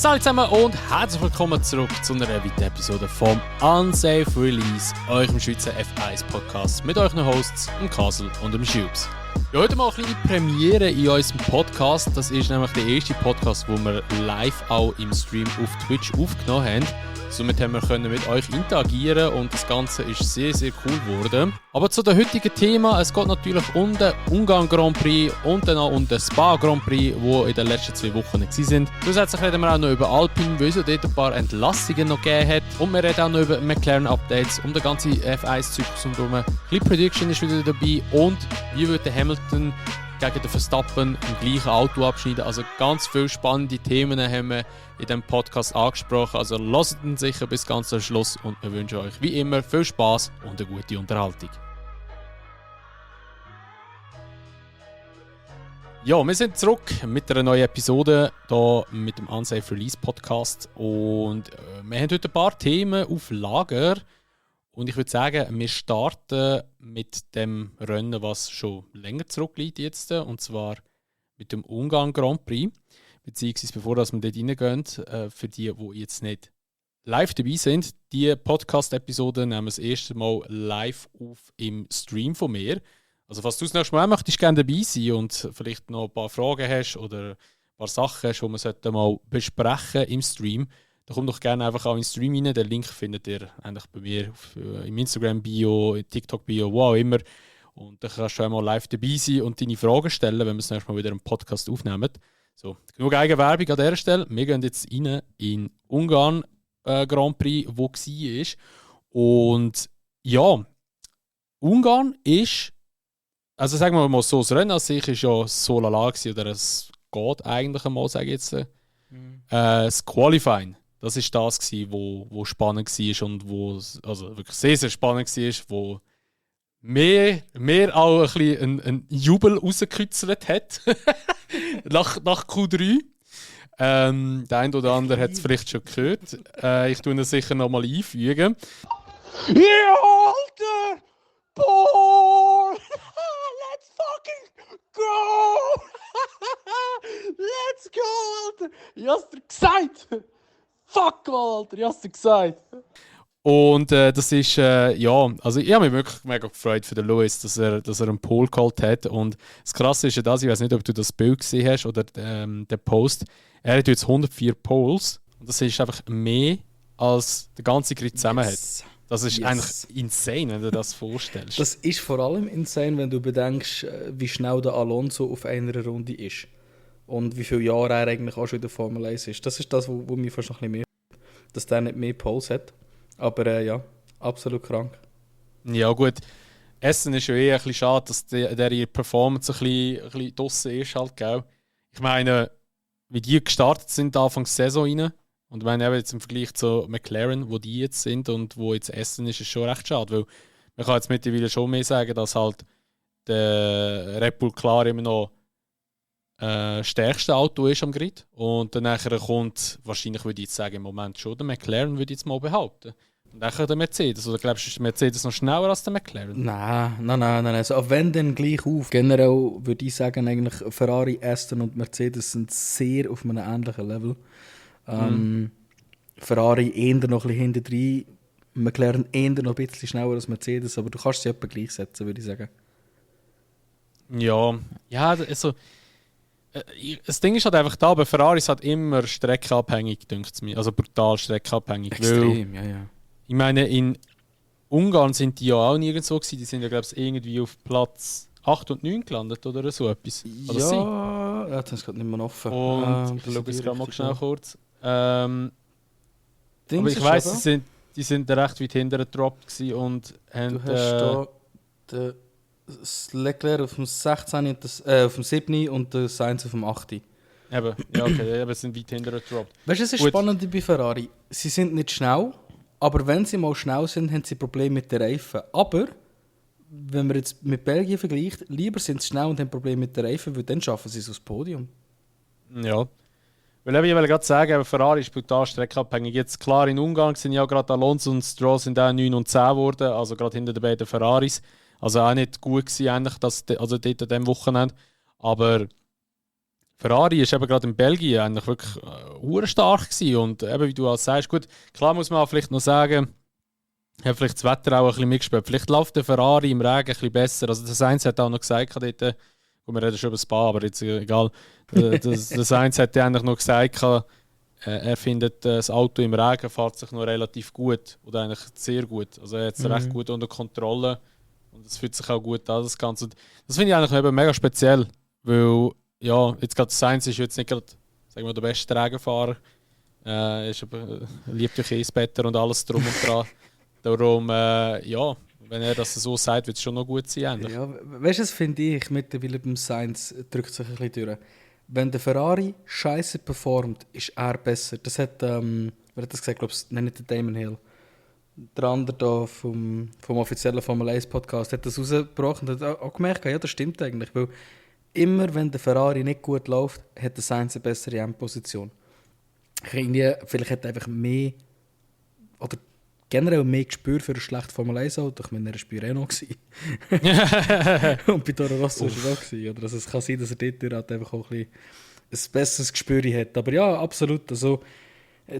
Hallo zusammen und herzlich willkommen zurück zu einer weiteren Episode vom Unsafe Release, eurem Schweizer F1-Podcast mit euren Hosts, dem Kasel und dem Schubs. Ja, heute mal eine kleine Premiere in unserem Podcast. Das ist nämlich der erste Podcast, den wir live auch im Stream auf Twitch aufgenommen haben. Somit haben wir mit euch interagieren und das Ganze ist sehr, sehr cool geworden. Aber zu dem heutigen Thema, es geht natürlich um den Ungarn Grand Prix und dann auch um den Spa Grand Prix, die in den letzten 2 Wochen waren. Zusätzlich reden wir auch noch über Alpine, weil es dort ein paar Entlassungen noch gegeben hat. Und wir reden auch noch über McLaren-Updates, um den ganzen F1-Zyklus und um ein bisschen Prediction ist wieder dabei und wie wird der Hamilton gegen den Verstappen im gleichen Auto abschneiden. Also ganz viele spannende Themen haben wir in diesem Podcast angesprochen. Also lasst ihn sicher bis ganz zum Schluss und wir wünschen euch wie immer viel Spaß und eine gute Unterhaltung. Ja, wir sind zurück mit einer neuen Episode hier mit dem Unsafe Release Podcast und wir haben heute ein paar Themen auf Lager. Und ich würde sagen, wir starten mit dem Rennen, was schon länger zurückliegt jetzt, und zwar mit dem Ungarn Grand Prix. Beziehungsweise bevor wir dort reingehen, für die jetzt nicht live dabei sind, die Podcast-Episode nehmen wir das erste Mal live auf im Stream von mir. Also falls du das nächste Mal möchtest, gerne dabei sein und vielleicht noch ein paar Fragen hast oder ein paar Sachen hast, die wir mal besprechen im Stream, dann kommt doch gerne einfach auch in den Stream rein. Den Link findet ihr eigentlich bei mir im Instagram-Bio, TikTok-Bio, wo auch immer. Und dann kannst du einmal live dabei sein und deine Fragen stellen, wenn wir das nächste Mal wieder einen Podcast aufnehmen. So, genug Eigenwerbung an dieser Stelle. Wir gehen jetzt rein in Ungarn Grand Prix, wo war. Und ja, Ungarn ist, also sagen wir mal so, das Rennen an sich ist ja so lala gewesen, oder es geht eigentlich einmal, sage ich jetzt. Das Qualifying. Das war das, wo spannend war und wo also wirklich sehr, sehr spannend war, wo mehr auch ein bisschen einen Jubel rausgekützelt hat. nach Q3. Der eine oder andere hat es vielleicht schon gehört. Ich tue es sicher noch mal einfügen. Ja, Alter! Boah! Let's fucking go! Let's go, Alter! Ich hab's dir gesagt! Fuck, Alter! Ich hab's dir gesagt! Und das ist, ja, also ich habe mich wirklich mega gefreut für den Lewis, dass er einen Pole geholt hat. Und das Krasse ist ja das, ich weiß nicht, ob du das Bild gesehen hast oder den Post. Er hat jetzt 104 Poles und das ist einfach mehr, als der ganze Grid zusammen hat. Das ist eigentlich insane, wenn du das vorstellst. Das ist vor allem insane, wenn du bedenkst, wie schnell der Alonso auf einer Runde ist. Und wie viele Jahre er eigentlich auch schon in der Formel 1 ist. Das ist das, wo mir fast noch ein bisschen mehr, dass der nicht mehr Poles hat. Aber ja, absolut krank. Ja gut, Essen ist ja ein bisschen schade, dass der ihre Performance ein bisschen draussen ist. Halt, gell? Ich meine, wie die gestartet sind Anfang der Saison rein, und ich meine, jetzt im Vergleich zu McLaren, wo die jetzt sind und wo jetzt Essen ist schon recht schade, weil man kann jetzt mittlerweile schon mehr sagen, dass halt der Red Bull klar immer noch stärkste Auto ist am Grid. Und dann nachher kommt, wahrscheinlich würde ich jetzt sagen, im Moment schon der McLaren, würde ich jetzt mal behaupten. Und dann der Mercedes. Oder glaubst du, ist der Mercedes noch schneller als der McLaren? Nein. Also, wenn dann gleich auf. Generell würde ich sagen, eigentlich Ferrari, Aston und Mercedes sind sehr auf einem ähnlichen Level. Ferrari eher noch ein bisschen hinten drin, McLaren eher noch ein bisschen schneller als Mercedes, aber du kannst sie etwa gleichsetzen, würde ich sagen. Ja, also das Ding ist halt einfach da, bei Ferrari ist halt immer streckenabhängig, denkt es mir. Also brutal streckenabhängig. Extrem, ja. Ich meine, in Ungarn sind die ja auch nirgendwo gewesen. Die sind ja, glaube ich, irgendwie auf Platz 8 und 9 gelandet oder so etwas. Oder ja, das ist gerade nicht mehr offen. Und ich schaue es gerade mal schnell kurz. Aber ich weiss, die sind recht weit hinten gedroppt und haben... Du hast hier das Leclerc auf dem 16, auf dem 7 und der Sainz auf dem 8. Eben, ja okay, aber sind weit hinten gedroppt. Weißt du, es ist spannend bei Ferrari. Sie sind nicht schnell, aber wenn sie mal schnell sind, haben sie Probleme mit den Reifen. Aber, wenn man jetzt mit Belgien vergleicht, lieber sind sie schnell und haben Probleme mit den Reifen, weil dann schaffen sie es aufs Podium. Ja. Weil ich will gerade sagen, Ferrari ist brutal streckenabhängig. Jetzt klar, in Ungarn sind ja gerade Alonso und Stroll sind auch 9 und 10 geworden, also gerade hinter den beiden Ferraris. Also auch nicht gut gewesen, eigentlich, also dort an diesem Wochenende. Aber Ferrari ist eben gerade in Belgien eigentlich wirklich hure stark gewesen. Und eben, wie du auch sagst, gut, klar muss man auch vielleicht noch sagen, hat vielleicht das Wetter auch ein bisschen mitgespielt. Vielleicht läuft der Ferrari im Regen ein bisschen besser. Also der Sainz hat auch noch gesagt, dort, gut, wir reden schon über das Spa, aber jetzt egal. Der Sainz hat eigentlich noch gesagt, er findet das Auto im Regen fährt sich noch relativ gut oder eigentlich sehr gut. Also er hat es recht gut unter Kontrolle und es fühlt sich auch gut an, das Ganze. Und das finde ich eigentlich eben mega speziell, weil ja, jetzt gerade Sainz ist jetzt nicht gerade, sagen wir, der beste Regenfahrer. Er ist aber, liebt durch Eisbetter und alles drum und dran. Darum, ja, wenn er das so sagt, wird es schon noch gut sein. Eigentlich. Ja, weißt du, das finde ich mittlerweile beim Sainz drückt sich ein bisschen durch. Wenn der Ferrari scheiße performt, ist er besser. Das hat, wer hat das gesagt? Ich glaube, nicht der Damon Hill. Der andere da vom offiziellen Formel 1 Podcast hat das rausgebracht und hat auch gemerkt, ja, das stimmt eigentlich. Weil immer, wenn der Ferrari nicht gut läuft, hat der Sainz eine bessere Endposition. Vielleicht hat er einfach mehr oder generell mehr Gespür für ein schlechtes Formel 1 Auto. Ich meine, er war bei Renault. Und bei Toro Rosso war er auch. Oder also es kann sein, dass er dort halt einfach auch ein besseres Gespür hat. Aber ja, absolut. Also,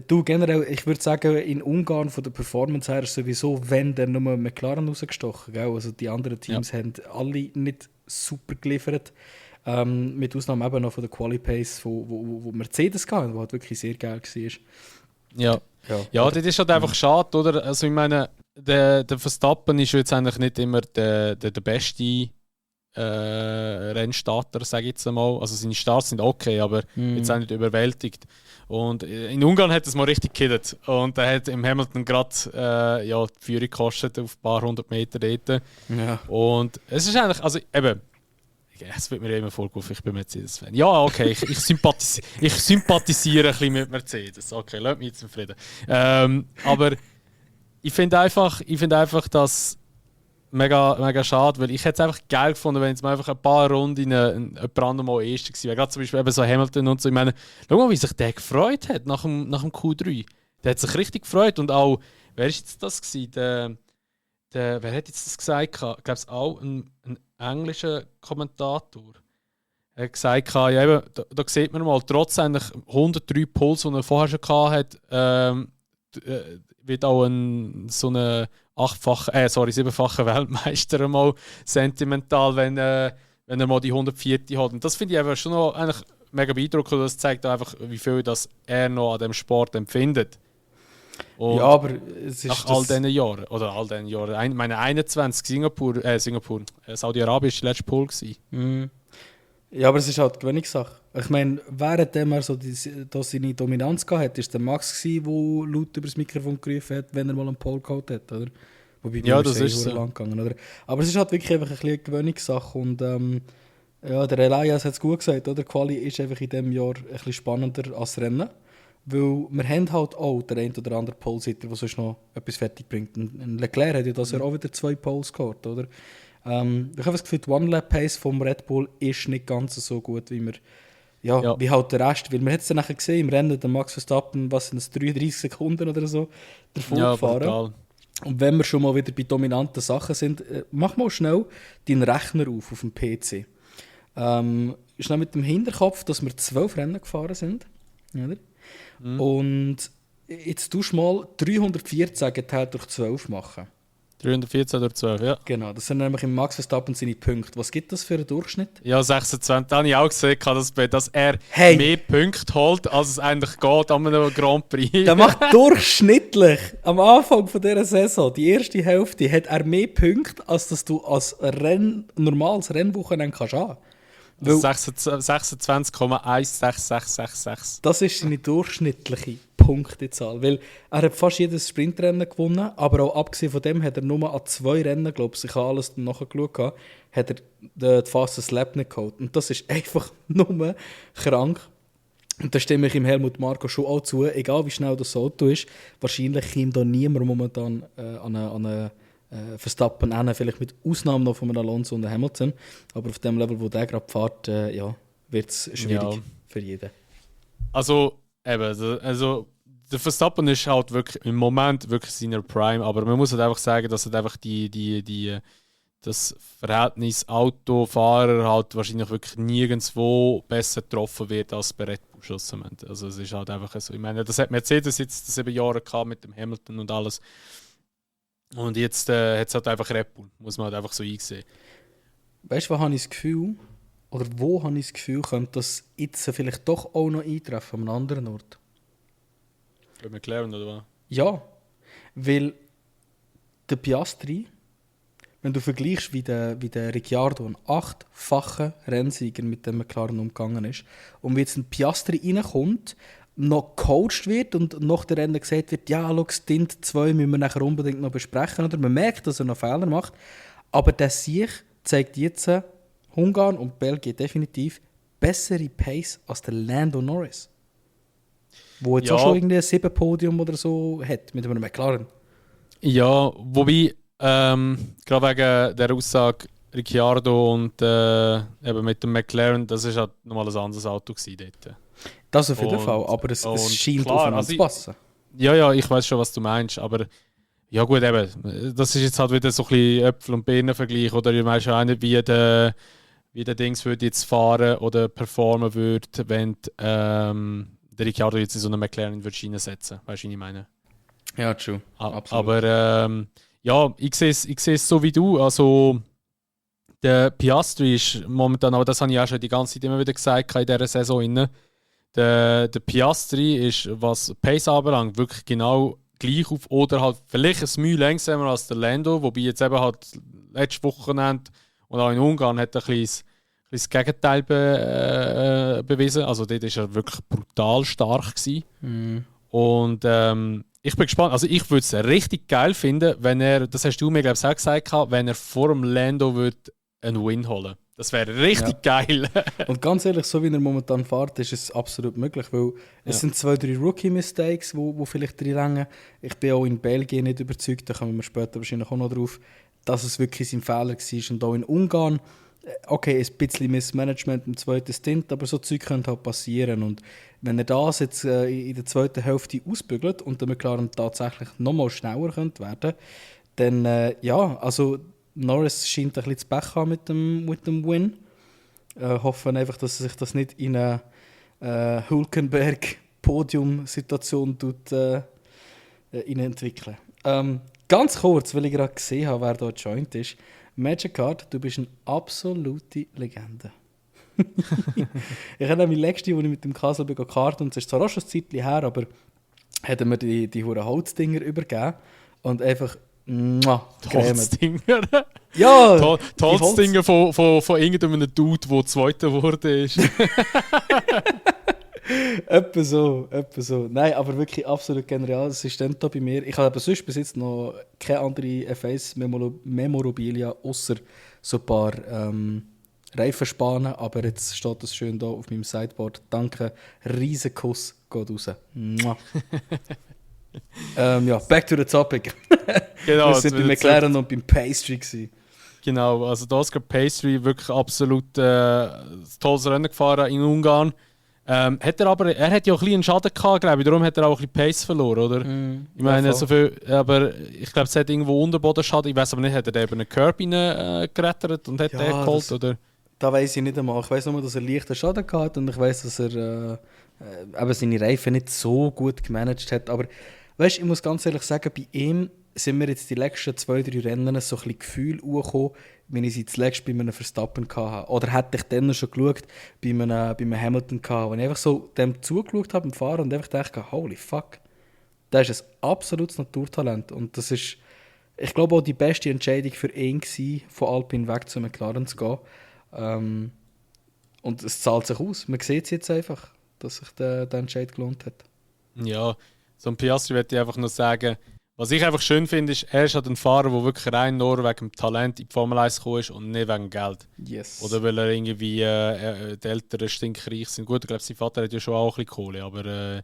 du generell, ich würde sagen, in Ungarn von der Performance her ist sowieso, wenn der nur McLaren rausgestochen. Gell? Also die anderen Teams haben alle nicht super geliefert. Mit Ausnahme eben noch von der Quali-Pace, wo Mercedes gab, wo halt wirklich sehr geil war. Ja, das ist halt einfach schade, oder? Also ich meine, der Verstappen ist jetzt eigentlich nicht immer der beste Rennstarter, sage ich jetzt einmal. Also seine Starts sind okay, aber jetzt auch nicht überwältigt. Und in Ungarn hat es mal richtig gekillt. Und er hat im Hamilton gerade die Führung gekostet auf ein paar 100 Meter dort. Ja. Und es ist eigentlich, also eben, es wird mir immer vorgeworfen, ich bin Mercedes-Fan. Ja, okay, ich sympathisiere ein bisschen mit Mercedes. Okay, lasst mich jetzt zufrieden. Aber ich finde einfach, das mega, mega schade, weil ich hätte es einfach geil gefunden, wenn es mal einfach ein paar Runden jemand anderem mal Erster gewesen wäre. Gerade zum Beispiel eben so Hamilton und so. Ich meine, schau mal, wie sich der gefreut hat nach dem Q3. Der hat sich richtig gefreut und auch, wer war jetzt das gewesen? Wer hat jetzt das gesagt? Ich glaube, es auch ein englischer Kommentator. Er hat gesagt, ja, eben, da sieht man mal, trotz eigentlich 103 Puls, die er vorher schon hatte, wird auch so eine 7-fache Weltmeister mal sentimental, wenn er mal die 104 hat. Und das finde ich einfach schon noch eigentlich mega beeindruckend. Das zeigt einfach, wie viel das er noch an dem Sport empfindet. Und ja, aber es ist nach all diesen Jahren, meine 21, Saudi-Arabien war der letzte Pool. Ja, aber es ist halt Gewöhnungssache. Ich meine, währenddem er so seine Dominanz hatte, war der Max, der laut über das Mikrofon gerufen hat, wenn er mal einen Pole geholt hat, oder? Wobei ja, das ist so. Lang gegangen, oder? Aber es ist halt wirklich einfach ein bisschen eine Gewöhnungssache und ja, der Elias hat es gut gesagt, oder? Quali ist einfach in diesem Jahr ein bisschen spannender als Rennen. Weil wir haben halt auch den einen oder anderen Pole-Sitter, der sonst noch etwas fertig bringt. Und Leclerc hat ja das Jahr auch wieder 2 Poles gehabt, oder? Ich habe das Gefühl, die One-Lap-Pace vom Red Bull ist nicht ganz so gut, wie wie halt der Rest. Weil man hat es dann nachher gesehen, im Rennen, der Max Verstappen, was sind das, 33 Sekunden oder so, davon gefahren. Brutal. Und wenn wir schon mal wieder bei dominanten Sachen sind, mach mal schnell deinen Rechner auf dem PC. Schnell mit dem Hinterkopf, dass wir 12 Rennen gefahren sind, oder? Und jetzt tust du mal 314 geteilt durch 12 machen. 314 durch 12, ja. Genau, das sind nämlich im Max Verstappen seine Punkte. Was gibt das für einen Durchschnitt? Ja, 26. Da habe ich auch gesehen, dass er mehr Punkte holt, als es eigentlich geht an einem Grand Prix. Der macht durchschnittlich am Anfang von dieser Saison, die erste Hälfte, hat er mehr Punkte, als dass du als normales Rennwochenende kannst haben. 26,16666. Das ist seine durchschnittliche Punktezahl. Weil er hat fast jedes Sprintrennen gewonnen, aber auch abgesehen von dem hat er nur an 2 Rennen, glaube ich, habe alles nachgeschaut, hat er den Fastest Lap nicht geholt. Und das ist einfach nur krank. Und da stimme ich ihm Helmut Marko schon auch zu, egal wie schnell das Auto ist, wahrscheinlich kommt da niemand momentan an eine Verstappen hin, vielleicht mit Ausnahme noch von Alonso und Hamilton. Aber auf dem Level, wo der gerade fährt, wird es schwierig für jeden. Also, der Verstappen ist halt wirklich im Moment wirklich seiner Prime, aber man muss halt einfach sagen, dass halt einfach das Verhältnis Autofahrer halt wahrscheinlich wirklich nirgendwo besser getroffen wird als bei Red Bull schlussendlich. Also es ist halt einfach so. Ich meine, das hat Mercedes jetzt 7 Jahre gehabt mit dem Hamilton und alles. Und jetzt hat es halt einfach Red Bull, muss man halt einfach so einsehen. Weißt du, wo habe ich das Gefühl, könnte das jetzt vielleicht doch auch noch eintreffen an einem anderen Ort? Bei McLaren oder was? Ja, weil der Piastri, wenn du vergleichst, wie der Ricciardo, ein 8-facher Rennsieger mit dem McLaren umgegangen ist, und wie jetzt ein Piastri reinkommt, noch gecoacht wird und nach der Rennen gesagt wird, ja, schau, Stint 2 müssen wir nachher unbedingt noch besprechen. Oder man merkt, dass er noch Fehler macht. Aber der Sieg zeigt jetzt Ungarn und Belgien definitiv bessere Pace als der Lando Norris. Wo jetzt auch schon irgendwie ein 7 Podium oder so hat mit einem McLaren. Ja, wobei, gerade wegen der Aussage Ricciardo und eben mit dem McLaren, das war halt nochmal ein anderes Auto dort. Das auf jeden Fall, aber es scheint klar, aufeinander zu passen. Ja, ich weiß schon, was du meinst, aber ja gut, eben, das ist jetzt halt wieder so ein bisschen Äpfel- und Birnen-Vergleich, oder ich weiß auch nicht, wie der Dings würde jetzt fahren oder performen würde, wenn der Ricciardo jetzt in so eine McLaren würde reinsetzen, weißt du, was ich meine? Ja, true. Absolut. Aber ja, ich sehe es so wie du, also der Piastri ist momentan, aber das habe ich auch schon die ganze Zeit immer wieder gesagt in dieser Saison, der Piastri ist, was Pace anbelangt, wirklich genau gleich auf oder halt vielleicht ein Mühe langsamer als der Lando, wobei jetzt eben halt letztes Wochenende und auch in Ungarn hat er ein kleines Gegenteil bewiesen. Also dort war er wirklich brutal stark gewesen. Und ich bin gespannt, also ich würde es richtig geil finden, wenn er, das hast du mir glaube ich auch gesagt, wenn er vor dem Lando einen Win holen. Das wäre richtig geil. Und ganz ehrlich, so wie er momentan fährt, ist es absolut möglich, weil es sind 2-3 Rookie-Mistakes, wo vielleicht drin länger. Ich bin auch in Belgien nicht überzeugt, da kommen wir später wahrscheinlich auch noch drauf, dass es wirklich sein Fehler war. Und auch in Ungarn, okay, ein bisschen Missmanagement im zweiten Stint, aber so Zeug könnte halt passieren. Und wenn er das jetzt in der zweiten Hälfte ausbügelt und der McLaren tatsächlich nochmal schneller könnte werden, dann also Norris scheint ein bisschen zu Pech haben mit dem Win. Hoffen einfach, dass sich das nicht in eine Hülkenberg-Podium-Situation entwickeln. Ganz kurz, weil ich gerade gesehen habe, wer da joint ist. Magic Card, du bist eine absolute Legende. Ich habe nämlich letzte, als ich mit dem Kasel gekartet und es ist zwar auch schon ein Zeitchen her, aber hat mir die Holzdinger übergeben und einfach Holzdinger? Ja! Holzdinger von irgendeinem Dude, der Zweiter wurde. Etwa so. Nein, aber wirklich absolut genial. Das ist dann da bei mir. Ich habe aber sonst bis jetzt noch keine andere F1-Memorabilia, außer so ein paar Reifenspanen. Aber jetzt steht das schön da auf meinem Sideboard. Danke, riesen Kuss geht raus. Back to the topic. Genau, wir sind bei McLaren und beim Pastry gewesen. Genau, also da ist Pastry wirklich absolut ein tolles Rennen gefahren in Ungarn. Er hat ja auch ein bisschen einen Schaden gehabt, glaube ich, darum hat er auch ein bisschen Pace verloren, oder? Ich meine, so viel, aber ich glaube, es hat irgendwo Unterbodenschaden, ich weiß aber nicht, hat er eben einen Curb gerettet und hat den geholt, oder? Da weiss ich nicht einmal. Ich weiss nur, dass er leichten Schaden gehabt und ich weiss, dass er seine Reifen nicht so gut gemanagt hat, aber weißt, ich muss ganz ehrlich sagen, bei ihm sind mir jetzt die letzten 2-3 Rennen so ein bisschen Gefühl gekommen, wenn ich sie zuletzt bei einem Verstappen hatte. Oder hätte ich dann schon geschaut, bei einem Hamilton gehabt, wenn ich einfach so dem zugeschaut habe beim Fahren und einfach dachte, holy fuck, das ist ein absolutes Naturtalent. Und das ist, ich glaube, auch die beste Entscheidung für ihn gewesen, von Alpine weg zu McLaren zu gehen. Und es zahlt sich aus. Man sieht es jetzt einfach, dass sich der Entscheid gelohnt hat. Ja, so ein Piastri möchte ich einfach nur sagen, was ich einfach schön finde, ist, er ist halt ein Fahrer, der wirklich rein nur wegen dem Talent in die Formel 1 gekommen ist und nicht wegen Geld. Yes. Oder weil er irgendwie die Eltern stinkreich sind. Gut, ich glaube, sein Vater hat ja schon auch ein bisschen Kohle, aber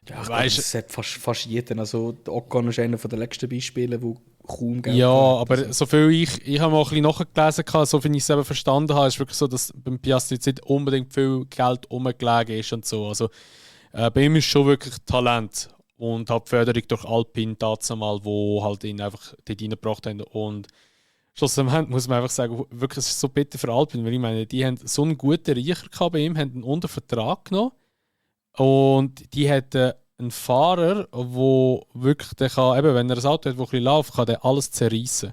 das hat fast jeder. Also Ocon ist einer der letzten Beispiele, wo kaum Geld ja, hat. aber also. so viel ich habe mal ein bisschen nachgelesen, so viel ich es eben verstanden habe, ist wirklich so, dass beim Piastri jetzt nicht unbedingt viel Geld rumgelegen ist und so. Also bei ihm ist schon wirklich Talent. Und habe die Förderung durch Alpine dazu mal, wo halt ihn einfach dort reingebracht haben. Und schlussendlich muss man einfach sagen, wirklich, es ist so bitter für Alpine, weil ich meine, die haben so einen guten Riecher gehabt bei ihm, haben ihn unter Vertrag genommen und die hatten einen Fahrer, der wirklich, der kann, eben, wenn er ein Auto hat, das ein bisschen läuft, kann der alles zerreißen.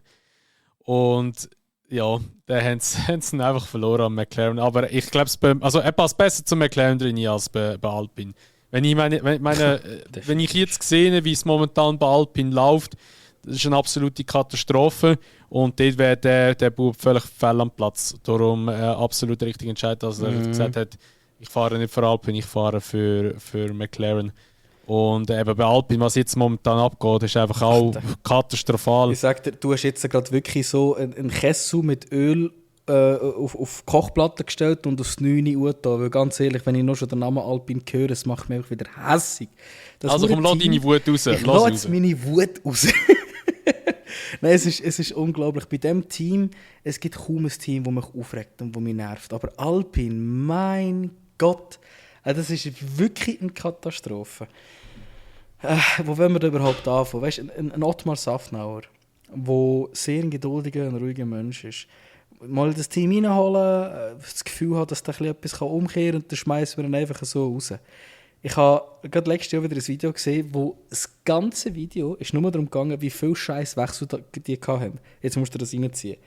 Und ja, dann haben sie ihn einfach verloren an McLaren. Aber ich glaube, also er passt besser zu McLaren drin als bei Alpine. Wenn ich jetzt sehe, wie es momentan bei Alpine läuft, das ist eine absolute Katastrophe. Und dort wäre der Bub völlig fehl am Platz. Darum absolut richtig entscheidend, dass er gesagt hat, ich fahre nicht für Alpine, ich fahre für McLaren. Und eben bei Alpine, was jetzt momentan abgeht, ist einfach auch katastrophal. Ich sag dir, du hast jetzt gerade wirklich so einen Kessel mit Öl auf die Kochplatte gestellt und aufs 9 Uhr da. Weil ganz ehrlich, wenn ich nur schon den Namen Alpine höre, es macht mich einfach wieder hässig. Also komm, lass deine Wut raus. Ich lass jetzt meine Wut raus. Nein, es ist unglaublich. Bei diesem Team, es gibt kaum ein Team, das mich aufregt und das mich nervt. Aber Alpine, mein Gott, das ist wirklich eine Katastrophe. Wo wollen wir da überhaupt anfangen? Weißt du, ein Ottmar Safnauer, der sehr ein geduldiger und ruhiger Mensch ist, mal das Team reinholen, das Gefühl hat, dass da etwas umkehren kann und dann schmeißen wir ihn einfach so raus. Ich habe gerade letztes Jahr wieder ein Video gesehen, wo das ganze Video ist nur darum gegangen, wie viel Scheißwechsel die hatten. Jetzt musst du das reinziehen.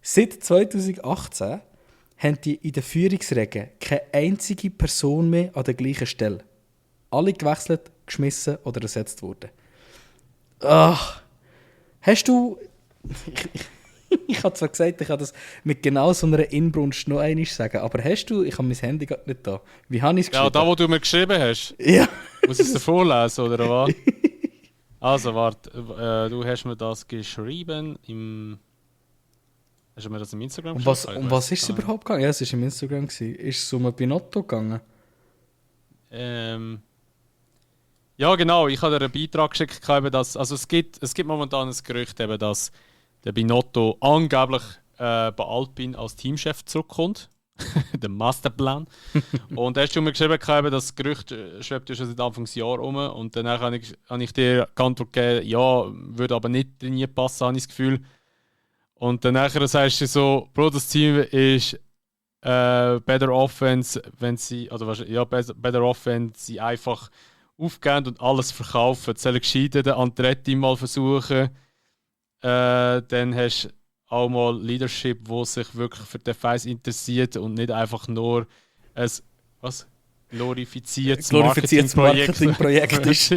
Seit 2018 haben die in den Führungsrängen keine einzige Person mehr an der gleichen Stelle. Alle gewechselt, geschmissen oder ersetzt worden. Ach, hast du... Ich habe zwar gesagt, ich kann das mit genau so einer Inbrunst noch einmal sagen, aber hast du... Ich habe mein Handy gerade nicht da. Wie habe ich es geschrieben? Ja, da, wo du mir geschrieben hast. Ja. Muss ich es dir vorlesen, oder was? Also, warte. Du hast mir das geschrieben im... Hast du mir das im Instagram geschrieben? Um was ist es überhaupt gegangen? Ja, es war im Instagram. Ist es um ein Binotto gegangen? Ja, genau. Ich habe dir einen Beitrag geschickt, dass, also es gibt momentan ein Gerücht, eben, dass der Binotto angeblich bei Alpine als Teamchef zurückkommt. Der Masterplan. Und da hast du mir geschrieben, dass das Gerücht schwebt ja schon seit Anfangsjahr um. Und danach habe ich dir geantwortet gegeben, ja, würde aber nicht trainiert passen, habe ich das Gefühl. Und danach sagst du so, Bro, das Team ist better Offense, wenn sie, better Offense, sie einfach aufgeben und alles verkaufen. Sollen gescheiter den Andretti mal versuchen. Dann hast du auch mal Leadership, wo sich wirklich für den Fans interessiert und nicht einfach nur ein glorifiziertes Marketingprojekt ist.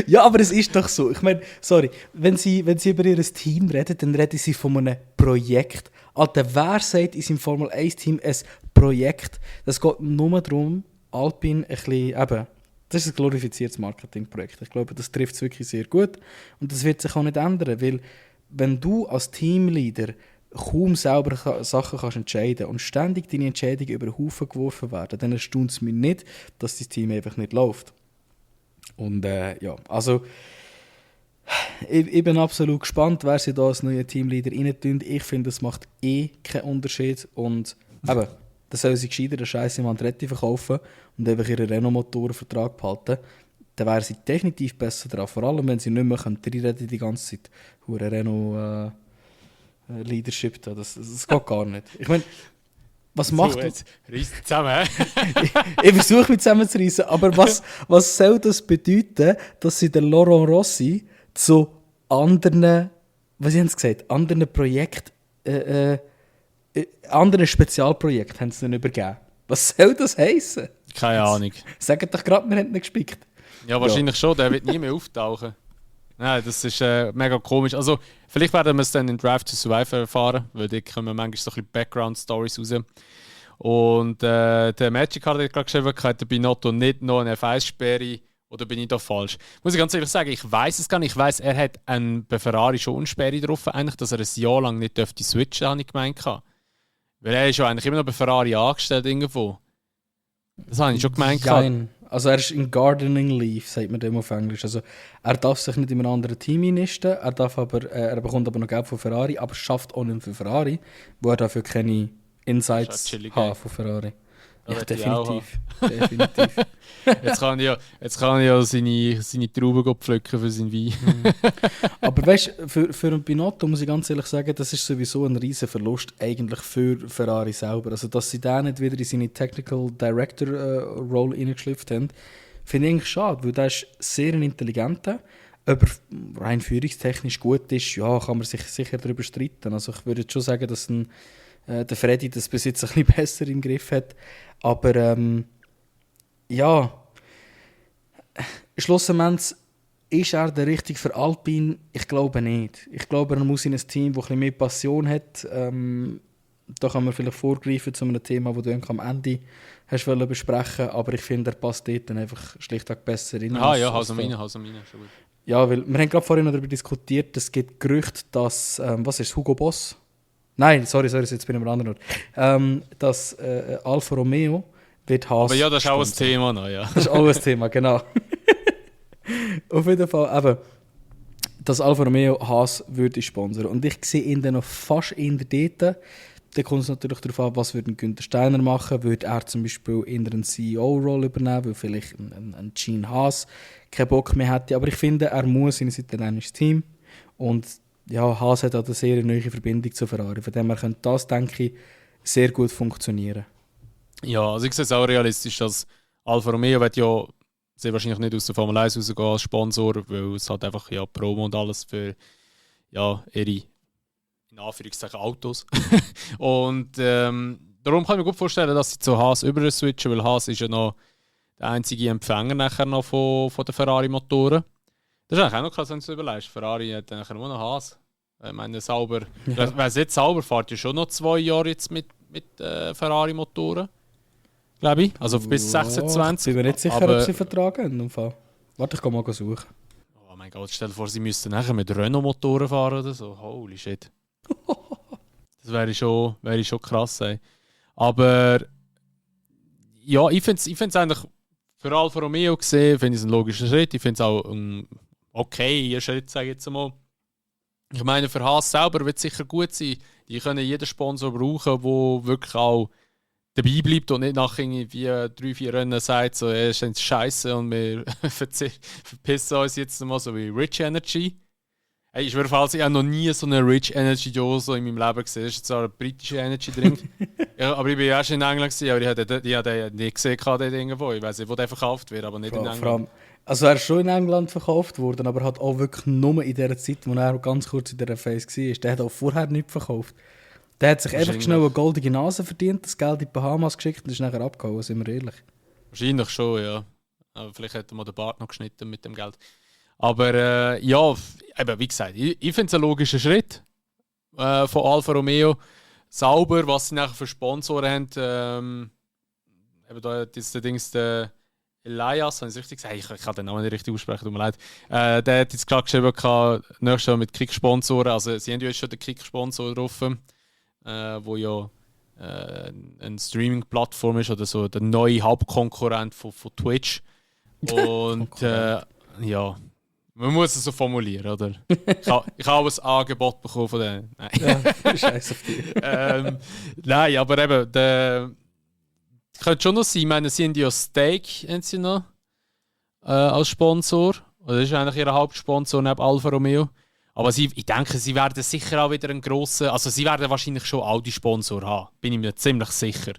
Ja, aber es ist doch so. Ich meine, sorry, wenn sie über ihr Team reden, dann reden sie von einem Projekt. Alter, wer sagt in seinem Formel 1-Team ein Projekt? Das geht nur darum, Alpine ein bisschen, eben, das ist ein glorifiziertes Marketingprojekt. Ich glaube, das trifft es wirklich sehr gut. Und das wird sich auch nicht ändern, weil wenn du als Teamleader kaum selber Sachen kannst entscheiden und ständig deine Entscheidungen über den Haufen geworfen werden, dann erstaunt es mich nicht, dass dein Team einfach nicht läuft. Und ja, also ich bin absolut gespannt, wer sie da als neuer Teamleader reintun. Ich finde, das macht keinen Unterschied. Und eben, dann sollen sie gescheiter den Scheiß im Andretti verkaufen und einfach ihren Renault-Motoren-Vertrag behalten. Dann wären sie definitiv besser dran. Vor allem, wenn sie nicht mehr reinreden die ganze Zeit. Hure Renault-Leadership da. Das geht gar nicht. Ich meine, was macht... So, jetzt reiss dich zusammen. Ich versuche mich zusammenzureissen, aber was soll das bedeuten, dass sie den Laurent Rossi zu anderen, was haben sie gesagt, anderen Projekten, anderen Spezialprojekten haben sie dann übergeben? Was soll das heissen? Keine Ahnung. Sagt doch gerade, wir haben ihn gespickt. Ja, wahrscheinlich schon. Der wird nie mehr auftauchen. Nein, das ist mega komisch. Also, vielleicht werden wir es dann in Drive to Survive erfahren, weil da kommen manchmal so ein bisschen Background-Stories raus. Und der Magic hat gerade geschrieben, hat der Binotto nicht noch eine F1-Sperre, oder bin ich da falsch? Muss ich ganz ehrlich sagen, ich weiß es gar nicht. Ich weiß, er hat bei Ferrari schon eine Sperre drauf, eigentlich, dass er ein Jahr lang nicht dürfte switchen, habe ich gemeint. Weil er ist ja eigentlich immer noch bei Ferrari angestellt irgendwo. Das habe ich schon gemeint. Nein. Also er ist in Gardening Leave, sagt man dem auf Englisch. Also er darf sich nicht in einem anderen Team einnisten, er bekommt aber noch Geld von Ferrari, aber schafft auch nicht für Ferrari, wo er dafür keine Insights hat von Ferrari. Da Ja, will ich auch definitiv. Definitiv. Jetzt kann ich ja seine Trauben pflücken für seinen Wein. Aber weißt du, für einen Binotto muss ich ganz ehrlich sagen, das ist sowieso ein riesen Verlust eigentlich für Ferrari selber. Also, dass sie da nicht wieder in seine Technical Director Rolle reingeschlüpft haben, finde ich eigentlich schade, weil der ist sehr ein intelligenter. Ob er rein führungstechnisch gut ist, ja, kann man sich sicher darüber streiten. Also ich würde schon sagen, dass der Freddy das bis jetzt ein bisschen besser im Griff hat. Aber ja, schlussendlich ist er der Richtige für Alpine? Ich glaube nicht. Ich glaube, er muss in ein Team, das ein bisschen mehr Passion hat. Da kann man vielleicht vorgreifen zu einem Thema, das du am Ende hast besprechen. Aber ich finde, er passt dort dann einfach schlichtweg besser rein. Ja, Hasamine, schon gut. Ja, weil wir haben gerade vorhin noch darüber diskutiert, es gibt Gerüchte, dass, was ist Hugo Boss? Nein, sorry, jetzt bin ich am anderen Ort. Dass Alfa Romeo wird Haas. Aber ja, das ist auch ein sponsern. Thema noch, ja. Das ist auch ein Thema, genau. Auf jeden Fall, eben, dass Alfa Romeo Haas würde sponsern. Und ich sehe ihn dann noch fast in der dort. Dann kommt es natürlich darauf an, was würde Günther Steiner machen. Würde er zum Beispiel in eine CEO-Rolle übernehmen, weil vielleicht ein Gene Haas keinen Bock mehr hätte. Aber ich finde, er muss in ein italienisches Team. Und ja, Haas hat eine sehr neue Verbindung zu Ferrari. Von dem her könnte das, denke ich, sehr gut funktionieren. Ja, also ich sehe es auch realistisch, dass Alfa Romeo wird ja sehr wahrscheinlich nicht aus der Formel 1 rausgehen als Sponsor, weil es halt einfach ja Promo und alles für ja, ihre in Anführungszeichen Autos. Und darum kann ich mir gut vorstellen, dass sie zu Haas über switchen, weil Haas ist ja noch der einzige Empfänger nachher noch von den Ferrari-Motoren. Das ist eigentlich auch noch krass, wenn du es überlegst. Ferrari hat nachher nur noch Haas. Ich meine, Sauber, wer es jetzt Sauber fährt, ja schon noch 2 Jahre jetzt mit Ferrari-Motoren. Glaube ich. Also bis 26. Ich bin mir nicht sicher, aber ob sie vertragen im Fall. Warte, ich kann mal suchen. Oh mein Gott, stell dir vor, sie müssten nachher mit Renault-Motoren fahren oder so. Holy shit. Das wäre schon krass, ey. Aber ja, ich finde es eigentlich für Alfa Romeo gesehen, finde ich es ein logischer Schritt. Ich finde es auch ein okayer Schritt, sage ich jetzt mal. Ich meine, für Haas selber wird es sicher gut sein. Die können jeden Sponsor brauchen, der wirklich auch dabei bleibt und nicht nach irgendwie 3-4 Rennen sagt, so, ist jetzt scheiße und wir verpissen uns jetzt mal so wie Rich Energy. Hey, ich schwöre, falls ich habe noch nie so eine Rich Energy Dose in meinem Leben gesehen. Es ist zwar eine britische Energy Drink. Ja, aber ich war ja schon in England, aber ich habe den nicht gesehen, dort irgendwo. Ich weiß nicht, wo der verkauft wird, aber nicht in England. Also er ist schon in England verkauft worden, aber hat auch wirklich nur in der Zeit, wo er ganz kurz in der Phase war. Der hat auch vorher nicht verkauft. Der hat sich einfach schnell eine goldige Nase verdient, das Geld in die Bahamas geschickt und ist nachher abgehauen, sind wir ehrlich. Wahrscheinlich schon, ja. Aber vielleicht hätte man den Bart noch geschnitten mit dem Geld. Aber ja, eben, wie gesagt, ich finde es ein logischer Schritt von Alfa Romeo. Sauber, was sie nachher für Sponsoren haben. Eben da ist der Dings, der Elias, habe ich es richtig gesagt? Ich kann den Namen nicht richtig aussprechen, tut mir leid. Der hat jetzt gerade geschrieben, nächstes Jahr mit Kick-Sponsoren. Also sie haben ja jetzt schon den Kick-Sponsor drauf, wo ja eine Streaming-Plattform ist oder so, der neue Hauptkonkurrent von Twitch. Und ja, man muss es so formulieren, oder? Ich habe ein Angebot bekommen von denen. Nein. Ja, scheiß auf dich. Nein, aber eben, könnte schon noch sein. Ich meine, sie haben ja Steak haben sie noch, als Sponsor. Oder das ist eigentlich ihr Hauptsponsor neben Alfa Romeo. Aber ich denke, sie werden sicher auch wieder einen grossen. Also, sie werden wahrscheinlich schon Audi-Sponsor haben. Bin ich mir ziemlich sicher.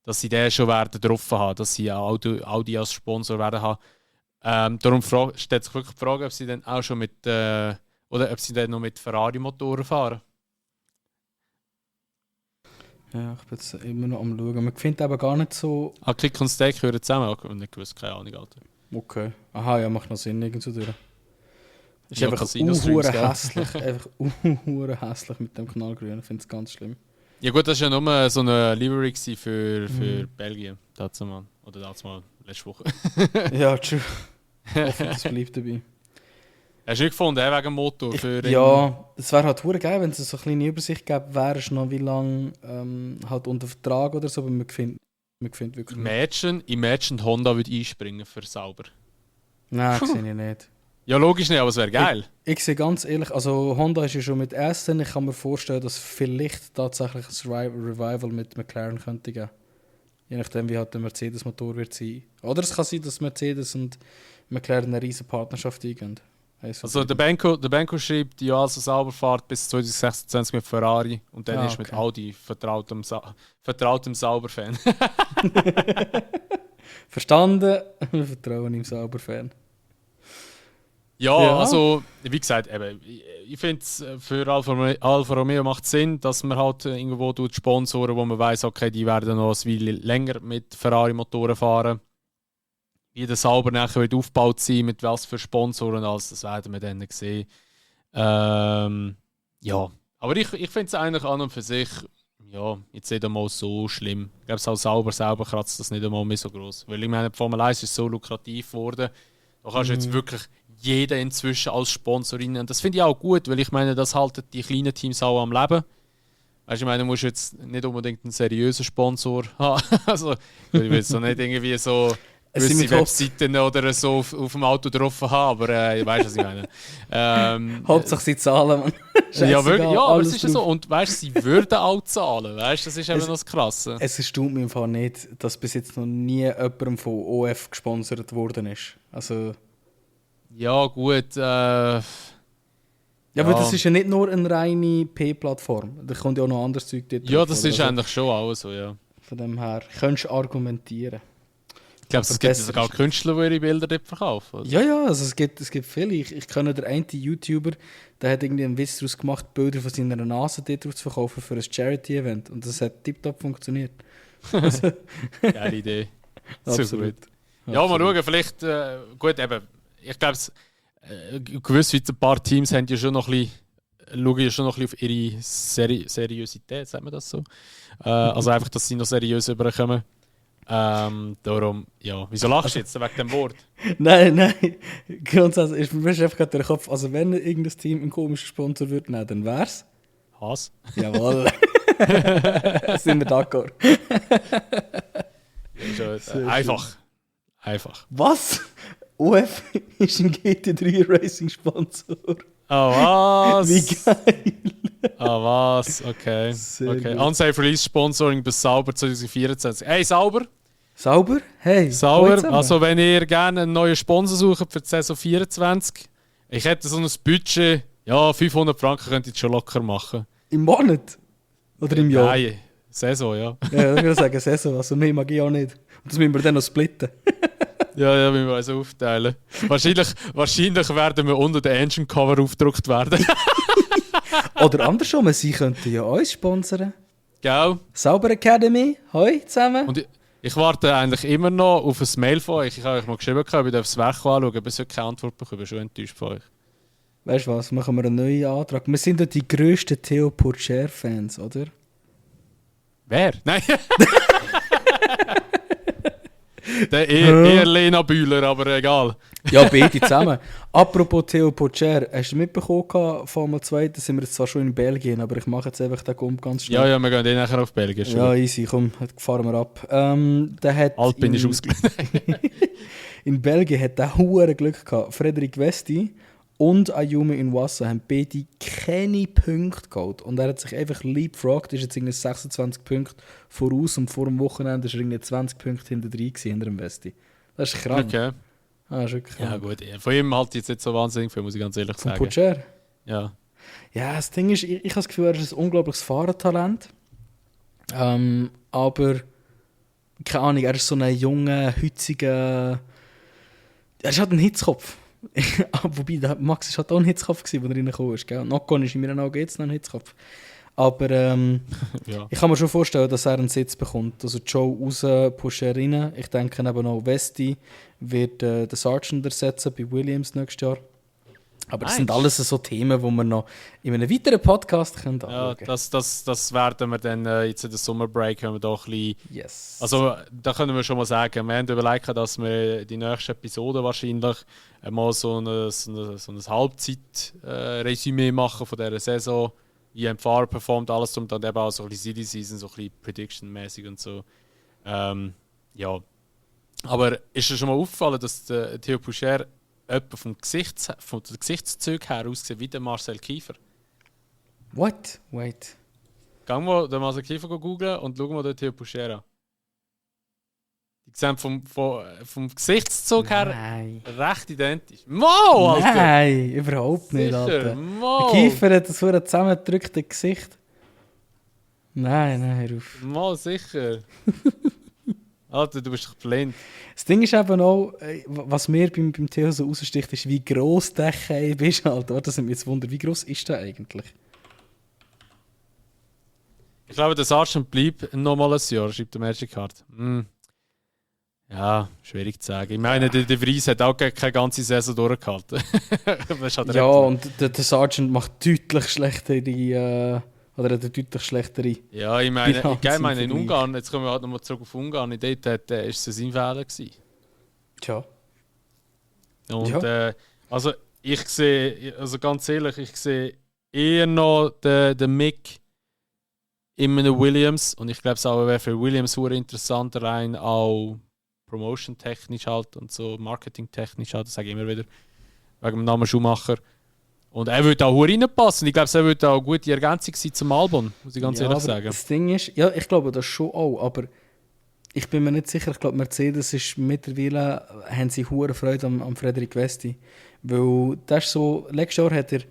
Dass sie den schon werden drauf haben, dass sie Audi als Sponsor werden haben. Darum stellt sich wirklich die Frage, ob sie dann auch schon oder ob sie dann noch mit Ferrari-Motoren fahren. Ja, ich bin jetzt immer noch am Schauen. Man findet aber gar nicht so. Kick und Steak gehören zusammen. Ich habe nicht gewusst, keine Ahnung, Alter. Okay. Aha, ja, macht noch Sinn irgendwo durch. Ist Ja, einfach Casino-Streams, gell? hässlich. Einfach hässlich mit dem Knallgrün. Ich finde es ganz schlimm. Ja gut, das war ja nur so eine Livery für Belgien. Dazu mal. Oder dazu mal letzte Woche. Ja, true. Ich hoffe, das bleibt dabei. Hast du nicht gefunden, wegen dem Motor? Ja, es wäre halt verdammt geil, wenn es so eine kleine Übersicht gäbe, wer ist noch wie lange halt unter Vertrag oder so, aber man findet wirklich nicht. Imagine Honda würde einspringen für Sauber. Nein, sehe ich nicht. Ja, logisch nicht, aber es wäre geil. Ich sehe ganz ehrlich, also Honda ist ja schon mit Aston, ich kann mir vorstellen, dass vielleicht tatsächlich ein Revival mit McLaren könnte geben. Je nachdem, wie halt der Mercedes-Motor wird sein. Oder es kann sein, dass Mercedes und McLaren eine riesige Partnerschaft eingehen. Also der Benko schreibt, ja, also Sauber fährt bis 2026 mit Ferrari und dann ist mit Audi vertrautem Sauber-Fan. Verstanden, wir vertrauen im Sauber-Fan. Ja, also wie gesagt, eben, ich finde es für Alfa Romeo macht Sinn, dass man halt irgendwo Sponsoren, wo man weiß, okay, die werden noch ein Weile länger mit Ferrari-Motoren fahren. Wie der Sauber nachher wird aufgebaut sein, mit was für Sponsoren, alles, das werden wir dann sehen. Ja, aber ich finde es eigentlich an und für sich, ja, jetzt nicht einmal so schlimm. Ich glaube, es auch Sauber selber kratzt das nicht einmal mehr so groß. Weil ich meine, die Formel 1 ist so lukrativ geworden, da kannst du jetzt wirklich jeden inzwischen als Sponsor rein. Und das finde ich auch gut, weil ich meine, das halten die kleinen Teams auch am Leben. Weißt du, ich meine, du musst jetzt nicht unbedingt einen seriösen Sponsor haben. Also, ich will jetzt so nicht irgendwie so gewisse Webseiten oder so auf dem Auto drauf haben, aber ich weiß, was ich meine. Hauptsache sie zahlen, man. Ja, wirklich, ja, aber es ist ja so. Und weißt du, sie würden auch zahlen. Weißt du, das ist eben noch das Krasse. Es erstaunt mich im Fall nicht, dass bis jetzt noch nie jemandem von OF gesponsert worden ist. Also. Ja, gut. Ja, aber das ist ja nicht nur eine reine P-Plattform. Da kommt ja auch noch anderes Zeug dort ja, drauf, das ist eigentlich schon auch so, ja. Von dem her könntest du argumentieren. Ich glaube, es gibt sogar Künstler, die ihre Bilder dort verkaufen. Oder? Ja, also es gibt viele. Ich kenne den einen YouTuber, der hat irgendwie einen Witz daraus gemacht, Bilder von seiner Nase dort drauf zu verkaufen für ein Charity-Event. Und das hat tiptop funktioniert. Geile Idee. So gut. Ja, mal schauen, vielleicht, gut, eben, ich glaube, gewiss wie ein paar Teams haben ja schon noch ein bisschen, schauen ja schon noch ein bisschen auf ihre Seriosität, sagt man das so? Also einfach, dass sie noch seriös überkommen. Darum, ja. Wieso lachst du jetzt wegen dem Wort? Nein. Grundsätzlich ist mir einfach gerade der Kopf, also wenn irgendein Team einen komischen Sponsor würde nehmen, dann wär's? Haas? Jawohl. Sind wir d'accord. Einfach. Was? OF ist ein GT3 Racing Sponsor. Ah, was? Wie geil. Ah, was? Okay. Unsafe Release Sponsoring bis Sauber 2024. Hey, Sauber? Sauber? Hey. Sauber. Also, wenn ihr gerne einen neuen Sponsor sucht für die Saison 24, ich hätte so ein Budget, ja, 500 Franken könnt ihr schon locker machen. Im Monat? Oder im Jahr? Nein, Saison, ja. Ja, ich würde sagen Saison, also mehr mag ich auch nicht. Und das müssen wir dann noch splitten. Ja, wir müssen es aufteilen. Wahrscheinlich werden wir unter den Engine Cover aufgedruckt werden. Oder andersrum, sie könnten ja uns sponsern. Gell? Sauber Academy, hoi zusammen. Und ich warte eigentlich immer noch auf ein Mail von euch. Ich habe euch mal geschrieben, ich darf das Werk anschauen, bis heute keine Antwort bekommen. Ich bin schon enttäuscht von euch. Weißt du was, machen wir einen neuen Antrag. Wir sind ja die grössten Theo Pourchaire-Fans, oder? Wer? Nein! Der eher Lena Bühler, aber egal. Ja, beide zusammen. Apropos Theo Pourchaire, hast du mitbekommen, Formel 2, da sind wir jetzt zwar schon in Belgien, aber ich mache jetzt einfach den Gump ganz schnell. Ja, wir gehen dann nachher auf Belgien. Schon. Ja, easy, komm, fahren wir ab. Der hat Alpin ist ausgelöst. In Belgien hat der hure Glück gehabt. Frederik Vesti und Ayumu Iwasa haben beide keine Punkte geholt. Und er hat sich einfach leapfrogged, ist jetzt irgendwie 26 Punkte voraus und vor dem Wochenende war er irgendwie 20 Punkte hinter dem Vesti. Das ist krank. Okay. Ah, ist wirklich krank. Ja gut, von ihm halt jetzt nicht so wahnsinnig viel, muss ich ganz ehrlich sagen. Von Pourchaire? Ja. Ja, das Ding ist, ich habe das Gefühl, er ist ein unglaubliches Fahrertalent. Aber, keine Ahnung, er ist so ein junger, hütziger... Er ist halt ein Hitzkopf. Wobei, der Max war halt auch ein Hitzkopf, als er reingekommen ist. Gell? Nocon ist in meinen Augen jetzt noch ein Hitzkopf. Aber ja. Ich kann mir schon vorstellen, dass er einen Sitz bekommt. Also Joe raus, Pourchaire rein. Ich denke eben auch, Vesti wird den Sargent ersetzen bei Williams nächstes Jahr. Aber das sind alles so Themen, die wir noch in einem weiteren Podcast anschauen können. Ja, das werden wir dann jetzt in der Sommerbreak, wenn wir da ein bisschen... Yes. Also da können wir schon mal sagen, wir haben überlegt, dass wir die nächste Episode wahrscheinlich mal so ein Halbzeit-Resümee machen von dieser Saison. Wie ein Fahrer performt, alles und dann eben auch so ein bisschen City Season, so ein bisschen Prediction-mäßig und so. Ja. Aber ist dir schon mal aufgefallen, dass der Theo Pourchaire etwa von den Gesichtszügen her aussieht wie der Marcel Kiefer? What? Wait. Geh mal den Marcel Kiefer googlen und schau mal den Theo Pourchaire an. Die sehen vom Gesichtszug her Nein. recht identisch. Mo, Alter! Nein, überhaupt nicht, Sicher, Alter. Mo! Der Kiefer hat das vorher zusammengedrückte Gesicht. Nein, hör auf. Mo, sicher. Alter, du bist doch blind. Das Ding ist eben auch, was mir beim Theo so raussticht, ist, wie gross der Cape ist, Alter. Warte, das nimmt mich jetzt Wunder, wie gross ist der eigentlich? Ich glaube, der Sergeant bleibt noch mal ein Jahr, schreibt der Magic Card. Ja, schwierig zu sagen. Ich meine, der Vries hat auch keine ganze Saison durchgehalten. Ja, und der Sergeant macht deutlich schlechtere, oder hat eine deutlich schlechtere. Ja, ich meine, Bilanz in Ungarn, jetzt kommen wir halt nochmal zurück auf Ungarn, dort war es sein Fehler gewesen. Tja. Und also ich sehe, also ganz ehrlich, ich sehe eher noch den Mick in einem Williams, und ich glaube es auch wäre für Williams sehr interessant, rein auch promotion-technisch halt und so, marketing-technisch halt, das sage ich immer wieder, wegen dem Namen Schumacher. Und er würde auch reinpassen. Ich glaube, er würde auch eine gute Ergänzung sein zum Albon, muss ich ganz ehrlich sagen. Das Ding ist, ja, ich glaube das schon auch, aber ich bin mir nicht sicher. Ich glaube, Mercedes ist mittlerweile, haben sie hohe Freude am Frederik Vesti. Weil das ist so, letztes Jahr hat er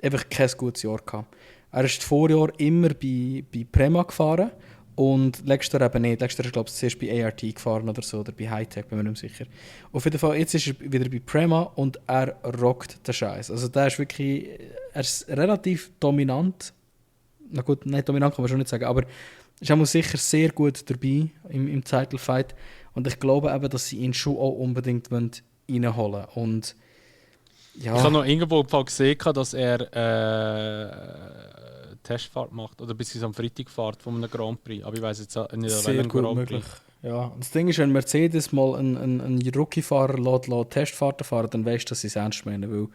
einfach kein gutes Jahr gehabt. Er ist das Vorjahr immer bei Prema gefahren und letztes Jahr eben nicht. Letztes Jahr ist, glaube ich, zuerst bei ART gefahren oder so, oder bei Hightech, bin mir nicht sicher. Auf jeden Fall, jetzt ist er wieder bei Prema und er rockt den Scheiß. Also der ist wirklich, er ist relativ dominant. Na gut, nicht dominant kann man schon nicht sagen, aber ist auch sicher sehr gut dabei im Title Fight. Und ich glaube eben, dass sie ihn schon auch unbedingt reinholen wollen. Und ja. Ich habe noch irgendwo gesehen, dass er Testfahrt macht oder bis am Freitag fährt von einem Grand Prix. Aber ich weiß jetzt nicht, an welchem Grand möglich. Prix. Ja. Und das Ding ist, wenn Mercedes mal einen Rookie-Fahrer lässt Testfahrten fahren, dann weißt du, dass sie es ernst meinen. Weil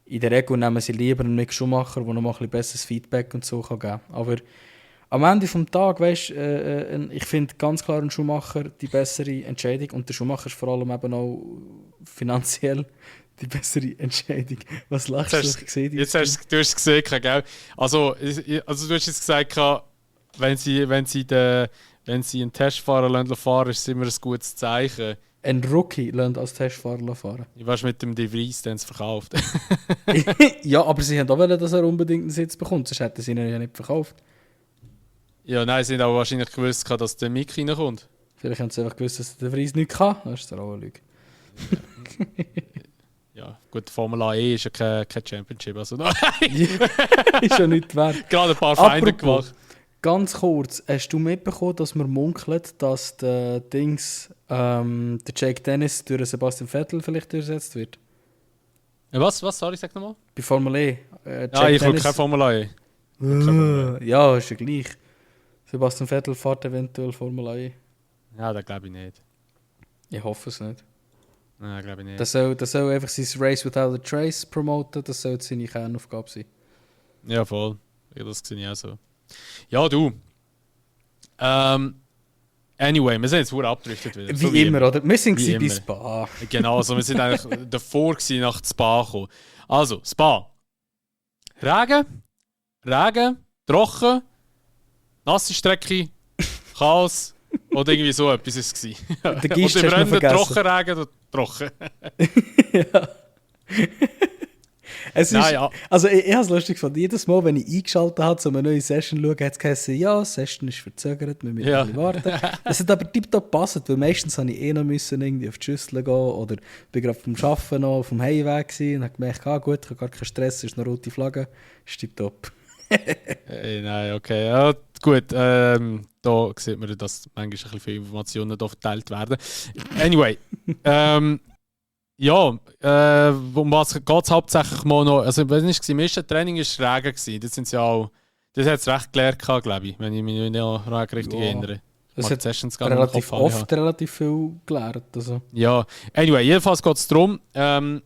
in der Regel nehmen sie lieber einen Mick Schumacher, der noch mal ein bisschen besseres Feedback und so kann geben. Aber am Ende des Tages, weißt, ich finde ganz klar einen Schumacher die bessere Entscheidung. Und der Schumacher ist vor allem eben auch finanziell die bessere Entscheidung. Was lachst du? Du hast es gesehen, gell? Also du hast jetzt gesagt, wenn sie einen Testfahrer fahren, ist es immer ein gutes Zeichen. Ein Rookie lernt als Testfahrer fahren. Ich weiß mit dem De Vries, den es verkauft. Ja, aber sie haben auch wollen, dass er unbedingt einen Sitz bekommt, sonst hätten sie ihn ja nicht verkauft. Ja, nein, sie haben auch wahrscheinlich gewusst, dass der Mick reinkommt. Vielleicht haben sie einfach gewusst, dass der De Vries nichts kann. Das ist auch eine Lüge. Ja, gut, Formel E ist ja kein Championship. Also nein. Ist ja nicht wert. Gerade ein paar Feinde gemacht. Ganz kurz, hast du mitbekommen, dass man munkelt, dass der Jake Dennis durch Sebastian Vettel vielleicht durchgesetzt wird? Was? Sorry, sag nochmal. Bei Formel E. Ja, ich will keine Formel E. Ja, ist ja gleich. Sebastian Vettel fährt eventuell Formel E. Ja, das glaube ich nicht. Ich hoffe es nicht. Nein, glaube ich nicht. Das soll einfach sein Race Without a Trace promoten, das soll seine Kernaufgabe sein. Ja, voll. Ja, das sehe ich auch so. Ja, du. Anyway, wir sind jetzt sehr abgedriftet wieder. Wie, so immer, oder? Wir sind Wie bei immer. Spa. Genau, also wir sind eigentlich davor gewesen, nach Spa gekommen. Also, Spa. Regen, trocken, nasse Strecke, Chaos oder irgendwie so etwas ist es gewesen. Der Gist und im hast du noch Rennen vergessen. Trockenregen oder trocken. Ja. Es ist, Nein, ja. Also ich habe es lustig gefunden. Jedes Mal, wenn ich eingeschaltet habe, um eine neue Session zu schauen, hat es geheißen, ja, die Session ist verzögert, wir müssen ein bisschen warten. Das hat aber tiptop gepasst, weil meistens musste ich noch irgendwie auf die Schüssel gehen oder bin gerade vom Arbeiten noch auf dem Heimweg gewesen und habe gemerkt, gut, ich habe gar keinen Stress, es ist eine rote Flagge, ist tiptop. Nein, okay. Ja, gut, da sieht man, dass manchmal ein bisschen viele Informationen da verteilt werden. Anyway, ja, um was geht es hauptsächlich mal noch? Also, wenn es im ersten Training war Regen gewesen. Das sind ja auch, das hat es recht gelernt, glaube ich, wenn ich mich noch richtig erinnere. Es hat Sessions relativ oft relativ viel gelernt. Also. Ja, anyway, jedenfalls geht es darum, ein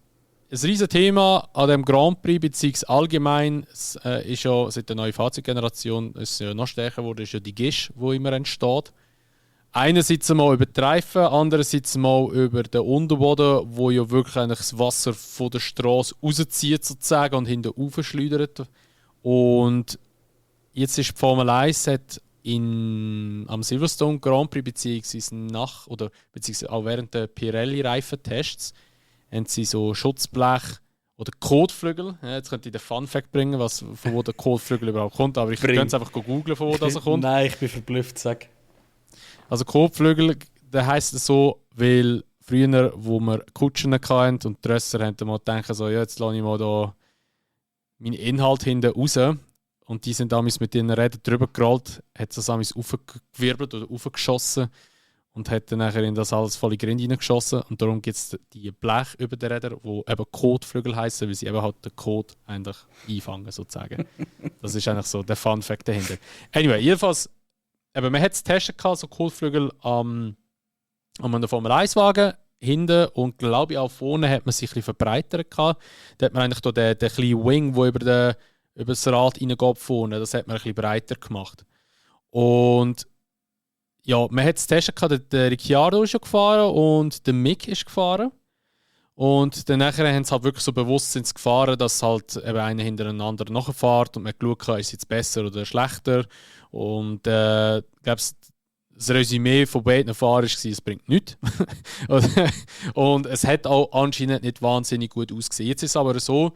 riesiges Thema an dem Grand Prix, beziehungsweise allgemein, es ist ja seit der neuen Fahrzeuggeneration ist ja noch stärker geworden, ist ja die Gischt, die immer entsteht. Einerseits mal über die Reifen, andererseits mal über den Unterboden, wo ja wirklich eigentlich das Wasser von der Straße rauszieht sozusagen und hinten raufschleudert. Und jetzt ist die Formel 1 hat am Silverstone Grand Prix beziehungsweise auch während der Pirelli-Reifentests haben sie so Schutzblech oder Kotflügel. Ja, jetzt könnte ich den Fun-Fact bringen, von wo der Kotflügel überhaupt kommt, aber ich könnte es einfach googeln, von wo das kommt. Nein, ich bin verblüfft, sag. Also Kotflügel, der heisst so, weil früher, wo wir Kutschen hatten und die Rösser haben mal gedacht, so, ja, jetzt lasse ich mal da meinen Inhalt hinten raus. Und die sind damals mit ihren Rädern drüber gerollt, hat das damals aufgewirbelt oder aufgeschossen und hat dann nachher in das alles volle Grind reingeschossen. Und darum gibt es die Blech über den Rädern, die eben Kotflügel heißen, weil sie eben halt den Kot eigentlich einfangen, sozusagen. Das ist eigentlich so der Fun-Fact dahinter. Anyway, jedenfalls, eben, man hat es getestet, so Kotflügel an einem Formel-1-Wagen hinten und glaube ich auch vorne hat man sich ein bisschen verbreitert gehabt. Da hat man eigentlich da den kleinen Wing, der über das Rad reingeht vorne, das hat man ein bisschen breiter gemacht. Und ja, man hat es getestet gehabt, der Ricciardo ist schon gefahren und der Mick ist gefahren. Und dann nachher haben sie halt wirklich so bewusst gefahren, dass halt eben einer hintereinander nachfährt und man geschaut hat, ist es jetzt besser oder schlechter. Und ich glaube, das Resümee von beiden Fahrern war, es bringt nichts. Und es hat auch anscheinend nicht wahnsinnig gut ausgesehen. Jetzt ist es aber so,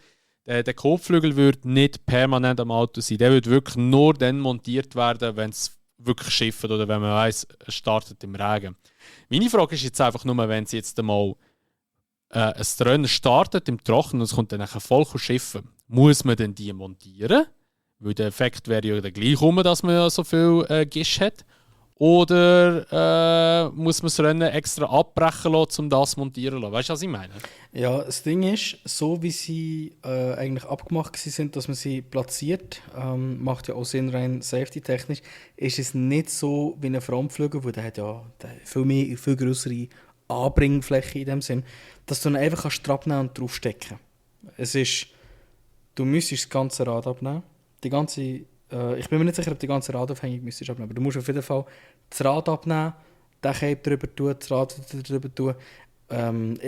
der Kotflügel wird nicht permanent am Auto sein. Der wird wirklich nur dann montiert werden, wenn es wirklich schifft oder wenn man weiss, es startet im Regen. Meine Frage ist jetzt einfach nur, wenn sie jetzt einmal ein Rennen startet im Trockenen und es kommt dann nachher voll schiffen, muss man denn die montieren? Weil der Effekt wäre ja dann gleich rum, dass man ja so viel Gisch hat. Oder muss man das Rennen extra abbrechen lassen, um das montieren zu lassen? Weißt du, was ich meine? Ja, das Ding ist, so wie sie eigentlich abgemacht sind, dass man sie platziert, macht ja auch Sinn rein safety-technisch, ist es nicht so wie ein Frontflügel, wo der hat ja viel größere Anbringfläche in dem Sinn, dass du ihn einfach abnehmen und draufstecken kannst. Du müsstest das ganze Rad abnehmen, ich bin mir nicht sicher, ob die ganze Radaufhängung müsstest abnehmen, aber du musst auf jeden Fall das Rad abnehmen, den Cape drüber tun, das Rad drüber tun.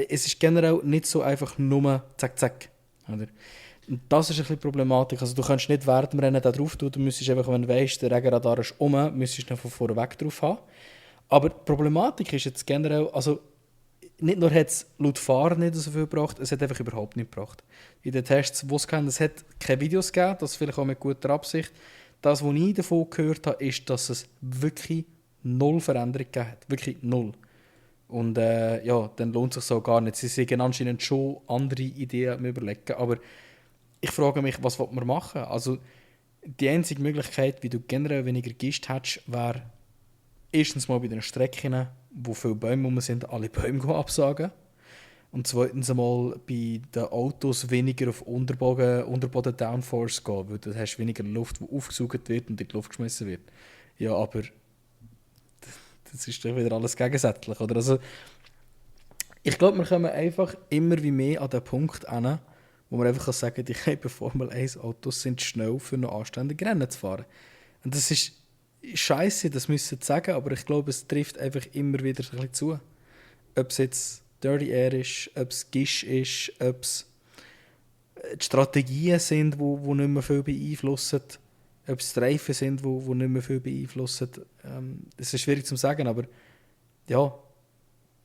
Es ist generell nicht so einfach nur zack, zack. Oder? Und das ist ein bisschen Problematik. Also du kannst nicht während dem Rennen da drauf tun, du müsstest einfach, wenn du weißt, der Regenradar ist müsstest du von vorne weg drauf haben. Aber die Problematik ist jetzt generell, also nicht nur hat es laut Fahrer nicht so viel gebracht, es hat einfach überhaupt nicht gebracht. In den Tests, die es kennen, es hat keine Videos gegeben, das vielleicht auch mit guter Absicht. Das, was ich davon gehört habe, ist, dass es wirklich null Veränderung gegeben hat. Wirklich null. Und ja, dann lohnt es sich so gar nicht. Sie sind anscheinend schon andere Ideen am Überlegen. Aber ich frage mich, was will man machen? Also, die einzige Möglichkeit, wie du generell weniger Gischt hättest, wäre erstens mal bei den Strecken, wo viele Bäume rum sind, alle Bäume absagen. Und zweitens einmal bei den Autos weniger auf Unterboden-Downforce gehen, weil dann hast du weniger Luft, die aufgesaugt wird und in die Luft geschmissen wird. Ja, aber das ist doch wieder alles gegensätzlich, oder? Also, ich glaube, wir kommen einfach immer wie mehr an den Punkt hin, wo man einfach sagen kann, die Formel 1 Autos sind schnell für ein anständiges Rennen zu fahren. Und das ist scheiße, das müssen sie sagen, aber ich glaube, es trifft einfach immer wieder ein bisschen zu. Ob es jetzt Dirty Air ist, ob es Gisch ist, ob es die Strategien sind, die nicht mehr viel beeinflussen, ob es die Reifen sind, die nicht mehr viel beeinflussen. Das ist schwierig zu sagen, aber ja,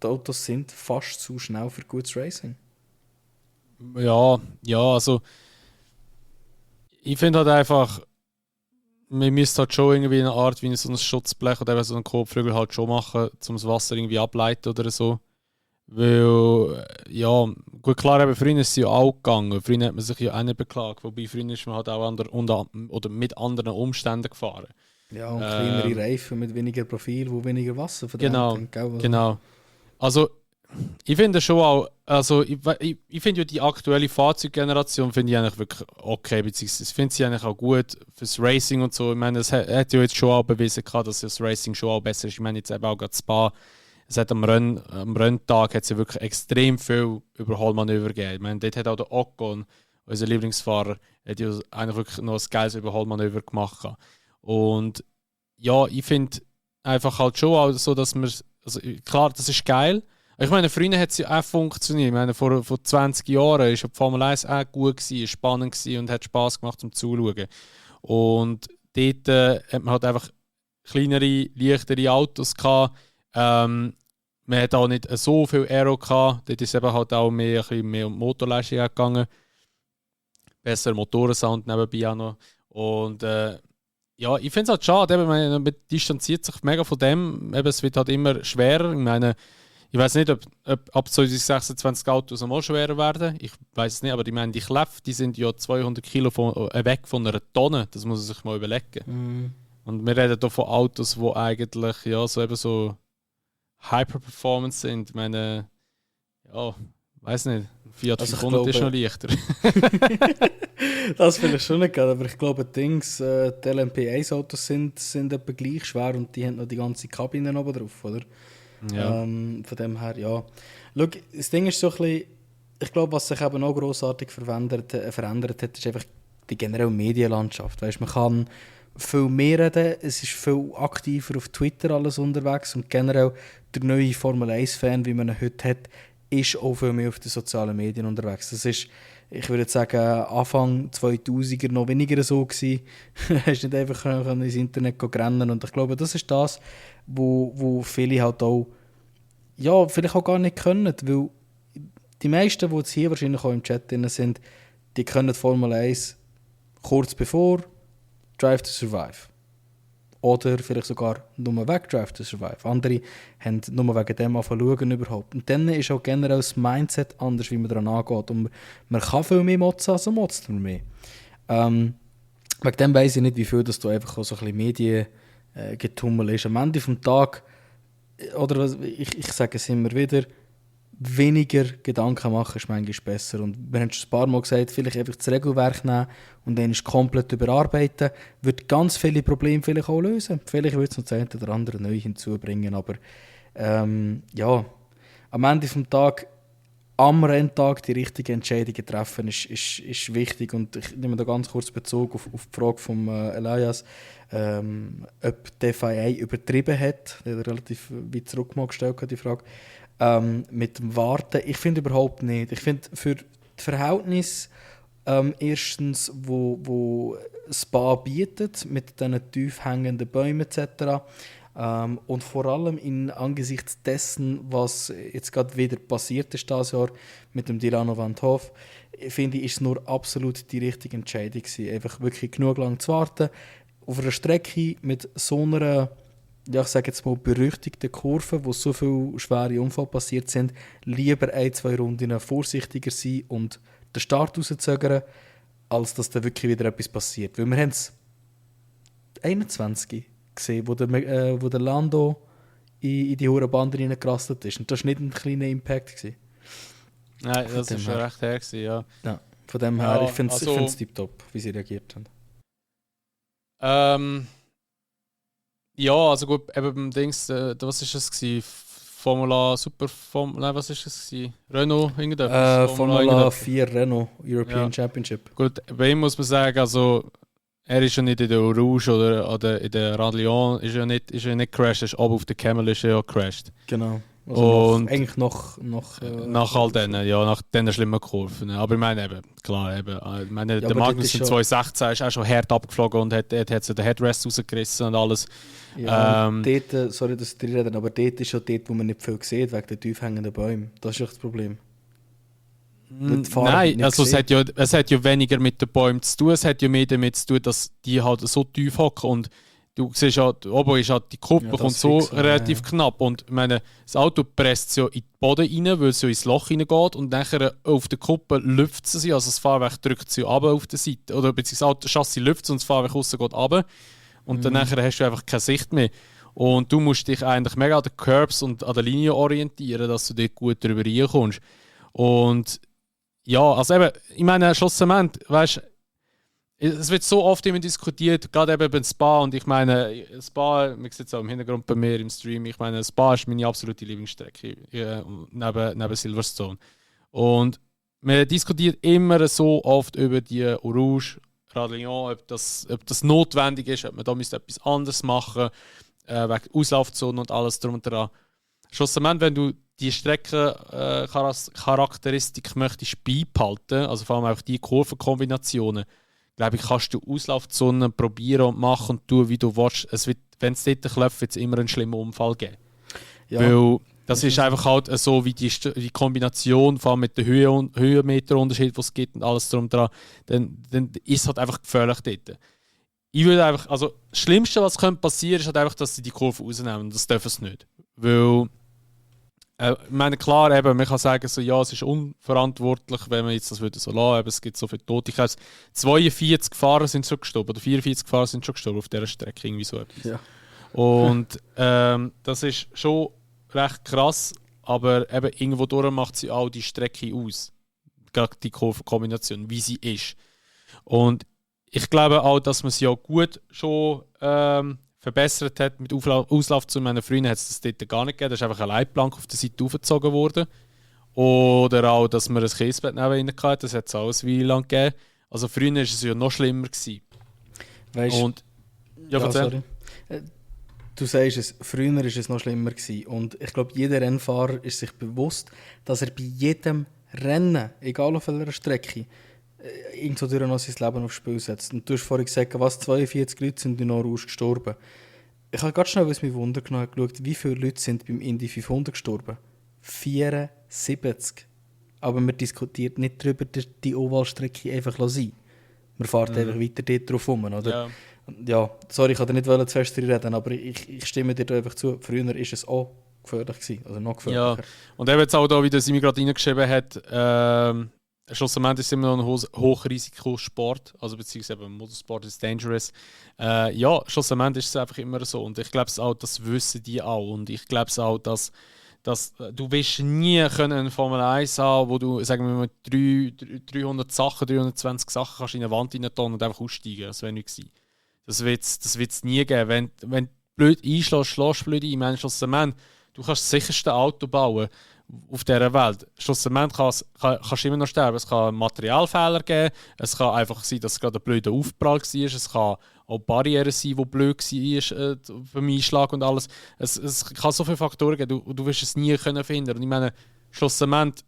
die Autos sind fast zu schnell für gutes Racing. Ja, also ich finde halt einfach, man müsste halt schon irgendwie eine Art wie so ein Schutzblech oder eben so einen Kotflügel halt schon machen, um das Wasser irgendwie ableiten oder so. Weil, ja, gut, klar, eben, früher ist es ja auch gegangen. Früher hat man sich ja auch nicht beklagt. Wobei früher ist man halt auch oder mit anderen Umständen gefahren. Ja, und kleinere Reifen mit weniger Profil, wo weniger Wasser verdrängt. Genau. Also, ich finde schon auch, also ich finde ja die aktuelle Fahrzeuggeneration finde ich eigentlich wirklich okay, beziehungsweise ich finde sie eigentlich auch gut fürs Racing und so. Ich meine, es hat ja jetzt schon auch bewiesen, dass das Racing schon auch besser ist. Ich meine, jetzt eben auch gerade Spa. Es hat am Renntag hat es ja wirklich extrem viel Überholmanöver gegeben. Ich meine, dort hat auch der Ocon, unser Lieblingsfahrer, hat ja eigentlich wirklich noch ein geiles Überholmanöver gemacht. Und ja, ich finde einfach halt schon auch so, dass man, also klar, das ist geil. Ich meine, früher hat es ja auch funktioniert. Ich meine, vor 20 Jahren war die Formel 1 auch gut, spannend und hat Spass gemacht zum Zuschauen. Und dort hat man halt einfach kleinere, leichtere Autos gehabt. Man hat auch nicht so viel Aero gehabt. Dort ist es eben halt auch ein bisschen mehr um Motorleistung gegangen. Besser Motorensound nebenbei auch noch. Und ja, ich finde es halt schade, eben, man distanziert sich mega von dem. Eben, es wird halt immer schwerer. Ich meine, ich weiß nicht, ob ab 2026 Autos einmal schwerer werden. Ich weiß es nicht, aber ich meine, die Kläpfe, die sind ja 200 Kilo weg von einer Tonne. Das muss man sich mal überlegen. Und wir reden hier von Autos, die eigentlich ja, so eben so Hyper-Performance sind. Ich meine, ja, weiß nicht, Fiat 500 ist noch leichter. Das vielleicht schon nicht, aber ich glaube, die LMP1-Autos sind etwa gleich schwer und die haben noch die ganze Kabine oben drauf, oder? Ja. Von dem her, ja. Schau, das Ding ist so ein bisschen, ich glaube, was sich eben auch grossartig verändert hat, ist einfach die generelle Medienlandschaft. Weißt, man kann viel mehr reden, es ist viel aktiver auf Twitter alles unterwegs und generell der neue Formel-1-Fan, wie man ihn heute hat, ist auch viel mehr auf den sozialen Medien unterwegs. Das ist, ich würde sagen, Anfang 2000er noch weniger so gewesen. Hast nicht einfach ins Internet rennen und ich glaube, das ist das, wo viele halt auch, ja, vielleicht auch gar nicht können, weil die meisten, die jetzt hier wahrscheinlich auch im Chat drin sind, die können Formel 1 kurz bevor Drive to Survive. Oder vielleicht sogar nur wegen Drive to Survive. Andere haben nur wegen dem angefangen überhaupt. Und dann ist auch generell das Mindset anders, wie man daran angeht. Und man kann viel mehr motzen, also motzt man mehr. Wegen dem weiss ich nicht, wie viel dass du einfach auch so ein bisschen Mediengetummel ist. Am Ende des Tages, oder ich sage es immer wieder, weniger Gedanken machen ist manchmal besser. Und wir haben schon ein paar Mal gesagt, vielleicht einfach das Regelwerk nehmen und dann ist komplett überarbeiten, wird ganz viele Probleme vielleicht auch lösen. Vielleicht wird es noch das eine oder andere neu hinzubringen, aber ja, am Ende des Tages, am Renntag die richtigen Entscheidungen treffen, ist wichtig. Und ich nehme da ganz kurz Bezug auf die Frage von Elias, ob die FIA übertrieben hat. Der hat relativ weit zurück mal gestellt, die Frage. Mit dem Warten. Ich finde überhaupt nicht. Ich finde für das Verhältnis erstens, wo Spa bietet, mit diesen tief hängenden Bäumen etc. Und vor allem angesichts dessen, was jetzt gerade wieder passiert ist dieses Jahr mit dem Dilano van 't Hoff, finde ich, ist es nur absolut die richtige Entscheidung gewesen. Einfach wirklich genug lang zu warten. Auf einer Strecke mit so einer, ja, ich sage jetzt mal, berüchtigte Kurve, wo so viele schwere Unfälle passiert sind, lieber 1-2 Runden vorsichtiger sein und den Start rauszögern, als dass da wirklich wieder etwas passiert. Weil wir haben es 21 gesehen, wo der Lando in die hohe Bande reingerastet ist. Und das war nicht ein kleiner Impact gewesen. Nein, das war schon recht her gewesen, ja. Ja, von dem her, Ja, ich finde es also, tipptopp, wie sie reagiert haben. Ja, also gut, eben beim Dings, was ist es gewesen? Formula, nein, was ist es gewesen? Renault, irgendetwas? Formula 4 Renault, European Ja. Championship. Gut, bei ihm muss man sagen, also er ist ja nicht in der Rouge oder in der Rad Lyon, ist ja nicht gecrashed, ist aber auf der Camel ist er ja gecrashed. Genau. Also Und eigentlich noch nach all denen, ja, nach diesen schlimmen Kurven. Aber ich meine eben, klar, eben, ich meine, Ja, der aber Magnus dort in ist schon- 2016 ist auch schon hart abgeflogen und hat so den Headrest rausgerissen und alles. Ja, dort, sorry, dass ich dir rede, aber dort ist schon dort, wo man nicht viel sieht, wegen den tief hängenden Bäumen. Das ist echt das Problem. Mit der Fahrer Nein, nicht also es gesehen. hat ja weniger mit den Bäumen zu tun, es hat ja mehr damit zu tun, dass die halt so tief hocken und du siehst ja, oben ist halt die Kuppe Ja, das kommt so fix, ja, relativ ja. knapp und ich meine, das Auto presst ja in den Boden rein, weil es ja ins Loch reingeht und nachher auf der Kuppe lüpft es sich, also das Fahrwerk drückt sie runter auf der Seite oder beziehungsweise das Chassis lüpft und das Fahrwerk aussen geht runter und dann nachher hast du einfach keine Sicht mehr. Und du musst dich eigentlich mega an den Curbs und an der Linie orientieren, dass du dort gut drüber reinkommst. Und ja, also eben, ich meine, schlussendlich, weißt du, es wird so oft immer diskutiert, gerade eben beim Spa. Und ich meine, Spa, man sieht es auch im Hintergrund bei mir im Stream, ich meine, Spa ist meine absolute Lieblingsstrecke neben Silverstone. Und man diskutiert immer so oft über die Rouge, Rad Lyon, ob das notwendig ist, ob man da etwas anderes machen müsste. Wegen Auslaufzonen und alles drum und dran. Schlussendlich, wenn du die Streckencharakteristik möchtest beibehalten, also vor allem auch die Kurvenkombinationen, glaube ich, kannst du Auslaufzonen probieren und machen und tun, wie du willst. Es wird wenn es dort klopft, wird es immer einen schlimmen Unfall geben. Ja. Weil das ist einfach halt so wie die Kombination vor allem mit den Höhenmeterunterschied, die es gibt und alles drum dran, dann ist es halt einfach gefährlich dort. Ich würde einfach, also das Schlimmste, was passieren könnte, ist halt einfach, dass sie die Kurve rausnehmen und das dürfen sie nicht. Weil ich meine, klar, eben, man kann sagen, so, ja, es ist unverantwortlich, wenn man jetzt das würde so lassen, aber es gibt so viele Tote. Ich weiß, 42 Fahrer sind schon gestorben, oder 44 Fahrer sind schon gestorben auf dieser Strecke, irgendwie so etwas. Ja. Und das ist schon recht krass, aber eben irgendwo durch macht sie auch die Strecke aus. Gerade die Kurvenkombination, wie sie ist. Und ich glaube auch, dass man sie ja gut schon verbessert hat mit Auslauf zu meinen Freunden, hat es das dort gar nicht gegeben. Da ist einfach ein Leitplank auf der Seite aufgezogen worden. Oder auch, dass man ein Kiesbett neben ihnen hatte, das hat es auch eine Weile lang gegeben. Also früher war es ja noch schlimmer gewesen. Weißt, und ja, sorry. Du sagst es, früher war es noch schlimmer gewesen. Und ich glaube, jeder Rennfahrer ist sich bewusst, dass er bei jedem Rennen, egal auf welcher Strecke, irgendwo durch noch sein Leben aufs Spiel setzt. Und du hast vorhin gesagt, was 42 Leute sind in Norwegen gestorben. Ich habe ganz schnell, was mich wundert genommen, geschaut, wie viele Leute sind beim Indy 500 gestorben. 74. Aber man diskutiert nicht darüber, die Ovalstrecke einfach sein. Man fährt einfach weiter dort drauf rum, oder? Ja, sorry, ich wollte nicht zu fest reden, aber ich stimme dir da einfach zu. Früher war es auch gefährlich gewesen, also noch gefährlicher. Ja, und eben jetzt auch da, wie der Simi gerade reingeschrieben hat, schlussendlich ist es immer noch ein Hochrisikosport, also beziehungsweise Motorsport ist dangerous. Ja, schlussendlich ist es einfach immer so und ich glaube auch, das wissen die auch und ich glaube auch, dass du wirst nie eine Formel 1 haben, wo du, sagen wir mal, 320 Sachen kannst in eine Wand rein tun und einfach aussteigen. Das wäre nicht gewesen. Das wird es nie geben. Wenn du blöd einschlägst, schlägst du blöd ein. Ich meine, schlussendlich, du kannst das sicherste Auto bauen auf dieser Welt. Schlussendlich kannst du immer noch sterben. Es kann einen Materialfehler geben, es kann einfach sein, dass es gerade ein blöder Aufprall war, es kann auch Barrieren sein, die blöd war beim Einschlag und alles. Es kann so viele Faktoren geben, du wirst es nie können finden. Und ich meine, schlussendlich,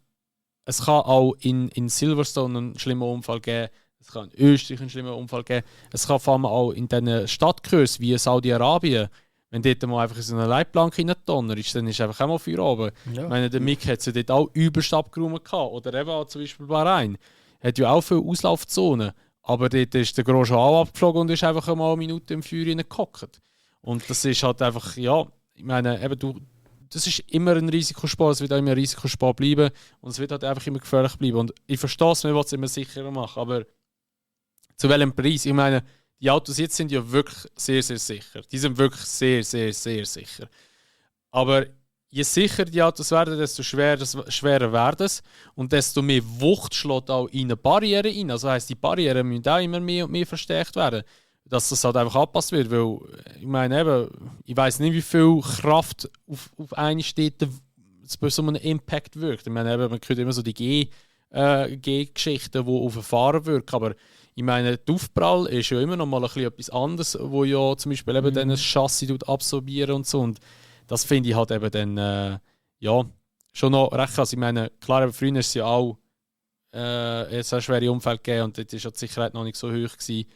es kann auch in Silverstone einen schlimmen Unfall geben, es kann in Österreich einen schlimmen Unfall geben, es kann vor allem auch in diesen Stadtkursen wie Saudi-Arabien, wenn dort mal einfach in so eine Leitplanke rein ist, dann ist einfach auch mal Feuer oben. Ja. Ich meine, der Mick hat sie dort auch übelst abgeräumt gehabt. Oder eben auch zum Beispiel Bahrain. Hat ja auch viele Auslaufzonen. Aber dort ist der Grosjean auch abgeflogen und ist einfach mal eine Minute im Feuer reingehockt. Und das ist halt einfach, ja, ich meine, eben das ist immer ein Risikosport, es wird auch immer ein Risikosport bleiben und es wird halt einfach immer gefährlich bleiben. Und ich verstehe es, man will es immer sicherer machen, aber zu welchem Preis? Ich meine, die Autos jetzt sind ja wirklich sehr, sehr sicher. Die sind wirklich sehr, sehr, sehr sicher. Aber je sicherer die Autos werden, desto schwerer werden es. Und desto mehr Wucht schlägt auch in eine Barriere rein. Also heisst, die Barrieren müssen auch immer mehr und mehr verstärkt werden. Dass das halt einfach angepasst wird. Weil, ich meine eben, ich weiss nicht, wie viel Kraft auf eine steht, bei so einem Impact wirkt. Ich meine eben, man hört immer so die G-Geschichten, die auf den Fahrer wirken. Aber ich meine, der Aufprall ist ja immer noch mal ein bisschen etwas anderes, wo ja zum Beispiel eben dann ein Chassis absorbieren und so. Und das finde ich halt eben dann, ja, schon noch recht krass. Ich meine, klar, früher ist es ja auch sehr schwere Umfälle gegeben und dort war die Sicherheit noch nicht so hoch gewesen.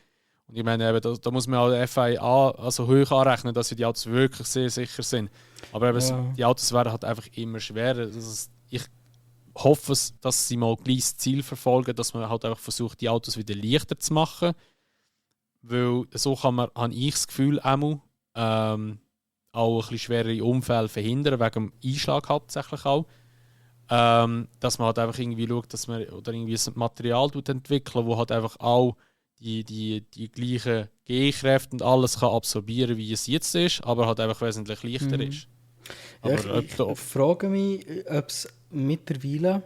Und ich meine, eben, da muss man auch der FIA also hoch anrechnen, dass die Autos wirklich sehr sicher sind. Aber eben, die Autos werden halt einfach immer schwerer. Ich hoffe, dass sie mal gleich das Ziel verfolgen, dass man halt einfach versucht, die Autos wieder leichter zu machen. Weil so kann man, habe ich das Gefühl, auch ein bisschen schwerere Unfälle verhindern, wegen dem Einschlag hauptsächlich auch. Dass man halt einfach irgendwie schaut, dass man oder irgendwie ein Material entwickelt, wo halt einfach auch die gleichen G-Kräfte und alles kann absorbieren, wie es jetzt ist, aber halt einfach wesentlich leichter ist. Ja, ich frage mich, ob es mittlerweile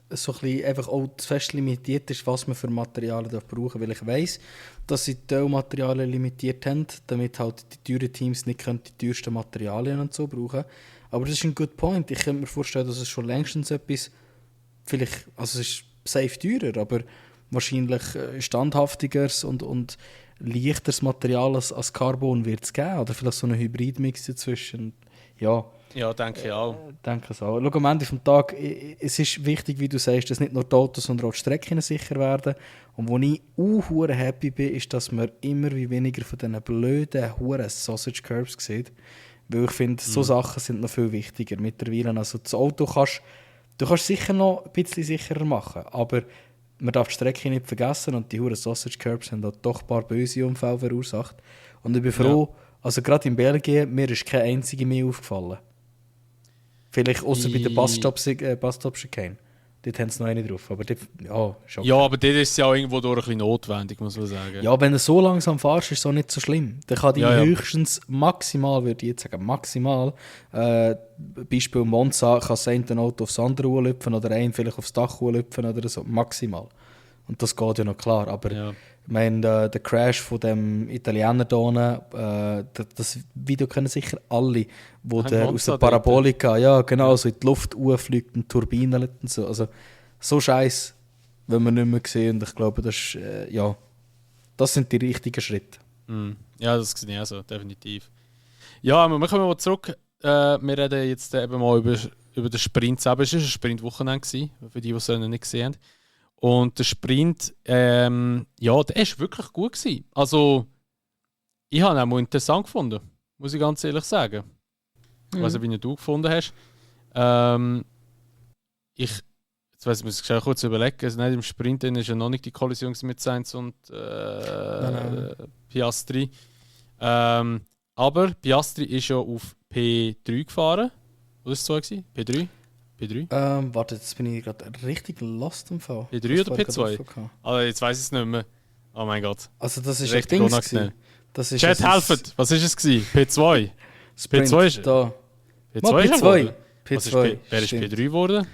so ein bisschen einfach auch zu fest limitiert ist, was man für Materialien brauchen darf. Weil ich weiss, dass sie Teilmaterialien limitiert haben, damit halt die teuren Teams nicht die teuersten Materialien und so brauchen. Aber das ist ein good point. Ich könnte mir vorstellen, dass es schon längstens etwas, vielleicht, also es ist safe teurer, aber wahrscheinlich standhaftigeres und leichteres Material als Carbon wird es geben. Oder vielleicht so einen Hybridmix dazwischen. Ja. Ja, denke ich auch. Denke so. Schau, am Ende des Tages, es ist wichtig, wie du sagst, dass nicht nur die Autos, sondern auch die Strecken sicher werden. Und wo ich auch happy bin, ist, dass man immer wie weniger von diesen blöden huren Sausage Curbs sieht. Weil ich finde, so Sachen sind noch viel wichtiger mittlerweile. Also das Auto du kannst sicher noch ein bisschen sicherer machen, aber man darf die Strecke nicht vergessen und die huren Sausage Curbs haben doch ein paar böse Unfälle verursacht. Und ich bin froh, also gerade in Belgien, mir ist keine einzige mehr aufgefallen. Vielleicht außer bei den Busstop-Chicane. Dort haben sie noch eine drauf. Aber dort, ist okay. Ja, aber dort ist es ja auch irgendwo durch ein bisschen notwendig, muss man sagen. Ja, wenn du so langsam fährst, ist es auch nicht so schlimm. Dann kann die höchstens maximal, würde ich jetzt sagen, maximal, Beispiel Monza, kann das eine Auto aufs andere lüpfen oder ein vielleicht aufs Dach lüpfen oder so, maximal. Und das geht ja noch klar. Aber ich meine, der Crash von dem Italiener da unten, das Video kennen sicher alle, wo der aus der Parabolika, so in die Luft fliegt und Turbinen und so. Also so Scheiß, wenn wir nicht mehr sehen. Und ich glaube, das ist, das sind die richtigen Schritte. Ja, das sehe ich auch so, definitiv. Ja, wir kommen mal zurück. Wir reden jetzt eben mal über den Sprint selber. Es war ein Sprintwochenende, für die es nicht gesehen haben. Und der Sprint, der war wirklich gut gewesen. Also, ich habe ihn auch mal interessant gefunden, muss ich ganz ehrlich sagen. Ich weiß nicht, wie du gefunden hast. Jetzt muss ich kurz überlegen. Also nicht im Sprint ist ja noch nicht die Kollision mit Sainz und Piastri. Aber Piastri ist ja auf P3 gefahren. Oder ist es so gewesen? P3? Warte, jetzt bin ich gerade richtig lost im Fall. P3 oder P2? Also jetzt weiss ich es nicht mehr. Oh mein Gott. Also das ist ein Ding. Chat, helfet! Was war es gewesen? P2? Sprint P2 ist da. P2. P2. Wer ist P3 geworden?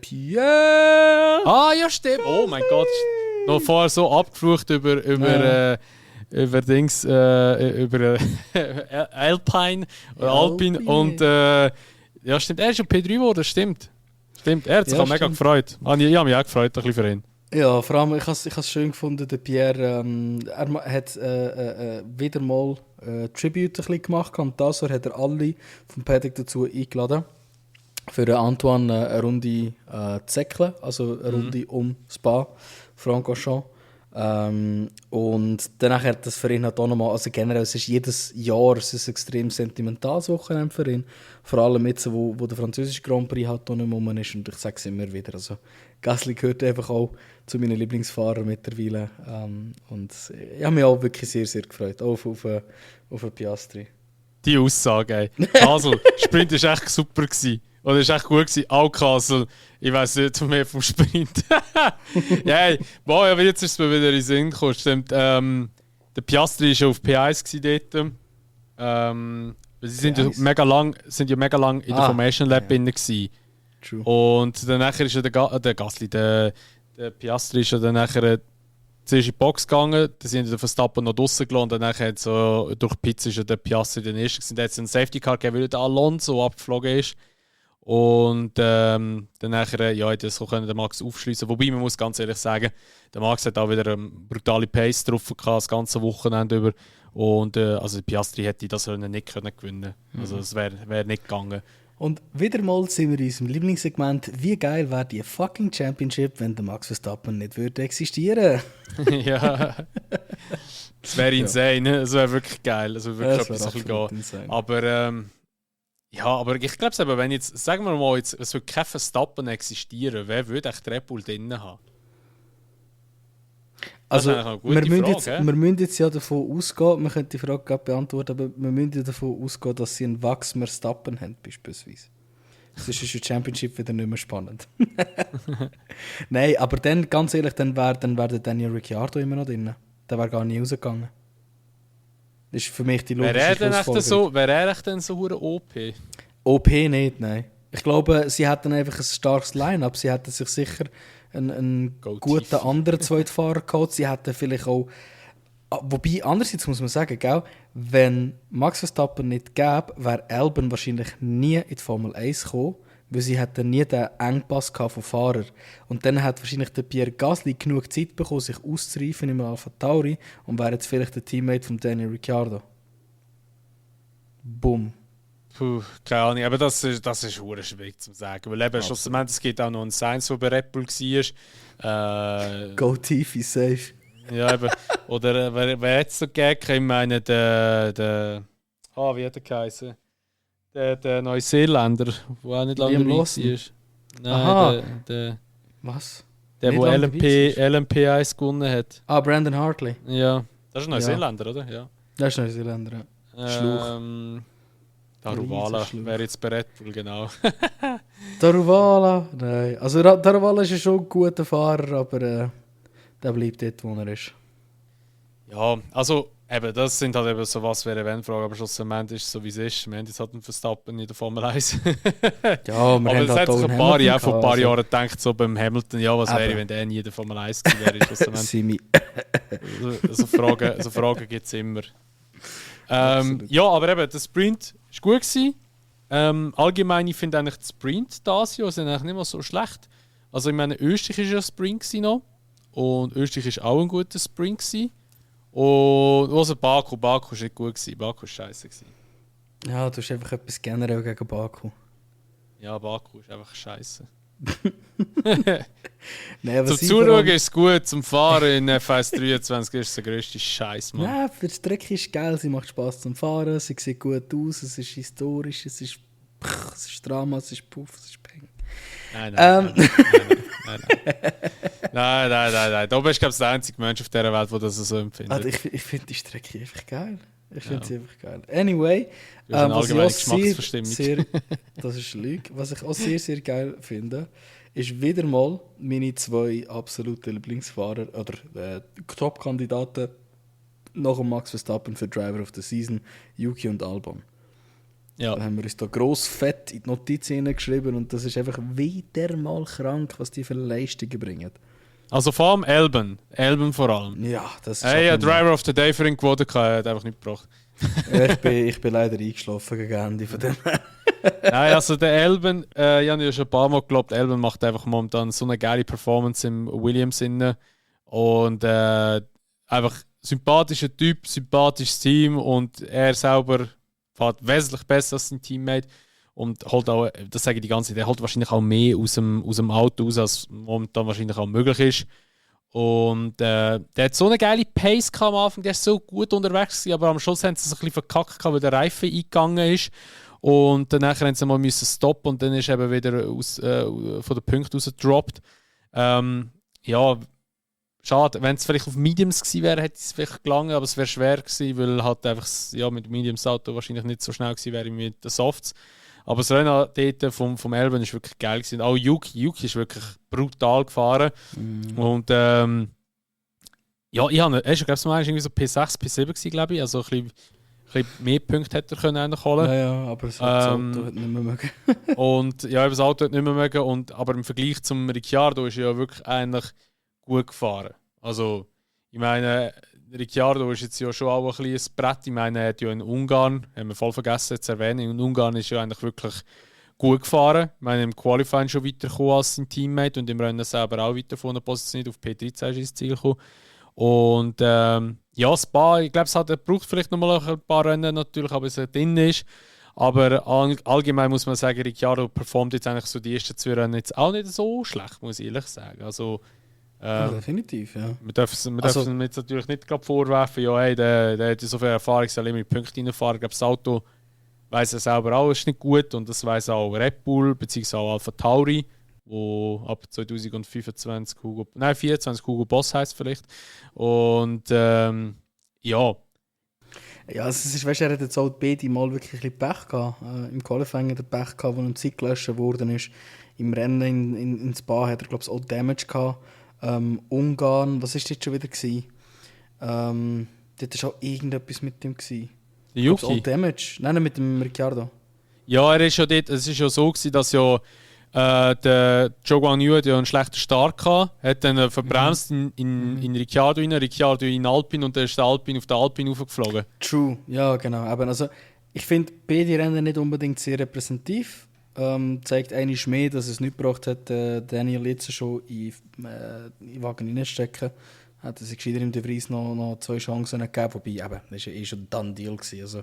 Pierre! Ah, ja, stimmt. Oh mein Gott. Noch vorher so abgeflucht über Dings, über Alpine oder Alpine und ja, stimmt. Er ist schon P3 geworden, stimmt. Er hat sich auch mega gefreut. Ich habe mich auch gefreut, ein bisschen für ihn. Ja, vor allem, ich habe es schön gefunden, der Pierre, er hat wieder mal Tribute ein bisschen gemacht und das hat er alle vom Paddock dazu eingeladen, für Antoine eine Runde zu säckeln, also eine Runde um Spa, Francorchamps. Und danach hat das für ihn halt auch nochmal, also generell, es ist jedes Jahr es ist ein extrem sentimentales Wochenende für ihn. Vor allem jetzt, wo der französische Grand Prix halt noch nicht mehr rum ist. Und ich sage es immer wieder, also Gasly gehört einfach auch zu meinen Lieblingsfahrern mittlerweile. Und ich habe mich auch wirklich sehr, sehr gefreut, auch auf Piastri. Die Aussage, ey. Basel, Sprint war echt super gewesen. Oder ist echt gut gewesen. Alcastle, ich weiss nicht mehr vom Sprint. Ja, hey, aber jetzt ist es mir wieder in den Sinn gekommen. Stimmt, der Piastri war schon auf P1 dort. Sie sind ja mega lang in der Formation Lab drin gewesen. True. Und dann ist ja der Gasly, der Piastri ist ja dann nachher zuerst in die Box gegangen, dann sind die Verstappen noch draussen gelassen und dann hat so, durch die Pizza ist ja der Piastri der Erste gewesen. Da hat es einen Safety Car gegeben, weil der Alonso abgeflogen ist. Und dann nachher, hat das so können, den Max aufschliessen. Wobei man muss ganz ehrlich sagen, der Max hat auch wieder eine brutale Pace drauf gehabt, das ganze Wochenende über. Und also Piastri hätte das nicht gewinnen. Also es wäre nicht gegangen. Und wieder mal sind wir in unserem Lieblingssegment. Wie geil wäre die fucking Championship, wenn der Max Verstappen nicht würde existieren? Ja. Das wäre insane. Das wäre wirklich geil. Also wirklich etwas gehen. Aber ich glaube, wenn jetzt, sagen wir mal, es würde kein Verstappen existieren, wer würde echt Red Bull drin haben? Also, wir müssen jetzt ja davon ausgehen, wir können die Frage gerade beantworten, aber wir müssen ja davon ausgehen, dass sie einen Wachs Verstappen haben, beispielsweise. Sonst ist die Championship wieder nicht mehr spannend. Nein, aber dann, ganz ehrlich, dann wäre der Daniel Ricciardo immer noch drin. Der wäre gar nicht rausgegangen. Das ist für mich die logische Schlussfolgerung. Wäre er echt denn so OP? OP nicht, nein. Ich glaube, sie hätten einfach ein starkes Line-Up. Sie hätten sich sicher einen guten anderen Zweitfahrer gehabt. Sie hätten vielleicht auch... Wobei, andererseits muss man sagen, gell, wenn Max Verstappen nicht gäbe, wäre Albon wahrscheinlich nie in die Formel 1 gekommen, weil sie hätten nie den Engpass gehabt von Fahrern. Und dann hat wahrscheinlich der Pierre Gasly genug Zeit bekommen, sich auszureifen im Alpha Tauri und wäre jetzt vielleicht der Teammate von Daniel Ricciardo. Boom. Keine Ahnung, aber das ist verdammt schwierig zu sagen. Weil eben schlussendlich, es gibt auch noch einen Sainz, der bei Red Bull war. Go Tief ist safe. Ja, eben. Oder wer jetzt so gegeben? Ich meine, wie hat er geheißen? Der Neuseeländer, der auch nicht lange Liam dabei Lawson. war. Aha. Nein, der Was? der Nicht wo lange dabei LMP1 gewonnen hat. Ah, Brandon Hartley. Ja, das ist ein Neuseeländer, oder? Ja. Das ist Neuseeländer, ja. Schluch. Daruvala Riesenschluch. wäre jetzt bei Red Bull, genau. Daruvala? Nein. Also Daruvala ist ja schon ein guter Fahrer, aber der bleibt dort, wo er ist. Ja, also eben, das sind halt eben so was wäre Wenn-Fragen, aber schlussendlich ist es so, wie es ist. Wir haben jetzt halt einen Verstappen in der Formel 1. Ja, aber es hat sich ein paar, ja, vor ein paar also. Jahren gedacht, so beim Hamilton, ja, was wäre, Aber- wenn der nie in der Formel 1 gewesen wäre. schlussendlich. Simi. so Fragen gibt es immer. Absolut. Ja, aber eben, der Sprint war gut gewesen. Allgemein, ich finde eigentlich die Sprint dieses Jahr sind eigentlich nicht mal so schlecht. Also ich meine, Österreich war ja ein Sprint gewesen noch. Und Österreich war auch ein guter Sprint gewesen. Und also Baku war nicht gut gewesen. Baku war scheiße gewesen. Ja, du hast einfach etwas generell gegen Baku. Ja, Baku ist einfach scheiße. Nein, Zum Zuschauen ist es gut, zum Fahren in FS 23 ist es der grösste Scheiß, Mann. Nein, für die Strecke ist geil, sie macht Spass zum Fahren, sie sieht gut aus, es ist historisch, es ist Drama, es ist Puff, es ist Peng. Nein. Da bist du, glaube ich, der einzige Mensch auf dieser Welt, der das so empfindet. Also ich finde die Strecke einfach geil. Ich finde sie einfach geil. Anyway, Du hast eine was ich allgemeine auch Geschmacksverstimmung. das ist Lüge. Was ich auch sehr, sehr geil finde, ist wieder mal meine 2 absoluten Lieblingsfahrer oder Top-Kandidaten nach dem Max Verstappen für Driver of the Season, Yuki und Albon. Ja. Da haben wir uns da gross fett in die Notizen geschrieben und das ist einfach wieder mal krank, was die für Leistungen bringen. Also vor allem Albon vor allem. Ja, das ist Hey, halt ein Driver of the Day für ihn geworden, er hat einfach nicht gebracht. ich bin leider eingeschlafen gegen Ende von dem. Nein, also der Albon, ich habe ja schon ein paar Mal geglaubt, Albon macht einfach momentan so eine geile Performance im Williams inne und einfach sympathischer Typ, sympathisches Team und er selber fährt wesentlich besser als sein Teammate und holt auch, das sage ich die ganze Zeit, er holt wahrscheinlich auch mehr aus dem Auto raus, als momentan wahrscheinlich auch möglich ist. Und der hat so eine geile Pace am Anfang, der ist so gut unterwegs gewesen, aber am Schluss haben sie es ein bisschen verkackt, weil der Reifen eingegangen ist. Und dann haben sie mal stoppen und dann ist eben wieder von den Punkten rausgedroppt. Ja, schade. Wenn es vielleicht auf Mediums gewesen wäre, hätte es vielleicht gelangen, aber es wäre schwer gewesen, weil halt einfach ja, mit dem Mediums-Auto wahrscheinlich nicht so schnell gewesen wäre wie mit den Softs. Aber das Rennen dort vom Elben ist wirklich geil gewesen. Auch Yuki ist wirklich brutal gefahren. Und ja, ich habe, er ist glaube ich mal irgendwie so P6, P7 gewesen, glaube ich. Also ein bisschen mehr Punkte hätte er können holen. Ja, aber das Auto hat nicht mehr mögen. Und ja, eben das Auto hat nicht mehr mögen. Aber im Vergleich zum Ricciardo ist er ja wirklich eigentlich gut gefahren. Also, ich meine, Ricciardo ist jetzt ja schon auch ein bisschen ein Brett. Ich meine, er hat ja in Ungarn, haben wir voll vergessen zu erwähnen, in Ungarn ist ja eigentlich wirklich gut gefahren. Ich meine, im Qualifying schon weitergekommen als sein Teammate und im Rennen selber auch weiter vorne positioniert. Auf P13 ist ins Ziel gekommen. Und ja, Spa, ich glaube, er braucht vielleicht noch mal ein paar Rennen natürlich, aber es drin ist. Aber allgemein muss man sagen, Ricciardo performt jetzt eigentlich so die ersten 2 Rennen jetzt auch nicht so schlecht, muss ich ehrlich sagen. Also, Ja, definitiv, ja. wir dürfen ihm jetzt natürlich nicht gerade vorwerfen, ja, hey, der hat so viel Erfahrung, soll immer die Punkte reinfahren. Ich glaube, das Auto weiss er selber auch, ist nicht gut und das weiss auch Red Bull bzw. auch Alpha Tauri, wo ab 2025 24 Hugo Boss heisst vielleicht. Und ja. Ja, also es ist, weißt, er hat jetzt auch beide Mal wirklich ein bisschen Pech gehabt. Im Qualifying hat er Pech gehabt, wo ihm Zeit gelöscht worden ist. Im Rennen in Spa hat er, glaube ich, auch Damage gehabt. Ungarn, was war das schon wieder? Dort war auch irgendetwas mit dem. Der Yuki? Auch Damage. Nein, mit dem Ricciardo. Ja, er ist ja dort, es ist ja so gewesen, dass ja der Zhou Guanyu hat ja einen schlechten Start gehabt, hat dann verbremst in Ricciardo rein, Ricciardo in Alpine und dann ist der Alpine auf der Alpine hochgeflogen. True, ja genau. Aber also, ich finde beide Rennen nicht unbedingt sehr repräsentativ. Zeigt eigentlich mehr, dass es nicht gebracht hat, Daniel jetzt schon in Wagen reinzustecken. Hat sich gescheiter im De Vries noch 2 Chancen gegeben, wobei eben, das war ja schon ein Done Deal gewesen. Also,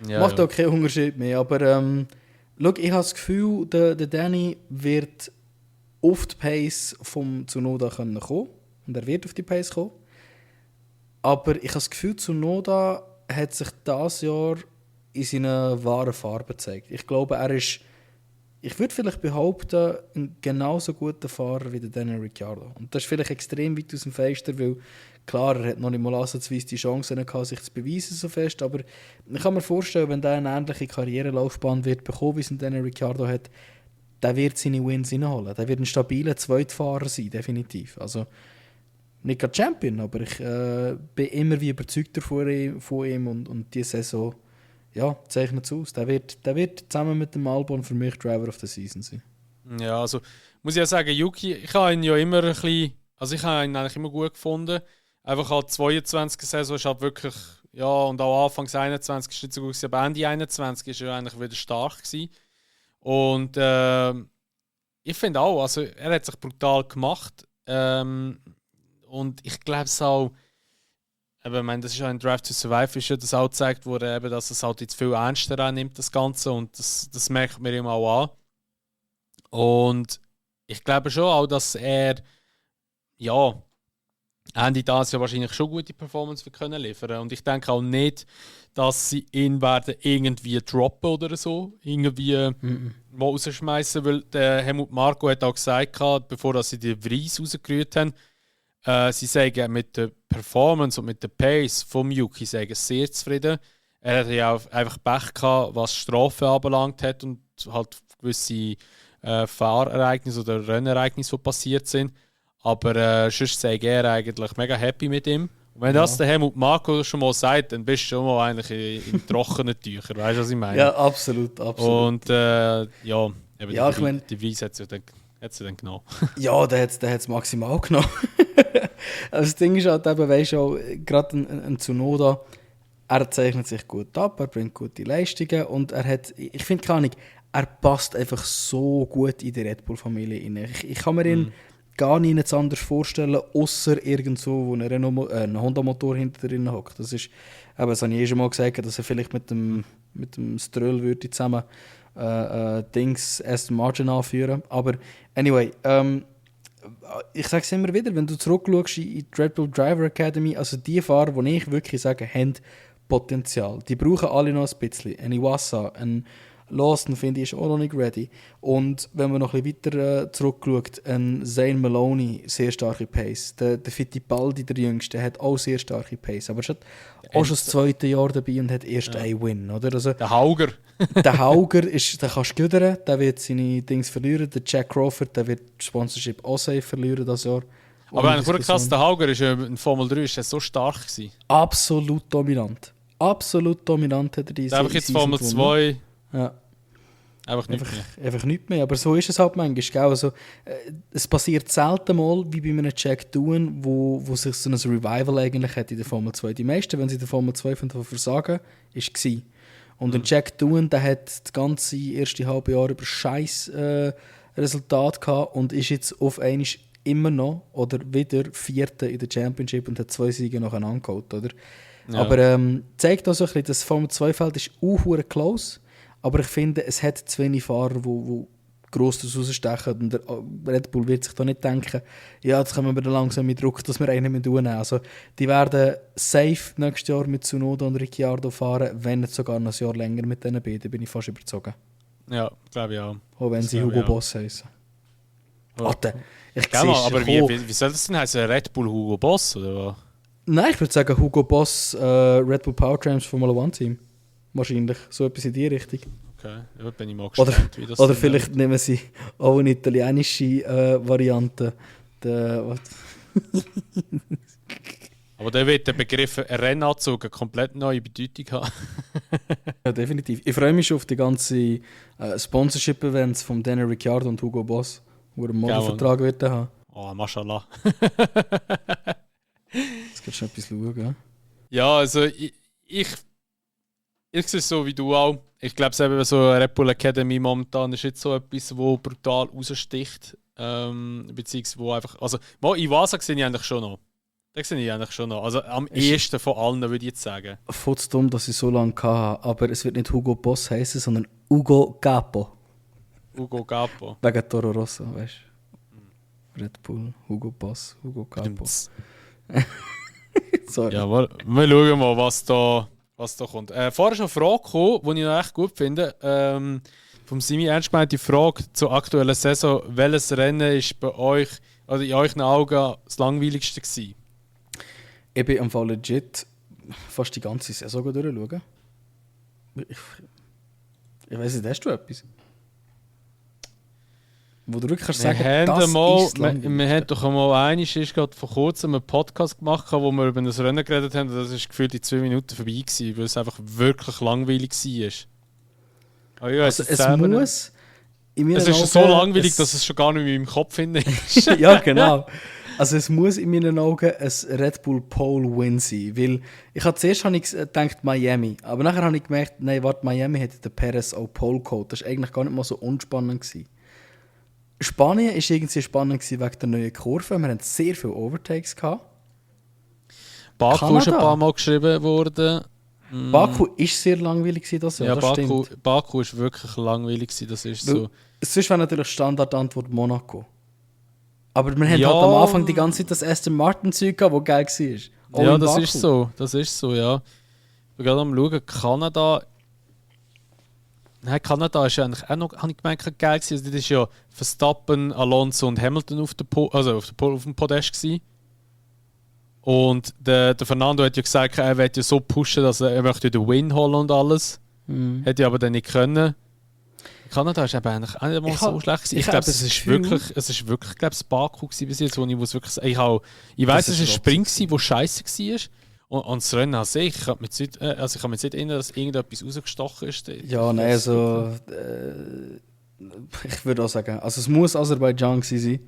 Macht auch keinen Unterschied mehr. Aber schau, ich habe das Gefühl, der Danny wird auf die Pace vom Tsunoda kommen können. Und er wird auf die Pace kommen. Aber ich habe das Gefühl, Tsunoda hat sich dieses Jahr in seinen wahren Farben gezeigt. Ich glaube, er ist, ich würde vielleicht behaupten, ein genauso guter Fahrer wie der Daniel Ricciardo. Und das ist vielleicht extrem weit aus dem Fenster, weil klar, er hat noch nicht mal ansatzweise die Chance gehabt, sich zu beweisen so fest, aber ich kann mir vorstellen, wenn er eine ähnliche Karrierelaufbahn wird bekommen, wie es ein Daniel Ricciardo hat, der wird seine Wins reinholen. Der wird ein stabiler Zweitfahrer sein, definitiv. Also nicht gerade Champion, aber ich bin immer wie überzeugter von ihm und diese Saison zeichnet es aus. Der wird zusammen mit dem Albon für mich Driver of the Season sein. Ja, also muss ich ja sagen, Yuki, ich habe ihn ja immer ein bisschen, also ich habe ihn eigentlich immer gut gefunden. Einfach halt 22. Saison ist halt wirklich, ja, und auch Anfangs 21 ist nicht so gut gewesen, aber Ende 21 ist er eigentlich wieder stark gewesen. Und ich finde auch, also er hat sich brutal gemacht. Und ich glaube es auch, eben, ich meine, das ist ja ein Drive to Survive, ist ja das auch gezeigt wurde, eben, dass es halt jetzt viel ernster nimmt, das Ganze. Und das merkt man ihm auch an. Und ich glaube schon auch, dass er, ja, Ende dieses Jahr wahrscheinlich schon gute Performance für können liefern. Und ich denke auch nicht, dass sie ihn werden irgendwie droppen oder so, irgendwie mal rausschmeißen, weil der Helmut Marko hat auch gesagt, bevor sie die Vries rausgerührt haben, sie sagen mit der Performance und mit der Pace vom Yuki sagen sehr zufrieden. Er hat ja auch einfach Pech gehabt, was Strafen anbelangt hat und halt gewisse Fahrereignisse oder Rennereignisse, die passiert sind. Aber sonst sage er eigentlich mega happy mit ihm. Und wenn das der Helmut Marko schon mal sagt, dann bist du schon mal eigentlich in trockenen Tüchern. Weißt du, was ich meine? Ja, absolut. Und eben ich meine, die Weiss hat sie dann genommen. Ja, der hat es maximal genommen. Das Ding ist halt eben, weißt du, gerade ein Tsunoda, er zeichnet sich gut ab, er bringt gute Leistungen und er hat, ich finde keine Ahnung, er passt einfach so gut in die Red Bull-Familie rein. Ich kann mir ihn gar nicht anders vorstellen, außer irgendwo, wo ein Honda-Motor hinter drin hockt. Das ist, das habe ich schon mal gesagt, dass er vielleicht mit dem Stroll würde zusammen Aston Martin anführen. Aber anyway, ich sage es immer wieder, wenn du zurückschaust in die Red Bull Driver Academy, also die Fahrer, die ich wirklich sage, haben Potenzial. Die brauchen alle noch ein bisschen. Ein Iwasa, ein Lawson, finde ich, ist auch noch nicht ready. Und wenn man noch ein bisschen weiter zurückschaut, ein Zane Maloney, sehr starke Pace. Der Fittipaldi, der Jüngste, hat auch sehr starke Pace. Aber er hat auch schon das zweite Jahr dabei und hat erst einen Win. Oder? Also, der Hauger. Der Hauger, der kannst du güdern, der wird seine Dings verlieren. Der Jack Crawford, der wird die Sponsorship auch safe verlieren das Jahr. Aber wenn ich krass, der Hauger ist in Formel 3 ist so stark gewesen. Absolut dominant. Absolut dominant hat er diese Season. Einfach jetzt Formel 2. Ja. Einfach nichts mehr. Aber so ist es halt manchmal. Gell? Also, es passiert selten mal, wie bei einem Jack Doohan, wo sich so ein Revival eigentlich hat in der Formel 2. Die meisten, wenn sie in der Formel 2 von Versagen, war. Und ein Jack Doohan, der hat das ganze erste halbe Jahr über scheiß Resultat gehabt und ist jetzt auf einmal immer noch oder wieder Vierter in der Championship und hat 2 Siege nacheinander geholt, oder? Ja. Aber zeigt auch so ein bisschen, das Formel 2-Feld ist auch close. Aber ich finde, es hat zu wenig Fahrer, die gross daraus rausstechen. Und der Red Bull wird sich da nicht denken, ja, jetzt kommen wir da langsam mit Druck, dass wir einen nehmen. Also, die werden safe nächstes Jahr mit Tsunoda und Ricciardo fahren, wenn nicht sogar noch ein Jahr länger mit diesen beiden, bin ich fast überzogen. Ja, glaube ich auch. Auch wenn sie Hugo Boss heißen. Warte, ich sehe mal, aber wie soll das denn heißen? Red Bull Hugo Boss? Oder was? Nein, ich würde sagen Hugo Boss, Red Bull Powertrains Formula 1 Team. Wahrscheinlich, so etwas in die Richtung. Okay, ja, bin ich mal gespannt, wie das oder vielleicht nehmen sie auch eine italienische Variante. Aber dann wird der Begriff Rennanzug eine komplett neue Bedeutung haben. Ja, definitiv. Ich freue mich schon auf die ganzen Sponsorship-Events von Daniel Ricciardo und Hugo Boss, wo er einen Modelvertrag wird haben. Oh, mashallah. Jetzt kannst du etwas schauen, ja? Ja, also ich sehe es so wie du auch. Ich glaube, so eine Red Bull Academy momentan ist jetzt so etwas, wo brutal raussticht. Beziehungsweise wo einfach. Also, Iwasa sehe ich eigentlich schon noch. Den sehe ich eigentlich schon noch. Also am ehesten von allen, würde ich jetzt sagen. Voll dumm, dass ich so lange hatte, aber es wird nicht Hugo Boss heißen, sondern Ugo Capo. Hugo Capo. Wegen Toro Rosso, weißt du? Red Bull, Hugo Boss, Hugo Capo. Sorry. Ja, wir schauen mal, was da kommt. Vorher ist noch eine Frage gekommen, die ich noch echt gut finde. Vom Simi ernst gemeinte Frage zur aktuellen Saison. Welches Rennen ist bei euch, oder in euren Augen, das langweiligste gewesen? Ich bin am Fall legit fast die ganze Saison durchschauen. Ich weiss nicht, hast du etwas? Wo du wirklich kannst sagen, das ist langweilig. Wir haben doch einmal gerade vor kurzem einen Podcast gemacht, wo wir über das Rennen geredet haben. Das ist gefühlt in 2 Minuten vorbei gewesen, weil es einfach wirklich langweilig war. Also es muss in meinen Es ist Augen, so langweilig, dass es schon gar nicht mehr in meinem Kopf ist. Ja, genau. Also es muss in meinen Augen ein Red Bull Pole Win sein, weil zuerst habe ich gedacht Miami, aber nachher habe ich gemerkt, nein, warte, Miami hätte den Perez auch Pole geholt. Das war eigentlich gar nicht mal so unspannend gewesen. Spanien war irgendwie spannend wegen der neuen Kurve. Wir hatten sehr viele Overtakes gehabt. Baku ist ein paar Mal geschrieben worden. Baku war sehr langweilig das Jahr, ja, das stimmt. Baku ist wirklich langweilig, das ist so. Sonst wäre natürlich Standardantwort Monaco. Aber wir haben halt am Anfang die ganze Zeit das Aston Martin-Zeug gehabt, das geil war. Ja, das ist so, ja. Ich bin gerade am schauen, Kanada... Nein, Kanada ist ja eigentlich auch noch, habe ich gemeint, geil gewesen. Also, das ist ja Verstappen, Alonso und Hamilton auf dem Podest gewesen. Und der Fernando hat ja gesagt, er will ja so pushen, dass er möchte den Win holen und alles. Hätte aber dann nicht können. Kanada ist eben eigentlich auch nicht mal so schlecht gewesen. Ich glaube, es ist wirklich glaube ich, Baku bis jetzt, wo ich wirklich sagen, ich weiss, es war ein Sprint, der scheiße war. Und das Rennen an sich, ich kann mich nicht erinnern, dass irgendetwas rausgestochen ist. Ja, nein, also ich würde auch sagen, also es muss Aserbaidschan sein,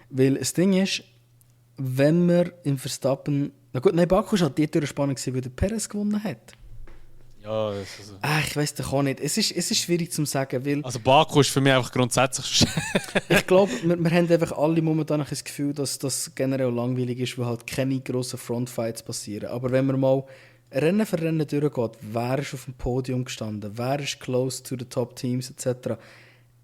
weil das Ding ist, wenn wir im Verstappen... Na gut, nein, Baku war halt die spannend, weil der Perez gewonnen hat. Ja, ich weiss doch auch nicht. Es ist schwierig zu sagen, weil... Also Baku ist für mich einfach grundsätzlich... Ich glaube, wir haben einfach alle momentan das Gefühl, dass das generell langweilig ist, weil halt keine grossen Frontfights passieren. Aber wenn man mal Rennen für Rennen durchgeht, wer ist auf dem Podium gestanden, wer ist close to the top teams etc.,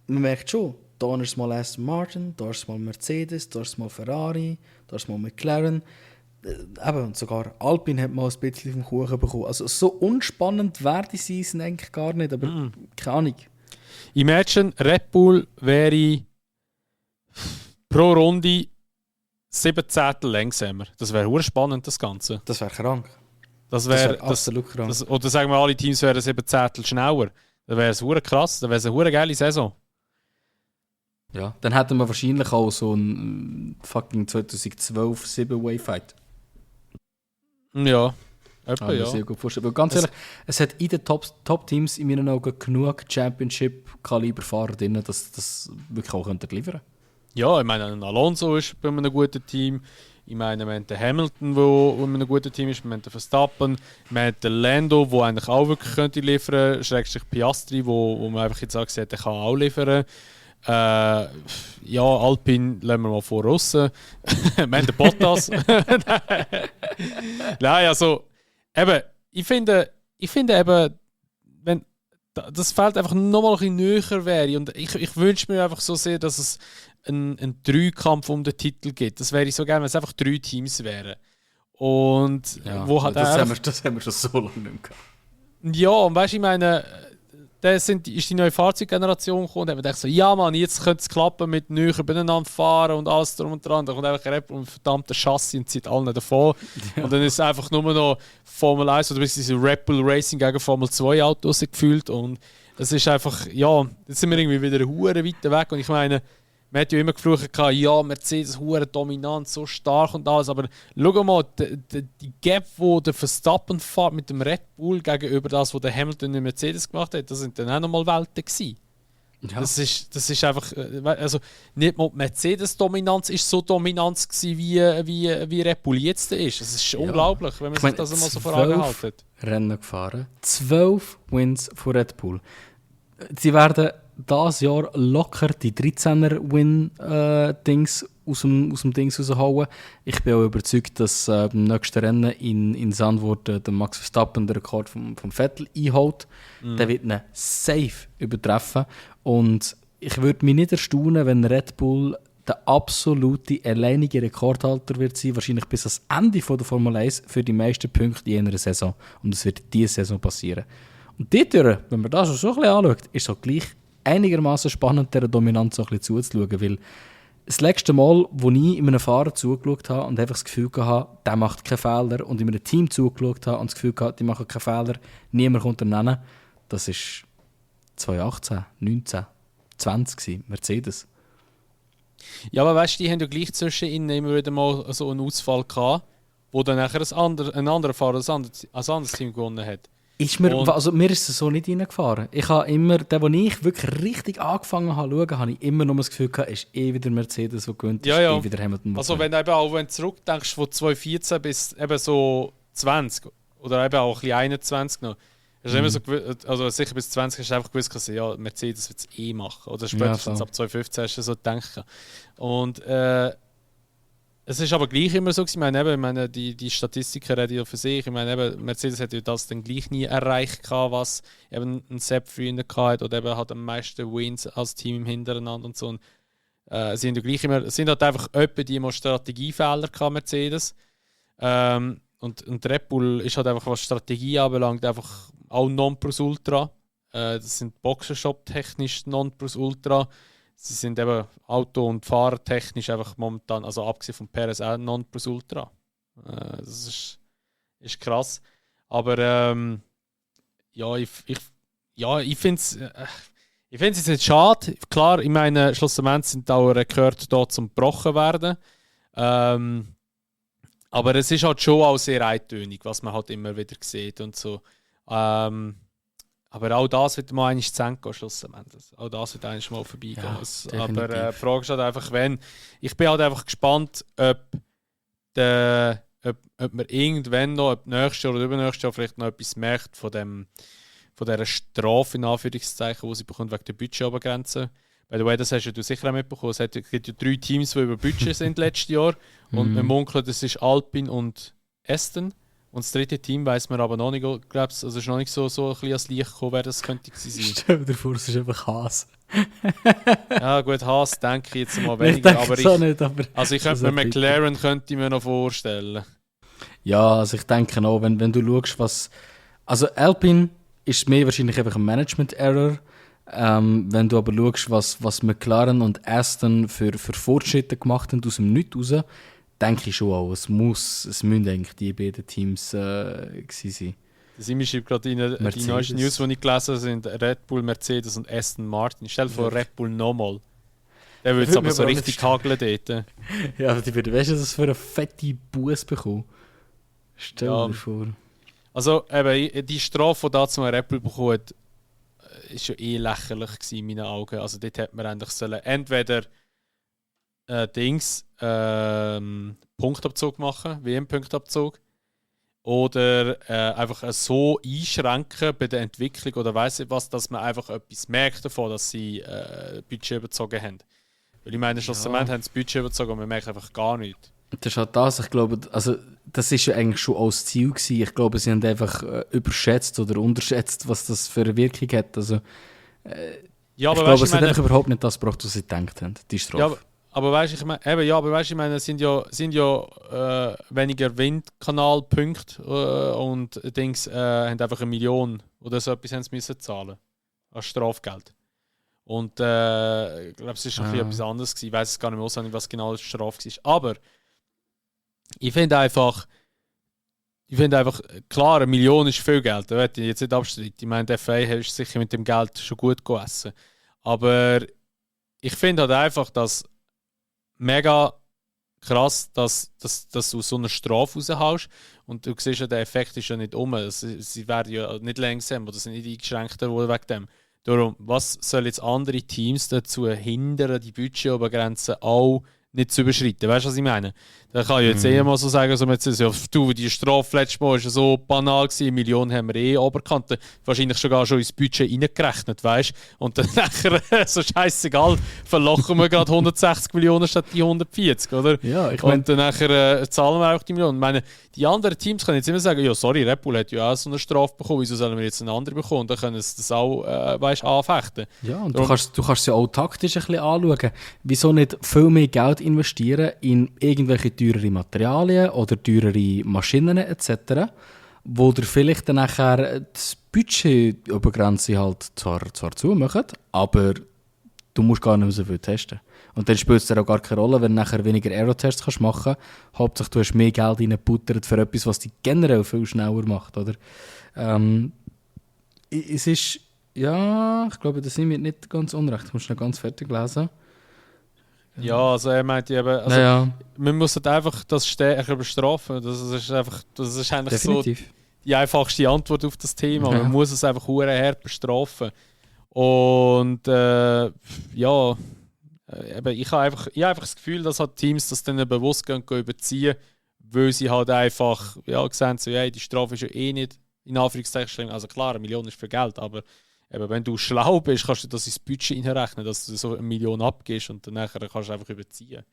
man merkt schon, da ist mal Aston Martin, da ist mal Mercedes, da ist mal Ferrari, da ist mal McLaren. Und sogar Alpine hat mal ein bisschen vom Kuchen bekommen. Also so unspannend wäre die Season eigentlich gar nicht, aber keine Ahnung. Imagine, Red Bull wäre pro Runde 7 Zehntel langsamer. Das wäre spannend, das Ganze. Das wäre krank. Das wäre absolut krank. Oder sagen wir, alle Teams wären 7 Zehntel schneller. Das wäre es krass, das wäre eine geile Saison. Ja, dann hätten wir wahrscheinlich auch so einen fucking 2012 7-Way-Fight. Ja, ja. Sehr gut vorstellen. Weil ganz ehrlich, es hat in den Top-Teams in meinen Augen genug Championship-Kaliber-Fahrer drin, dass das wirklich auch liefern könnte. Ja, ich meine, ein Alonso ist bei einem guten Team. Ich meine, wir haben den Hamilton, der bei einem guten Team ist. Wir haben den Verstappen. Wir haben den Lando, der eigentlich auch wirklich könnte liefern könnte. Schrägstrich Piastri, wo man einfach jetzt sagt, der kann auch liefern. Ja, Alpine lassen wir mal vor aussen. Wir haben den Bottas. Nein, also, eben, ich finde eben, wenn das Feld einfach nochmal ein bisschen näher wäre. Und ich wünsche mir einfach so sehr, dass es einen Dreikampf um den Titel gibt. Das wäre ich so gerne, wenn es einfach 3 Teams wären. Und ja, wo hat das haben wir schon so lange nicht mehr gehabt. Ja, und weißt du, ich meine, ist die neue Fahrzeuggeneration gekommen und haben gedacht so, ja Mann, jetzt könnte es klappen mit näher beieinander fahren und alles drum und dran. Da kommt einfach Red Bull und verdammter Chassis und zieht allen davon. Ja. Und dann ist es einfach nur noch Formel 1 oder diese Red Bull Racing gegen Formel 2 Autos gefühlt. Und es ist einfach, ja, jetzt sind wir irgendwie wieder hure weit weg. Und ich meine, man hat ja immer geflucht, ja, Mercedes hure dominant, so stark und alles, aber schau mal, die Gap, die der Verstappen fährt mit dem Red Bull gegenüber das, was der Hamilton in Mercedes gemacht hat, das sind dann auch nochmal Welten gewesen. Ja. Das ist einfach, also nicht mal die Mercedes-Dominanz ist so dominant gewesen, wie Red Bull jetzt ist. Das ist unglaublich, wenn man sich das einmal so vor Augen hält. Rennen gefahren, 12 Wins von Red Bull. Sie werden dieses Jahr locker die 13er-Win-Dings aus dem Dings raushauen. Ich bin auch überzeugt, dass beim nächsten Rennen in Zandvoort der Max Verstappen den Rekord vom Vettel einholt. Der wird ihn safe übertreffen. Und ich würde mich nicht erstaunen, wenn Red Bull der absolute alleinige Rekordhalter wird sein, wahrscheinlich bis ans Ende von der Formel 1 für die meisten Punkte in einer Saison. Und das wird diese Saison passieren. Und dort, wenn man das so ein bisschen anschaut, ist es auch gleich einigermaßen spannend, dieser Dominanz so ein bisschen zuzuschauen, weil das letzte Mal, wo ich in einem Fahrer zugeschaut habe und einfach das Gefühl hatte, der macht keine Fehler, und in einem Team zugeschaut habe und das Gefühl hatte, die machen keine Fehler, niemand kommt nennen, das war 2018, 19, 20 gewesen, Mercedes. Ja, aber weißt du, die haben ja gleich zwischen ihnen immer wieder mal so einen Ausfall gehabt, wo dann nachher ein anderer Fahrer ein anderes Team gewonnen hat. Mir ist es so nicht reingefahren. Ich habe immer, wo ich wirklich richtig angefangen habe zu schauen, habe ich immer noch das Gefühl gehabt, ist wieder Mercedes, der gewinnt, ja, ja. wieder Hamilton. Also wenn du zurückdenkst von 2014 bis eben so 20 oder eben auch ein bisschen 21 noch, hast du immer so also sicher bis 20 hast du einfach gewusst, dass ja, Mercedes wird es machen. Oder spätestens ab 2015 hast du so gedacht. Und es ist aber gleich immer so gewesen. Ich meine, die Statistiken reden ja für sich. Ich meine, eben, Mercedes hat ja das dann gleich nie erreicht gehabt, was eben ein Sepp früher hatte, oder eben hat am meisten Wins als Team hintereinander und so. Und, sind ja gleich immer, sind halt einfach etwa die mal Strategiefehler gehabt, Mercedes. Und Red Bull ist halt einfach, was Strategie anbelangt, einfach auch Nonplusultra. Das sind Boxenshop-technisch Nonplusultra. Sie sind eben Auto- und Fahrertechnisch einfach momentan, also abgesehen von Perez, auch Nonplusultra. Das ist krass. Aber ich finde es jetzt schade. Klar, ich meine, schlussendlich sind auch Rekorde da zum gebrochen werden. Aber es ist halt schon auch sehr eintönig, was man halt immer wieder sieht und so. Aber auch das wird mal eigentlich zu Ende gehen, schlussendlich. Auch das wird eigentlich mal vorbeigehen. Ja, aber die Frage ist halt einfach, wenn. Ich bin halt einfach gespannt, ob wir irgendwann noch, ob nächstes Jahr oder übernächstes Jahr vielleicht noch etwas merkt von dieser Strafe, in Anführungszeichen, die sie bekommt wegen der Budgetobergrenze. By the way, das hast du sicher auch mitbekommen. Es gibt ja 3 Teams, die über Budget sind letztes Jahr. Und man munkelt, das ist Alpine und Aston. Und das dritte Team weiss man aber noch nicht, glaubst, also ist noch nicht so ein bisschen ans Licht gekommen, wer das könnte sein. Stell dir vor, es ist einfach Haas. Ja gut, Haas denke ich jetzt mal weniger. Also ich könnte mir McLaren noch vorstellen. Ja, also ich denke auch, wenn du schaust, was... Also Alpine ist mehr wahrscheinlich einfach ein Management-Error. Wenn du aber schaust, was McLaren und Aston für Fortschritte gemacht haben aus dem Nichts raus, denke ich schon auch, es müssen eigentlich die beiden Teams gewesen sein. Das schreibt gerade rein, die neuesten News, die ich gelesen habe, sind Red Bull, Mercedes und Aston Martin. Stell dir vor, Red Bull nochmal. Der würde es aber so richtig hageln dort. Ja, aber die würden, weißt du, was für eine fette Buß bekommen? Stell dir vor. Also eben, die Strafe, die da zum Red Bull bekommen hat, ist ja lächerlich gewesen in meinen Augen. Also dort hätte man eigentlich entweder Punktabzug machen, WM-Punktabzug, oder einfach so einschränken bei der Entwicklung oder weiss ich was, dass man einfach etwas merkt davon, dass sie Budget überzogen haben. Weil ich meine, schlussendlich haben sie das Budget überzogen und man merkt einfach gar nichts. Das ist halt das, ich glaube, also das ist ja eigentlich schon auch das Ziel gewesen. Ich glaube, sie haben einfach überschätzt oder unterschätzt, was das für eine Wirkung hat. Also, ja, aber ich glaube, es hat einfach überhaupt nicht das gebracht, was sie gedacht haben, die Strafe. Ja, aber weißt du, ich meine, es sind ja weniger Windkanalpunkte und Dings haben einfach 1 Million oder so etwas haben sie müssen zahlen als Strafgeld. Und ich glaube, es ist ein etwas anderes gewesen. Ich weiß es gar nicht mehr auswendig, was genau die Strafe war. Aber ich finde einfach, klar, 1 Million ist viel Geld. Da werde ich jetzt nicht abstreiten. Ich meine, der FA ist sicher mit dem Geld schon gut gegessen. Aber ich finde halt einfach, dass mega krass, dass du so eine Strafe raushaust und du siehst ja, der Effekt ist ja nicht sie werden ja nicht langsam oder sind nicht eingeschränkter wegen dem. Darum, was soll jetzt andere Teams dazu hindern, die Budgetobergrenze auch nicht zu überschreiten. Weißt du, was ich meine? Da kann ich jetzt mal so sagen, so, du, die Strafe letztes Mal war ja so banal gewesen, 1 Million haben wir Oberkante, wahrscheinlich sogar schon ins Budget reingerechnet, weißt du? Und dann nachher, so scheißegal, verlochen wir gerade 160 Millionen statt die 140, oder? Ja, ich mein, und dann nachher zahlen wir auch die Millionen. Ich meine, die anderen Teams können jetzt immer sagen, ja, sorry, Red Bull hat ja auch so eine Strafe bekommen, wieso sollen wir jetzt eine andere bekommen? Dann können sie das auch, weißt, anfechten. Ja, und du kannst es ja auch taktisch ein bisschen anschauen. Wieso nicht viel mehr Geld investieren in irgendwelche teurere Materialien oder teurere Maschinen etc., wo dir vielleicht dann nachher das Budget über Grenze halt zwar zumachen, aber du musst gar nicht mehr so viel testen. Und dann spielt es dir auch gar keine Rolle, wenn du nachher weniger Aerotests machen kannst. Hauptsache du hast mehr Geld reingebuttert für etwas, was dich generell viel schneller macht, oder? Es ist, ja, ich glaube, das sind wir nicht ganz unrecht. Du musst noch ganz fertig lesen. Ja, also er meint eben, also man muss halt einfach das stärker bestrafen. Das ist eigentlich definitiv so die einfachste Antwort auf das Thema. Man muss es einfach hart bestrafen. Und ja, eben, ich habe einfach das Gefühl, dass halt Teams das dann bewusst überziehen, weil sie halt einfach sehen, so, die Strafe ist ja eh nicht in Anführungszeichen, also klar, 1 Million ist viel Geld, aber eben, wenn du schlau bist, kannst du das ins Budget reinrechnen, dass du so 1 Million abgibst und dann kannst du einfach überziehen.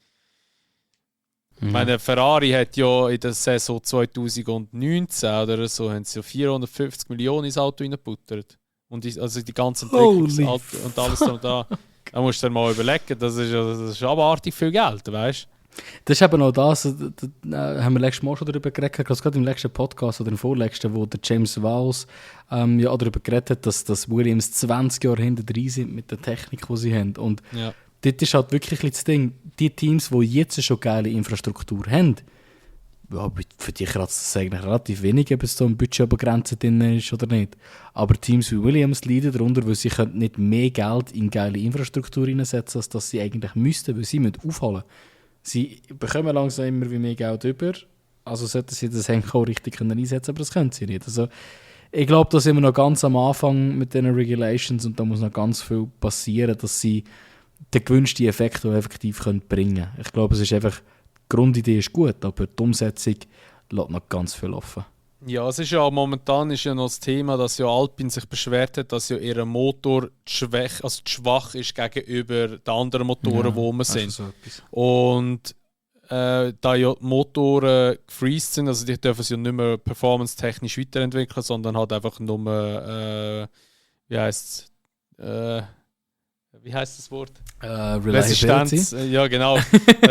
Ich meine, Ferrari hat ja in der Saison 2019 oder so haben sie 450 Millionen ins Auto reingebuttert. Und also die ganze Entwicklung und alles und da. Da musst du dir mal überlegen, das ist abartig viel Geld, weißt du? Das ist eben auch das, da haben wir letztes Mal schon darüber geredet, gerade im letzten Podcast oder im vorletzten, wo der James Vowles darüber geredet hat, dass Williams 20 Jahre hinter drin sind mit der Technik, die sie haben. Und dort ist halt wirklich das Ding, die Teams, die jetzt schon geile Infrastruktur haben, für die kratzt es eigentlich relativ wenig, ob es so ein Budget über Grenzen drin ist oder nicht. Aber Teams wie Williams leiden darunter, weil sie nicht mehr Geld in geile Infrastruktur reinsetzen, als dass sie eigentlich müssten, weil sie aufholen. Sie bekommen langsam immer wie mehr Geld über, also sollten sie das eigentlich auch richtig einsetzen, aber das können sie nicht. Also, ich glaube, da sind wir noch ganz am Anfang mit den Regulations und da muss noch ganz viel passieren, dass sie den gewünschten Effekt auch effektiv bringen können. Ich glaube, es ist einfach, die Grundidee ist gut, aber die Umsetzung lässt noch ganz viel offen. Ja, es ist ja momentan noch das Thema, dass ja Alpine sich beschwert hat, dass ja ihr Motor schwach ist gegenüber den anderen Motoren, die rum sind. So und da ja die Motoren gefreezed sind, also die dürfen sie ja nicht mehr performance-technisch weiterentwickeln, sondern halt einfach nur, wie heisst das Wort? Resistenz. Ja, genau.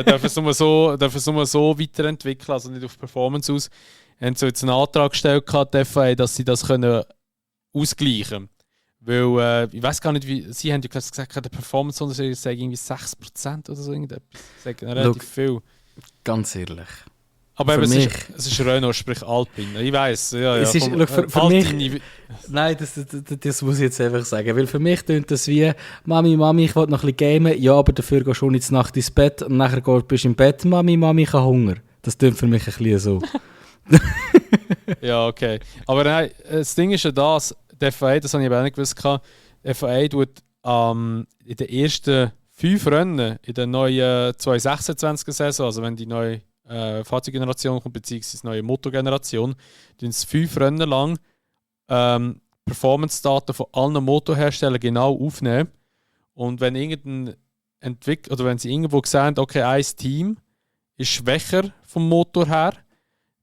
dürfen sie nur so weiterentwickeln, also nicht auf Performance aus. Haben sie jetzt einen Antrag gestellt, die FIA, dass sie das können ausgleichen können. Weil, ich weiß gar nicht, sie haben ja gesagt, der Performance-Unterschied ist irgendwie 6% oder so. Das ist relativ viel. Ganz ehrlich. Aber eben, es ist Renault, sprich Alpine. Ich weiss, es ist, für mich, nein, das muss ich jetzt einfach sagen. Weil für mich klingt das wie, Mami, ich will noch ein bisschen gamen. Ja, aber dafür gehst du schon jetzt Nacht ins Bett und nachher bist du im Bett. Mami, ich habe Hunger. Das klingt für mich ein bisschen so. Ja, okay. Aber nein, das Ding ist ja das, die FIA, das habe ich aber auch nicht gewusst, die FIA tut in den ersten 5 Rennen in der neuen 2026er-Saison, also wenn die neue Fahrzeuggeneration kommt, beziehungsweise die neue Motorgeneration, tun es 5 Rennen lang Performance-Daten von allen Motorherstellern genau aufnehmen. Und wenn wenn sie irgendwo sehen, okay, ein Team ist schwächer vom Motor her,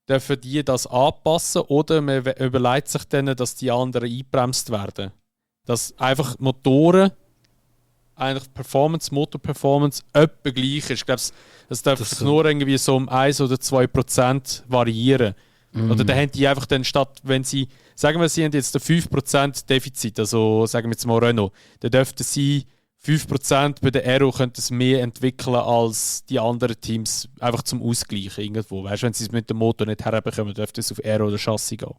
dürfen die das anpassen oder man überlegt sich dann, dass die anderen eingebremst werden. Dass einfach Motoren, eigentlich Motor-Performance etwa gleich ist. Ich glaube, das darf sich nur irgendwie so um 1 oder 2% variieren. Oder dann haben die einfach dann statt, wenn sie, sagen wir, sie haben jetzt ein 5% Defizit, also sagen wir jetzt mal Renault, dann dürften sie 5% bei der Aero könnten es mehr entwickeln als die anderen Teams, einfach zum Ausgleichen irgendwo. Weißt du, wenn sie es mit dem Motor nicht herbekommen, dürfte es auf Aero oder Chassis gehen.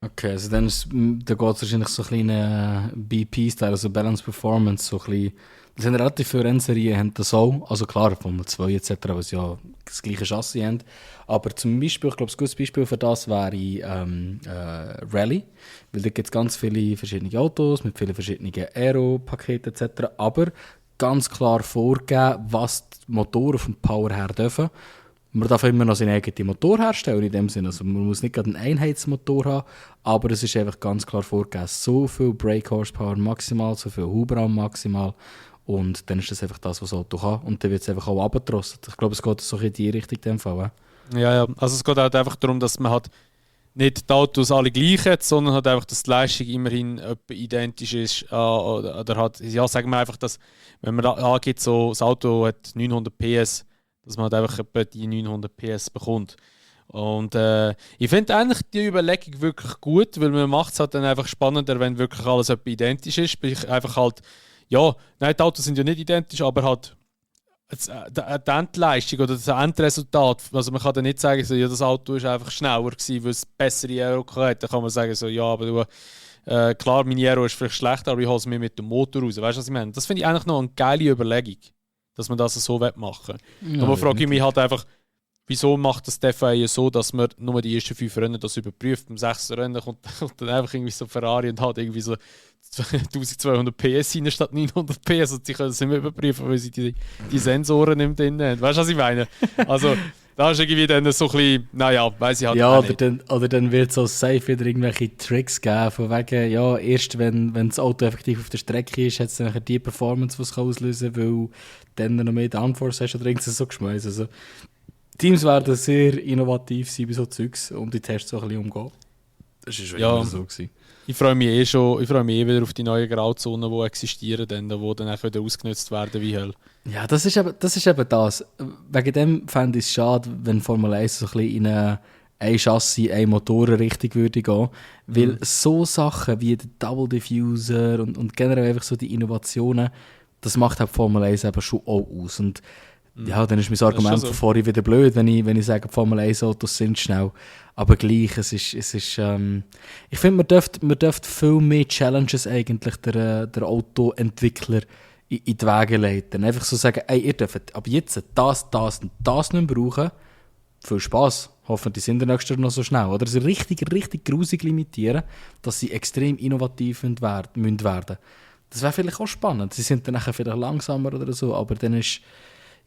Okay, also dann geht es wahrscheinlich so ein kleiner BP-Style, also Balance Performance, so ein bisschen. Das sind relativ viele Rennserien, haben das auch. Also klar, Formel 2 etc., weil sie ja das gleiche Chassis haben. Aber zum Beispiel, ich glaube, ein gutes Beispiel für das wäre Rallye. Weil da gibt es ganz viele verschiedene Autos mit vielen verschiedenen Aero-Paketen etc. Aber ganz klar vorgegeben, was die Motoren vom Power her dürfen. Man darf immer noch seinen eigenen Motor herstellen in dem Sinne. Also man muss nicht gerade einen Einheitsmotor haben, aber es ist einfach ganz klar vorgegeben. So viel Brake Horsepower maximal, so viel Hubraum maximal. Und dann ist das einfach das, was das Auto kann. Und dann wird es einfach auch abgetrostet. Ich glaube, es geht so in die Richtung in dem Fall. Ja. Also es geht halt einfach darum, dass man halt nicht die Autos alle gleich hat, sondern halt einfach, dass die Leistung immerhin etwa identisch ist. Oder halt, ja, sagen wir einfach, dass, wenn man da angeht, so, das Auto hat 900 PS, dass man halt einfach etwa die 900 PS bekommt. Und ich finde eigentlich die Überlegung wirklich gut, weil man macht es halt dann einfach spannender, wenn wirklich alles etwa identisch ist. Einfach halt, ja, nein, die Autos sind ja nicht identisch, aber halt die Endleistung oder das Endresultat, also man kann dann nicht sagen, so, ja, das Auto ist einfach schneller gewesen, weil es bessere Aero hatte. Dann kann man sagen, so, ja, aber du, klar, meine Aero ist vielleicht schlechter, aber ich hole es mir mit dem Motor raus. Weißt du, was ich meine? Das finde ich eigentlich noch eine geile Überlegung, dass man das so machen will. Ja, aber frage ich mich halt einfach, wieso macht das die FIA so, dass man nur die ersten 5 Rennen das überprüft? Beim 6. Rennen kommt dann einfach irgendwie so Ferrari und hat irgendwie so 1200 PS rein statt 900 PS und sie können es nicht mehr überprüfen, weil sie die Sensoren nicht drin haben. Weißt du, was ich meine? Also, da ist irgendwie dann so ein bisschen, naja, weiss ich halt ja, nicht. Oder dann wird es so safe wieder irgendwelche Tricks geben, von wegen, ja, erst wenn das Auto effektiv auf der Strecke ist, hat es dann die Performance, die es auslösen kann, weil dann noch mehr Downforce hast oder irgendwas so geschmeißt. Also, Teams werden sehr innovativ sein bei so Zeugs und die Tests so ein bisschen umgehen. Das war schon immer so gewesen. Ich freue mich wieder auf die neuen Grauzonen, die existieren, die dann auch wieder ausgenutzt werden wie Hölle. Ja, das ist eben das. Wegen dem fände ich es schade, wenn Formel 1 so ein bisschen in ein Chassis, eine Motorenrichtung würde gehen. Weil so Sachen wie der Double Diffuser und generell einfach so die Innovationen, das macht halt Formel 1 eben schon auch aus. Und ja, dann ist mein Argument von vorhin wieder blöd, wenn ich sage, Formel 1 Autos sind schnell. Aber gleich, es ist ich finde, man dürfte viel mehr Challenges eigentlich der Autoentwickler in die Wege leiten. Einfach so sagen, ey, ihr dürft ab jetzt das und das nicht mehr brauchen. Viel Spass. Hoffentlich sind die nächsten noch so schnell. Oder sie richtig grusig limitieren, dass sie extrem innovativ werden. Das wäre vielleicht auch spannend. Sie sind dann nachher vielleicht langsamer oder so, aber dann ist,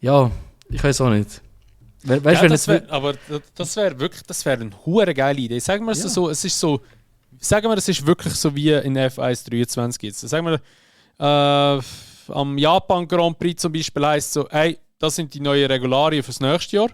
ja, ich weiß auch nicht. Das wäre eine hure geile Idee. Sagen wir es so, es ist wirklich so wie in F1 23 jetzt. Sagen wir, am Japan Grand Prix zum Beispiel heisst es so, ey, das sind die neuen Regularien fürs nächste Jahr.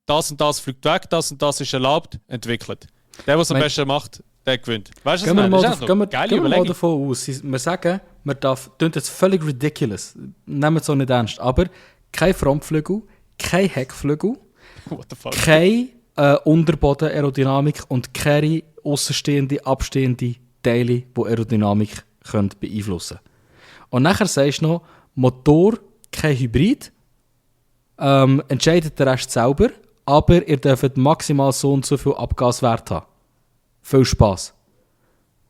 Das und das fliegt weg, das und das ist erlaubt, entwickelt. Der, der es am besten macht, der gewinnt. Weißt du, was ich meine? Gehen wir mal davon aus. Wir sagen, man darf, das ist jetzt völlig ridiculous, nehmen wir es so nicht ernst, aber kein Frontflügel, kein Heckflügel, keine Unterboden-Aerodynamik und keine aussenstehende, abstehende Teile, die Aerodynamik beeinflussen können. Und nachher sagst du noch, Motor, kein Hybrid, entscheidet der Rest selber, aber ihr dürft maximal so und so viel Abgaswert haben. Viel Spass.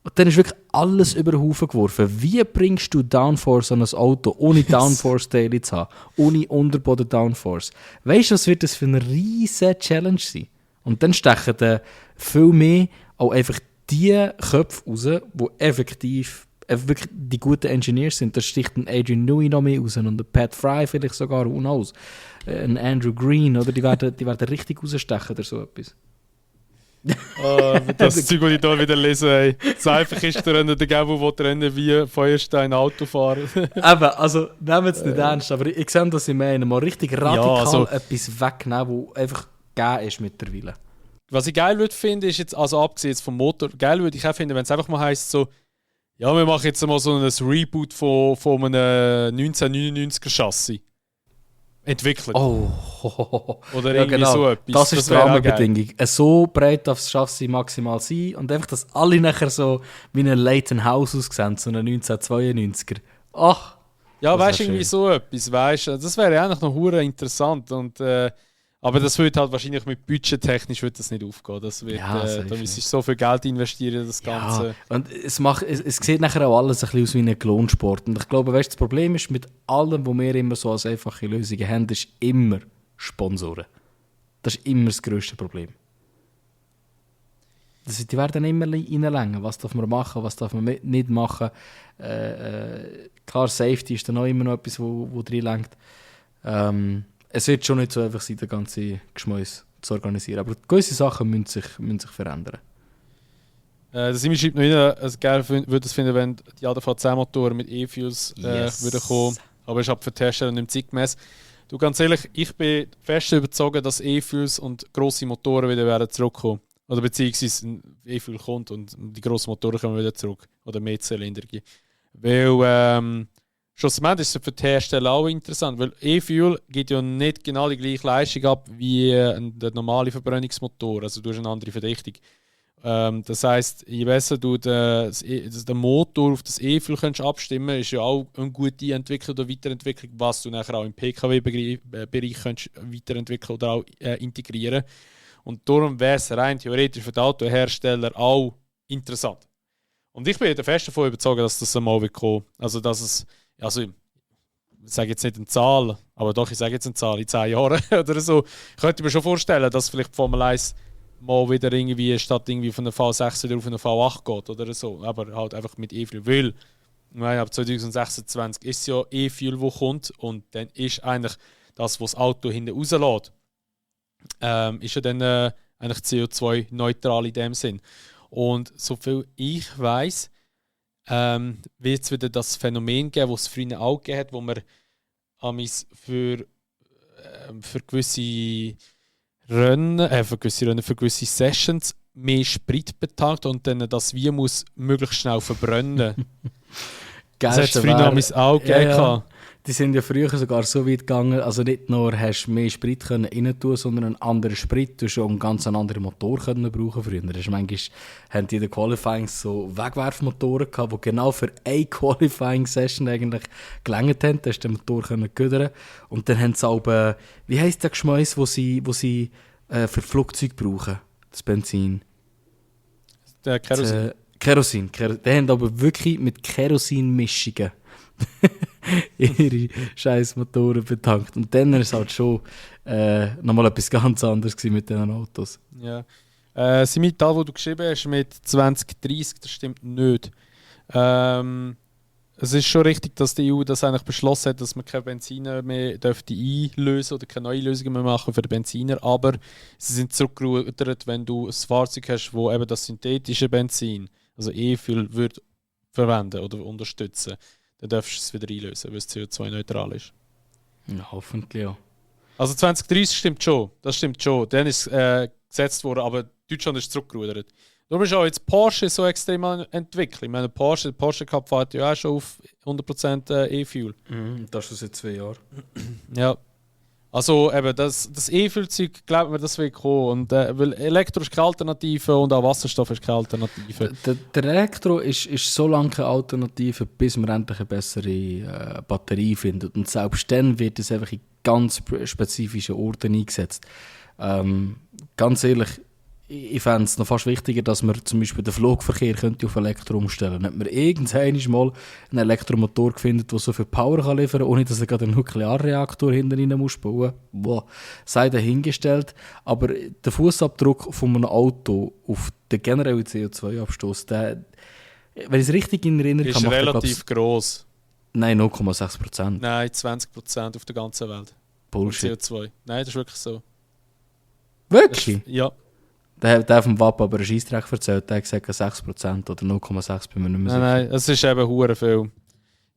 Und dann ist wirklich alles über den Haufen geworfen. Wie bringst du Downforce an ein Auto, ohne Downforce-Teile zu haben, ohne Unterboden-Downforce? Weißt du, was wird das für eine riesige Challenge sein? Und dann stechen dann viel mehr auch einfach die Köpfe raus, die effektiv wirklich die guten Engineers sind. Da sticht ein Adrian Newey noch mehr raus und ein Pat Fry vielleicht sogar, who knows. Ein Andrew Green, oder die werden richtig rausstechen oder so etwas. Das Zeug, das ich hier wieder lese, ey. Das einfach ist der Rennen, der Gabo will rennen wie Feuerstein Auto fahren. Eben, also nehmen wir es nicht ernst, aber ich sehe, dass ich meine, mal richtig radikal etwas wegnehmen, was einfach gegeben ist mittlerweile. Was ich geil würde finden, ist jetzt, also abgesehen jetzt vom Motor, geil würde ich auch finden, wenn es einfach mal heisst so, ja, wir machen jetzt mal so ein Reboot von einem 1999er Chassis. Entwickelt. Oh. Oder irgendwie genau. so etwas. Das ist die Rahmenbedingung. So breit darf das Chassis maximal sein und einfach, dass alle nachher so wie ein Leighton House aussehen, so ein 1992er. Ach! Ja, weißt du, irgendwie so etwas, weißt du. Das wäre eigentlich noch hure interessant. Und, aber das würde halt wahrscheinlich mit budgettechnisch wird das nicht aufgehen. Das wird, da müsstest du so viel Geld investieren in das Ganze. Ja, und es sieht nachher auch alles ein bisschen aus wie ein Klonsport. Und ich glaube, weißt, das Problem ist, mit allem, was wir immer so als einfache Lösungen haben, ist immer Sponsoren. Das ist immer das grösste Problem. Die werden immer reinlängen. Was darf man machen, was darf man nicht machen. Klar, Safety ist dann auch immer noch etwas, wo reinlenkt. Es wird schon nicht so einfach sein, den ganzen Geschmäus zu organisieren. Aber gewisse Sachen müssen sich verändern. Der Simi schreibt noch rein, also geil würde es finden, wenn die ADV-10-Motoren mit E-Fuels würden kommen. Aber es ist ab für die Hersteller nicht zeitgemäß. Du, ganz ehrlich, ich bin fest überzeugt, dass E-Fuels und grosse Motoren wieder werden zurückkommen. Oder beziehungsweise ein E-Fuel kommt und die grossen Motoren kommen wieder zurück. Oder mehr Zylindergie. Weil schlussendlich ist es für die Hersteller auch interessant, weil E-Fuel gibt ja nicht genau die gleiche Leistung ab wie der normale Verbrennungsmotor. Also du hast eine andere Verdichtung. Das heisst, je besser du den Motor auf das E-Fuel abstimmen kannst, ist ja auch eine gute Entwicklung oder Weiterentwicklung, was du nachher auch im PKW-Bereich weiterentwickeln oder auch integrieren. Und darum wäre es rein theoretisch für die Autohersteller auch interessant. Und ich bin fest davon überzeugt, dass das einmal wird kommen. Also, ich sage jetzt nicht eine Zahl, aber doch, ich sage jetzt eine Zahl in 10 Jahren oder so. Ich könnte mir schon vorstellen, dass vielleicht Formel 1 mal wieder irgendwie statt irgendwie von der V6 wieder auf eine V8 geht oder so. Aber halt einfach mit E-Fuel. Weil ab 2026 ist ja E-Fuel, wo kommt. Und dann ist eigentlich das, was das Auto hinten rauslässt, ist ja dann eigentlich CO2-neutral in dem Sinn. Und soviel ich weiss, wird es wieder das Phänomen geben, das es früher auch gegeben hat, wo man für gewisse für gewisse Sessions mehr Sprit betankt und dann das wie muss möglichst schnell verbrennen. Das hat es früher auch gegeben. Die sind ja früher sogar so weit gegangen, also nicht nur hast du mehr Sprit rein tun, sondern einen anderen Sprit, du schon einen ganz anderen Motor können brauchen früher. Das ist manchmal haben die in den Qualifyings so Wegwerfmotoren gehabt, die genau für eine Qualifying-Session eigentlich gelangt haben. Da hast du den Motor gödern. Und dann haben sie auch, wie heisst der Geschmäus, wo sie für Flugzeuge brauchen? Das Benzin. Der Kerosin. Kerosin. Die haben aber wirklich mit Kerosinmischungen ihre scheiß Motoren betankt. Und dann war es halt schon nochmal etwas ganz anderes mit diesen Autos. Ja. Das Metall, das du geschrieben hast mit 2030, das stimmt nicht. Es ist schon richtig, dass die EU das eigentlich beschlossen hat, dass man keine Benziner mehr einlösen oder keine neuen Lösungen mehr machen für den Benziner. Aber sie sind zurückgerudert, wenn du ein Fahrzeug hast, wo eben das synthetische Benzin, also E-Fuel, wird verwenden oder unterstützen. Dann darfst du es wieder einlösen, weil es CO2-neutral ist. Ja, hoffentlich ja. Also 2030 stimmt schon, das stimmt schon. Dann ist es gesetzt worden, aber Deutschland ist zurückgerudert. Darum ist auch jetzt Porsche so extrem entwickelt. Ich meine, Porsche Cup fährt ja auch schon auf 100% E-Fuel. Das ist seit 2 Jahren. Ja. Also eben, das E-Fuel-Zeug, glaubt mir, das wird kommen. Und, weil Elektro ist keine Alternative und auch Wasserstoff ist keine Alternative. Der Elektro ist so lange keine Alternative, bis man endlich eine bessere Batterie findet. Und selbst dann wird es einfach in ganz spezifischen Orten eingesetzt. Ganz ehrlich, ich fände es noch fast wichtiger, dass man zum Beispiel den Flugverkehr könnte auf Elektro umstellen könnte. Wenn man irgendwann mal einen Elektromotor findet, der so viel Power kann liefern kann, ohne dass er gerade einen Nuklearreaktor hinten rein muss bauen muss, sei dahingestellt. Aber der Fußabdruck von einem Auto auf den generellen CO2-Abstoß, wenn ich es richtig in Erinnerung habe, ist relativ gross. Nein, 0,6%. Nein, 20% auf der ganzen Welt. Bullshit. CO2. Nein, das ist wirklich so. Wirklich? Ja. Der hat vom WAP aber einen Scheissdreck erzählt, der hat gesagt 6% oder 0,6%, bin mir nicht mehr sicher. Nein, es ist eben hure viel.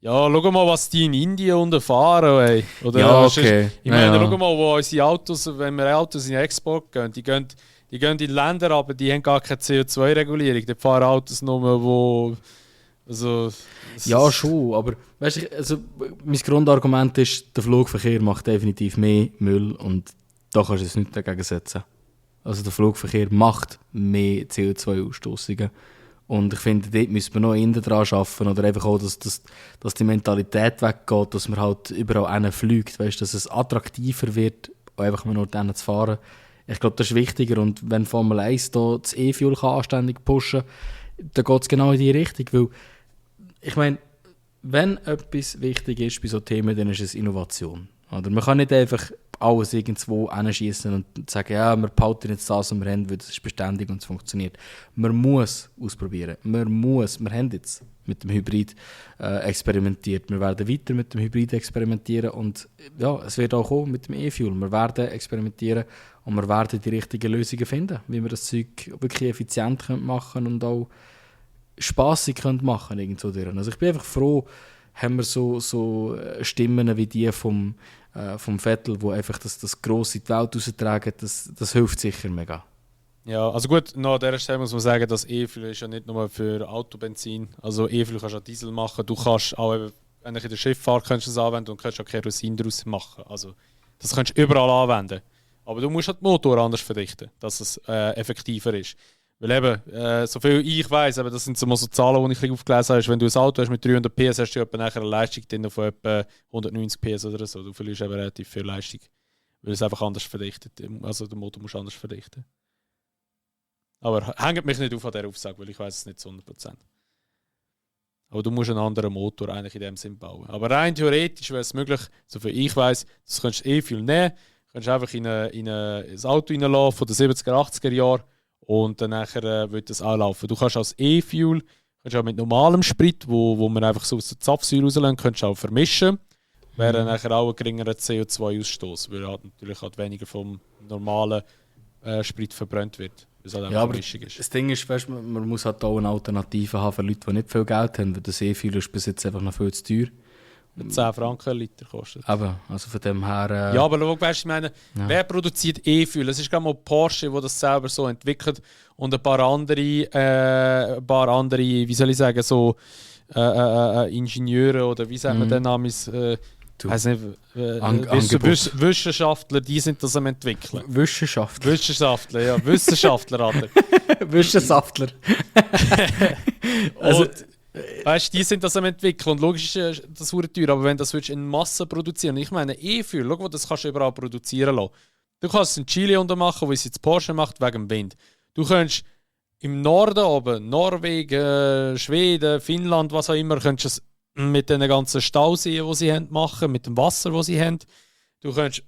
Ja, schau mal, was die in Indien unterfahren, ey. Oder ja, okay. Ich meine, schau mal, wo unsere Autos, wenn wir Autos in Export gehen, die gehen in Länder, aber die haben gar keine CO2-Regulierung. Die fahren Autos nur, wo... Also, ja, schon, aber weißt du, also, mein Grundargument ist, der Flugverkehr macht definitiv mehr Müll und da kannst du es nicht dagegen setzen. Also der Flugverkehr macht mehr CO2-Ausstoßungen. Und ich finde, dort müssen wir noch eher daran arbeiten. Oder einfach auch, dass die Mentalität weggeht, dass man halt überall hinfliegt. Weißt, dass es attraktiver wird, einfach nur dort zu fahren. Ich glaube, das ist wichtiger. Und wenn Formel 1 da das E-Fuel anständig pushen kann, dann geht es genau in die Richtung. Weil, ich meine, wenn etwas wichtig ist bei so Themen, dann ist es Innovation. Oder man kann nicht einfach alles irgendwo hinschießen und sagen, ja, wir behalten jetzt das, was wir haben, weil das ist beständig und es funktioniert. Man muss ausprobieren. Wir haben jetzt mit dem Hybrid experimentiert. Wir werden weiter mit dem Hybrid experimentieren und ja, es wird auch kommen mit dem E-Fuel. Wir werden experimentieren und wir werden die richtigen Lösungen finden, wie wir das Zeug wirklich effizient machen können und auch spassig machen irgendwo durch. Also ich bin einfach froh, haben wir so Stimmen wie die vom Vettel, die einfach das Grosse in die Welt raustragen, das hilft sicher mega. Ja, also gut, noch an dieser Stelle muss man sagen, dass E-Fuel ist ja nicht nur für Autobenzin. Also E-Fuel kannst du auch Diesel machen. Du kannst auch, wenn du in der Schifffahrt kannst du das anwenden und kannst auch Kerosin daraus machen. Also das kannst du überall anwenden. Aber du musst halt den Motor anders verdichten, dass es effektiver ist. Weil eben, so viel ich weiss, das sind so Zahlen, die ich aufgelesen habe, ist, wenn du ein Auto hast mit 300 PS, hast du etwa nachher eine Leistung drin von etwa 190 PS oder so. Du verlierst eben relativ viel Leistung, weil es einfach anders verdichtet. Also der Motor musst anders verdichten. Aber hängt mich nicht auf an dieser Aussage, weil ich weiss es nicht zu 100%. Aber du musst einen anderen Motor eigentlich in dem Sinn bauen. Aber rein theoretisch wäre es möglich, soviel ich weiss, das kannst du E-Fuel nehmen, kannst einfach in ein Auto reinlassen von den 70er, 80er Jahren. Und dann nachher wird das auch laufen. Du kannst als E-Fuel, kannst auch mit normalem Sprit, wo man einfach so aus der Zapfsäule rauslassen, kannst auch vermischen. Wäre nachher auch ein geringerer CO2-Ausstoß, weil halt natürlich halt weniger vom normalen Sprit verbrannt wird. Halt ja, aber ist. Das Ding ist, weißt, man muss halt auch eine Alternative haben für Leute, die nicht viel Geld haben, weil das E-Fuel ist bis jetzt einfach noch viel zu teuer. 10 Franken ein Liter kostet. Aber, also von dem her... Ja, aber schau, weißt, ich meine, wer produziert E-Fuel? Es ist gerade mal Porsche, der das selber so entwickelt und ein paar andere, wie soll ich sagen, so Ingenieure oder wie sagen wir den Namen? Weiß nicht, Wissenschaftler, die sind das am entwickeln. Wissenschaftler, ja, Wissenschaftler, Alter. Wissenschaftler. Also, weißt du, die sind das am entwickeln und logisch ist das sehr teuer, aber wenn du das in Masse produzieren, ich meine E-Fuel, schau, das kannst du überall produzieren lassen. Du kannst es in Chile machen, wo es jetzt Porsche macht, wegen dem Wind. Du kannst im Norden oben, Norwegen, Schweden, Finnland, was auch immer, kannst es mit den ganzen Stauseen, die sie haben, machen, mit dem Wasser, das sie haben. Du kannst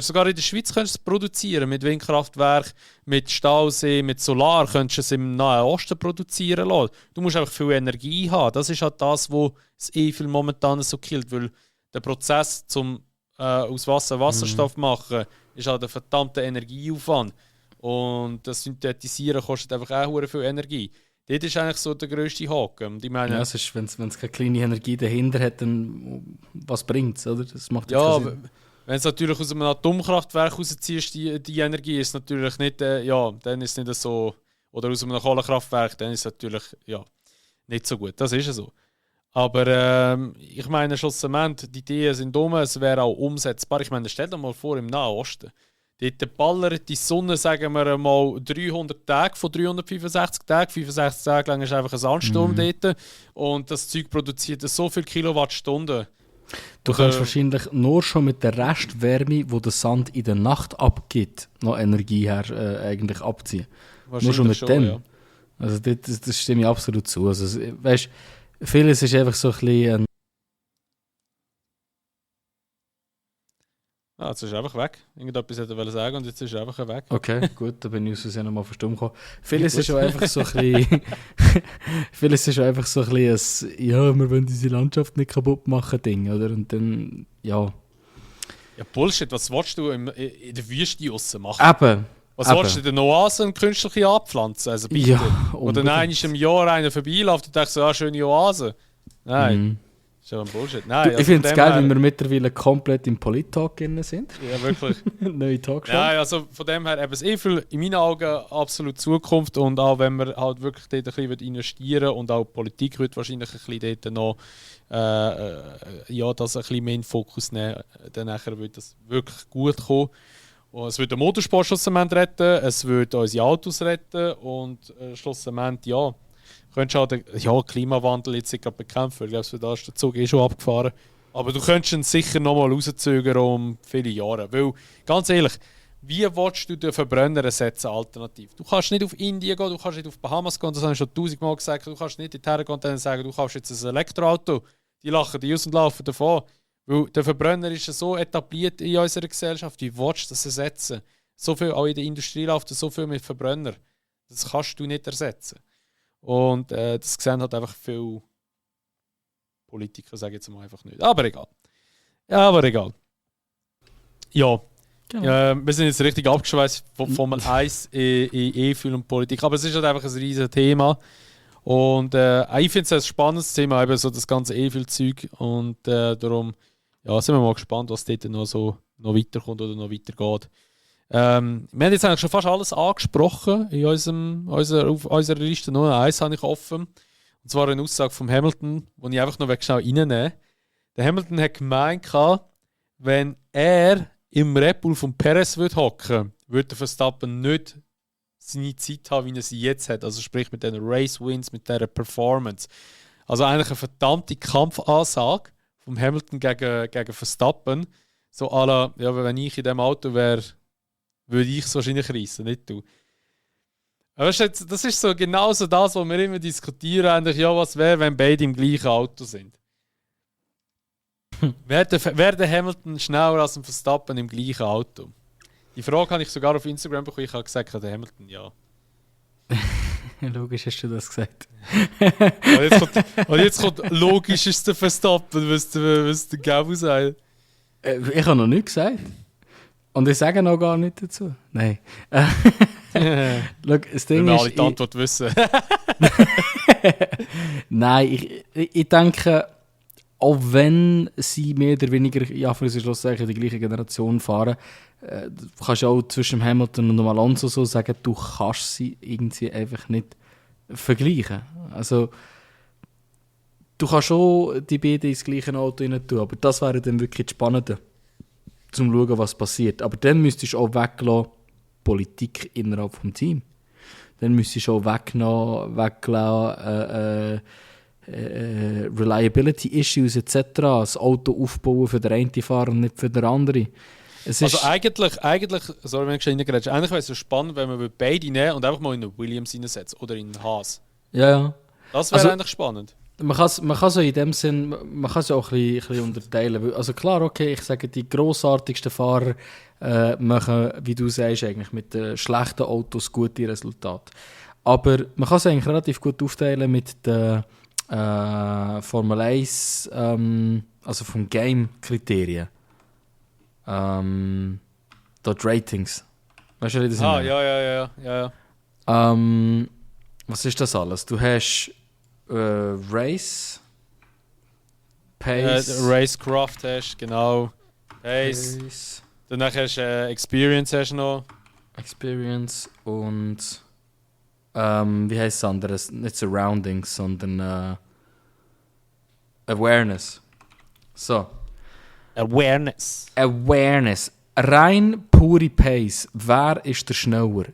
sogar in der Schweiz es produzieren, mit Windkraftwerk, mit Stausee, mit Solar, kannst du es im Nahen Osten produzieren lassen. Du musst einfach viel Energie haben. Das ist halt das, was das E-Fuel momentan so killt, weil der Prozess zum aus Wasser Wasserstoff machen, ist halt ein verdammter Energieaufwand. Und das Synthetisieren kostet einfach auch viel Energie. Das ist eigentlich so der grösste Haken. Ich meine, ja, wenn es keine kleine Energie dahinter hat, dann was bringt es, oder? Das macht ja keinen Sinn. Wenn es natürlich aus einem Atomkraftwerk rausziehst, die Energie ist natürlich nicht, dann ist es nicht so, oder aus einem Kohlekraftwerk, dann ist es natürlich nicht so gut. Das ist ja so. Aber ich meine, schlussendlich, die Ideen sind dumm, es wäre auch umsetzbar. Ich meine, stell dir mal vor, im Nahen Osten. Dort ballert die Sonne, sagen wir mal, 300 Tage von 365 Tagen. 65 Tage lang ist einfach ein Sandsturm dort. Und das Zeug produziert so viele Kilowattstunden. Du kannst wahrscheinlich nur schon mit der Restwärme, die der Sand in der Nacht abgibt, noch Energie eigentlich abziehen. Nur schon mit dem. Ja. Also das stimme ich absolut zu. Also, weißt, vieles ist einfach so ein bisschen... jetzt ist er einfach weg. Irgendetwas hätte er sagen und jetzt ist er einfach weg. Okay, gut, da bin ich aus Versehen nochmal verstummt gekommen. Vieles ist auch einfach so ein bisschen... Vieles ist auch einfach so ein bisschen wir wollen diese Landschaft nicht kaputt machen Ding, oder? Und dann, ja... Ja, Bullshit, was willst du in der Wüste draussen machen? Eben. Was willst du in den Oasen künstliche anpflanzen? Also bitte. Ja, oder einmal im Jahr einer vorbeiläuft und denkt so, schöne Oase. Nein. Das ist ja ein Bullshit. Nein, ich finde es geil, wie wir mittlerweile komplett im Polit-Talk sind. Ja, wirklich. Neue Talkshow. Ja, also von dem her eben das E-Fuel in meinen Augen absolut Zukunft und auch wenn wir halt wirklich dort ein bisschen investieren und auch die Politik wird wahrscheinlich ein bisschen dort noch das ein bisschen mehr in den Fokus nehmen, dann nachher wird das wirklich gut kommen. Und es wird den Motorsport schlussendlich retten, es wird unsere Autos retten und schlussendlich könntest halt den Klimawandel jetzt gerade bekämpfen. Ich glaube, da ist der Zug schon abgefahren. Aber du könntest ihn sicher noch mal rauszögern um viele Jahre. Weil, ganz ehrlich, wie willst du den Verbrenner ersetzen alternativ? Du kannst nicht auf Indien gehen, du kannst nicht auf Bahamas gehen, das habe ich schon 1000-mal gesagt. Du kannst nicht dorthin gehen und dann sagen, du kaufst jetzt ein Elektroauto. Die lachen die aus und laufen davon. Weil der Verbrenner ist ja so etabliert in unserer Gesellschaft, wie willst du das ersetzen? So viel, auch in der Industrie läuft so viel mit Verbrenner. Das kannst du nicht ersetzen. Und das sehen halt einfach viele Politiker, sage ich jetzt mal einfach nicht. Aber egal. Ja. Genau. Wir sind jetzt richtig abgeschweißt von Formel 1 in E-Fuel und Politik. Aber es ist halt einfach ein riesiges Thema. Und ich finde es ein spannendes Thema, eben so das ganze E-Fuel-Zeug. Und darum sind wir mal gespannt, was dort noch weiterkommt oder noch weitergeht. Wir haben jetzt eigentlich schon fast alles angesprochen in auf unserer Liste. Nur eins habe ich offen. Und zwar eine Aussage von Hamilton, die ich einfach noch schnell reinnehmen. Der Hamilton hat gemeint, wenn er im Red Bull von Perez hocken würde Verstappen nicht seine Zeit haben, wie er sie jetzt hat. Also sprich mit den Race Wins, mit dieser Performance. Also eigentlich eine verdammte Kampfansage vom Hamilton gegen Verstappen. So à la, ja, wenn ich in diesem Auto wäre, würde ich es wahrscheinlich reissen, nicht du. Aber das ist so genau so das, was wir immer diskutieren, eigentlich, ja, was wäre, wenn beide im gleichen Auto sind. Wäre der Hamilton schneller als ein Verstappen im gleichen Auto? Die Frage habe ich sogar auf Instagram bekommen. Ich habe gesagt, der Hamilton, ja. Logisch hast du das gesagt. Und jetzt kommt logisch ist der Verstappen, was der Gabo sagt. Ich habe noch nichts gesagt. Und ich sage noch gar nichts dazu. Nein. Schau, das Ding wenn wir ist, alle die Antwort wissen. Nein, ich denke, auch wenn sie mehr oder weniger in Anführungszeichen die gleiche Generation fahren, du kannst auch zwischen Hamilton und dem Alonso so sagen, du kannst sie irgendwie einfach nicht vergleichen. Also, du kannst schon die beiden ins gleiche Auto rein tun, aber das wäre dann wirklich das Spannende, zum schauen, was passiert. Aber dann müsstest du auch weglassen, Politik innerhalb des Teams. Dann müsstest du auch weglassen, Reliability-Issues etc. Das Auto aufbauen für den einen Fahrer und nicht für den anderen. Also eigentlich, sorry, wenn ich schon reingrätsche, eigentlich wäre es so spannend, wenn man beide nehmen und einfach mal in einen Williams reinsetzen oder in einen Haas. Ja. Das wäre eigentlich spannend. Man kann so in dem Sinn, man kann es ja auch ein bisschen unterteilen. Also klar, okay, ich sage, die grossartigsten Fahrer machen, wie du sagst, eigentlich mit schlechten Autos gute Resultate. Aber man kann es eigentlich relativ gut aufteilen mit den Formel 1, also vom Game-Kriterien. Dort Ratings. Weißt du, wie das ist? Ja. Was ist das alles? Du hast Race, Pace. Racecraft hast genau. Pace. Danach hast du Experience hast noch. Experience und wie heißt es anderes? Nicht Surroundings, sondern Awareness. So. Awareness. Rein pure Pace. Wer ist der schneller?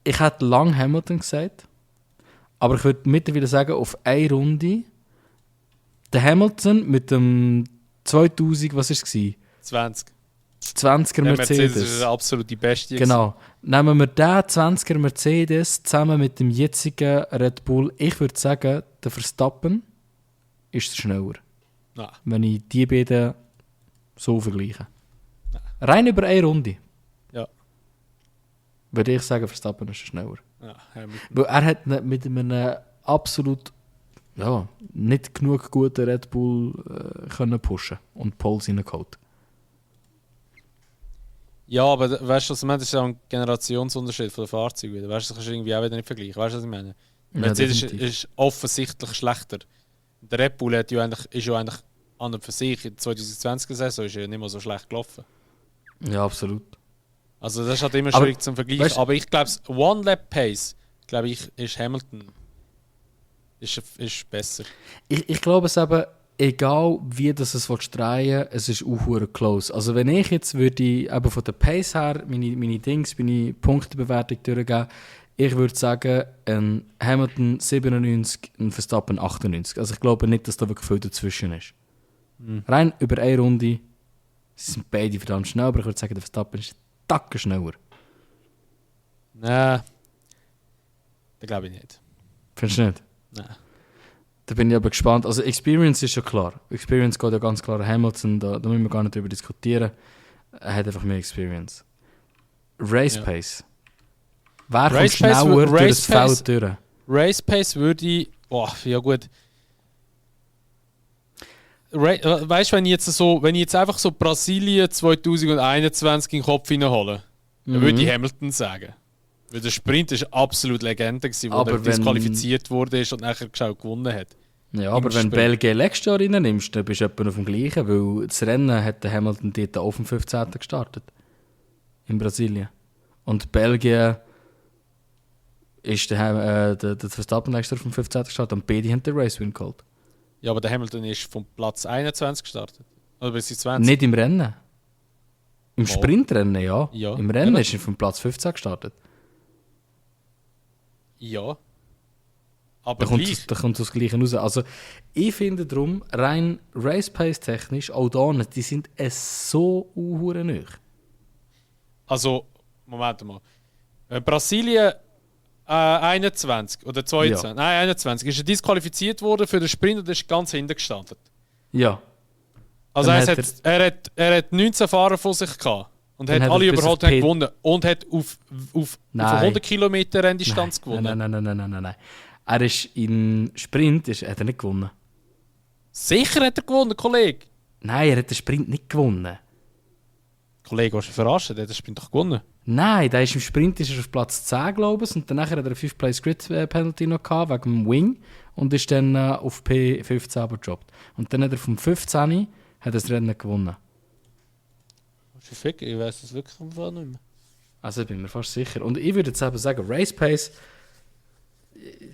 Ich hätte lang Hamilton gesagt. Aber ich würde mittlerweile sagen, auf eine Runde der Hamilton mit dem 2000, was war es? 20er Mercedes. Das ist absolut die beste. Genau. Nehmen wir den 20er Mercedes zusammen mit dem jetzigen Red Bull. Ich würde sagen, der Verstappen ist schneller. Nein. Wenn ich die beiden so vergleiche. Nein. Rein über eine Runde. Ja. Würde ich sagen, Verstappen ist schneller. Ja, weil er hat mit einem absolut nicht genug guten Red Bull können pushen und Poles reingeholt. Ja, aber weißt du, was ich meine? Das ist ja ein Generationsunterschied von den Fahrzeugen. Weißt du, das kannst du irgendwie auch wieder nicht vergleichen. Weißt du, was ich meine? Mercedes ist offensichtlich schlechter. Der Red Bull ist ja eigentlich an und für sich in der 2020er-Saison ist ja nicht mehr so schlecht gelaufen. Ja, absolut. Also das ist halt immer schwierig zum Vergleichen. Weißt, aber ich glaube, One-Lap-Pace, glaube ich, ist Hamilton ist besser. Ich glaube es eben, egal wie das es drehen, es ist auch close. Also wenn ich jetzt würde eben von der Pace her meine Punktebewertung durchgeben, ich würde sagen, ein Hamilton 97, ein Verstappen 98. Also ich glaube nicht, dass da wirklich viel dazwischen ist. Rein über eine Runde sind beide verdammt schnell, aber ich würde sagen, der Verstappen ist Tacken schneller. Nein, das glaube ich nicht. Findest du nicht? Nein. Da bin ich aber gespannt. Also Experience ist schon klar. Experience geht ja ganz klar an Hamilton, da müssen wir gar nicht drüber diskutieren. Er hat einfach mehr Experience. Race Pace. Wer kommt Race Pace schneller wür- durch Race das Pace- Feld durch? Race Pace würde ich. Oh, ja gut. Weißt du, wenn ich jetzt einfach so Brasilien 2021 in den Kopf hineinhole, dann würde ich Hamilton sagen. Weil der Sprint ist absolut Legende gewesen, wo Aber er disqualifiziert wurde und nachher gewonnen hat. Ja, aber wenn Sprint. Belgien letztes Jahr reinnimmst, dann bist du etwa auf dem gleichen, weil das Rennen hat der Hamilton dort auf dem 15. gestartet. In Brasilien. Und Belgien ist der Verstappen letztes Jahr auf dem 15. gestartet und beide haben den Race-Win geholt. Ja, aber der Hamilton ist vom Platz 21 gestartet. Oder bis 20. Nicht im Rennen. Im Mal. Sprintrennen, ja. Ja. Im Rennen Eben. ist er vom Platz 15 gestartet. Ja. Da Aber kommt, gleich. da kommt das Gleiche raus. Also, ich finde darum, rein Race-Pace-technisch, auch da nicht, die sind so nöch. Also, Moment mal. Brasilien 21 oder 22, Ja. nein 21, ist er disqualifiziert worden für den Sprint und ist ganz hinten gestanden. Ja. Also Dann er hat 19 Fahrer vor sich gehabt und Dann hat hat er alle bis überholt auf und hat P- gewonnen. Und hat auf Nein. 100 Kilometer Renndistanz gewonnen. Nein. Er ist im Sprint hat er nicht gewonnen. Sicher hat er gewonnen, Kollege. Nein, er hat den Sprint nicht gewonnen. Kollege, hast du verarschen? Der hat den Sprint doch gewonnen. Nein, der ist im Sprint ist er auf Platz 10, glaube ich. Und danach hat er eine 5-Place-Grid-Penalty noch gehabt, wegen dem Wing. Und ist dann auf P15 aber gedroppt. Und dann hat er vom 15. hat er das Rennen gewonnen. Hast du ficken? Ich weiß das wirklich einfach nicht mehr. Also ich bin mir fast sicher. Und ich würde jetzt eben sagen, Race Pace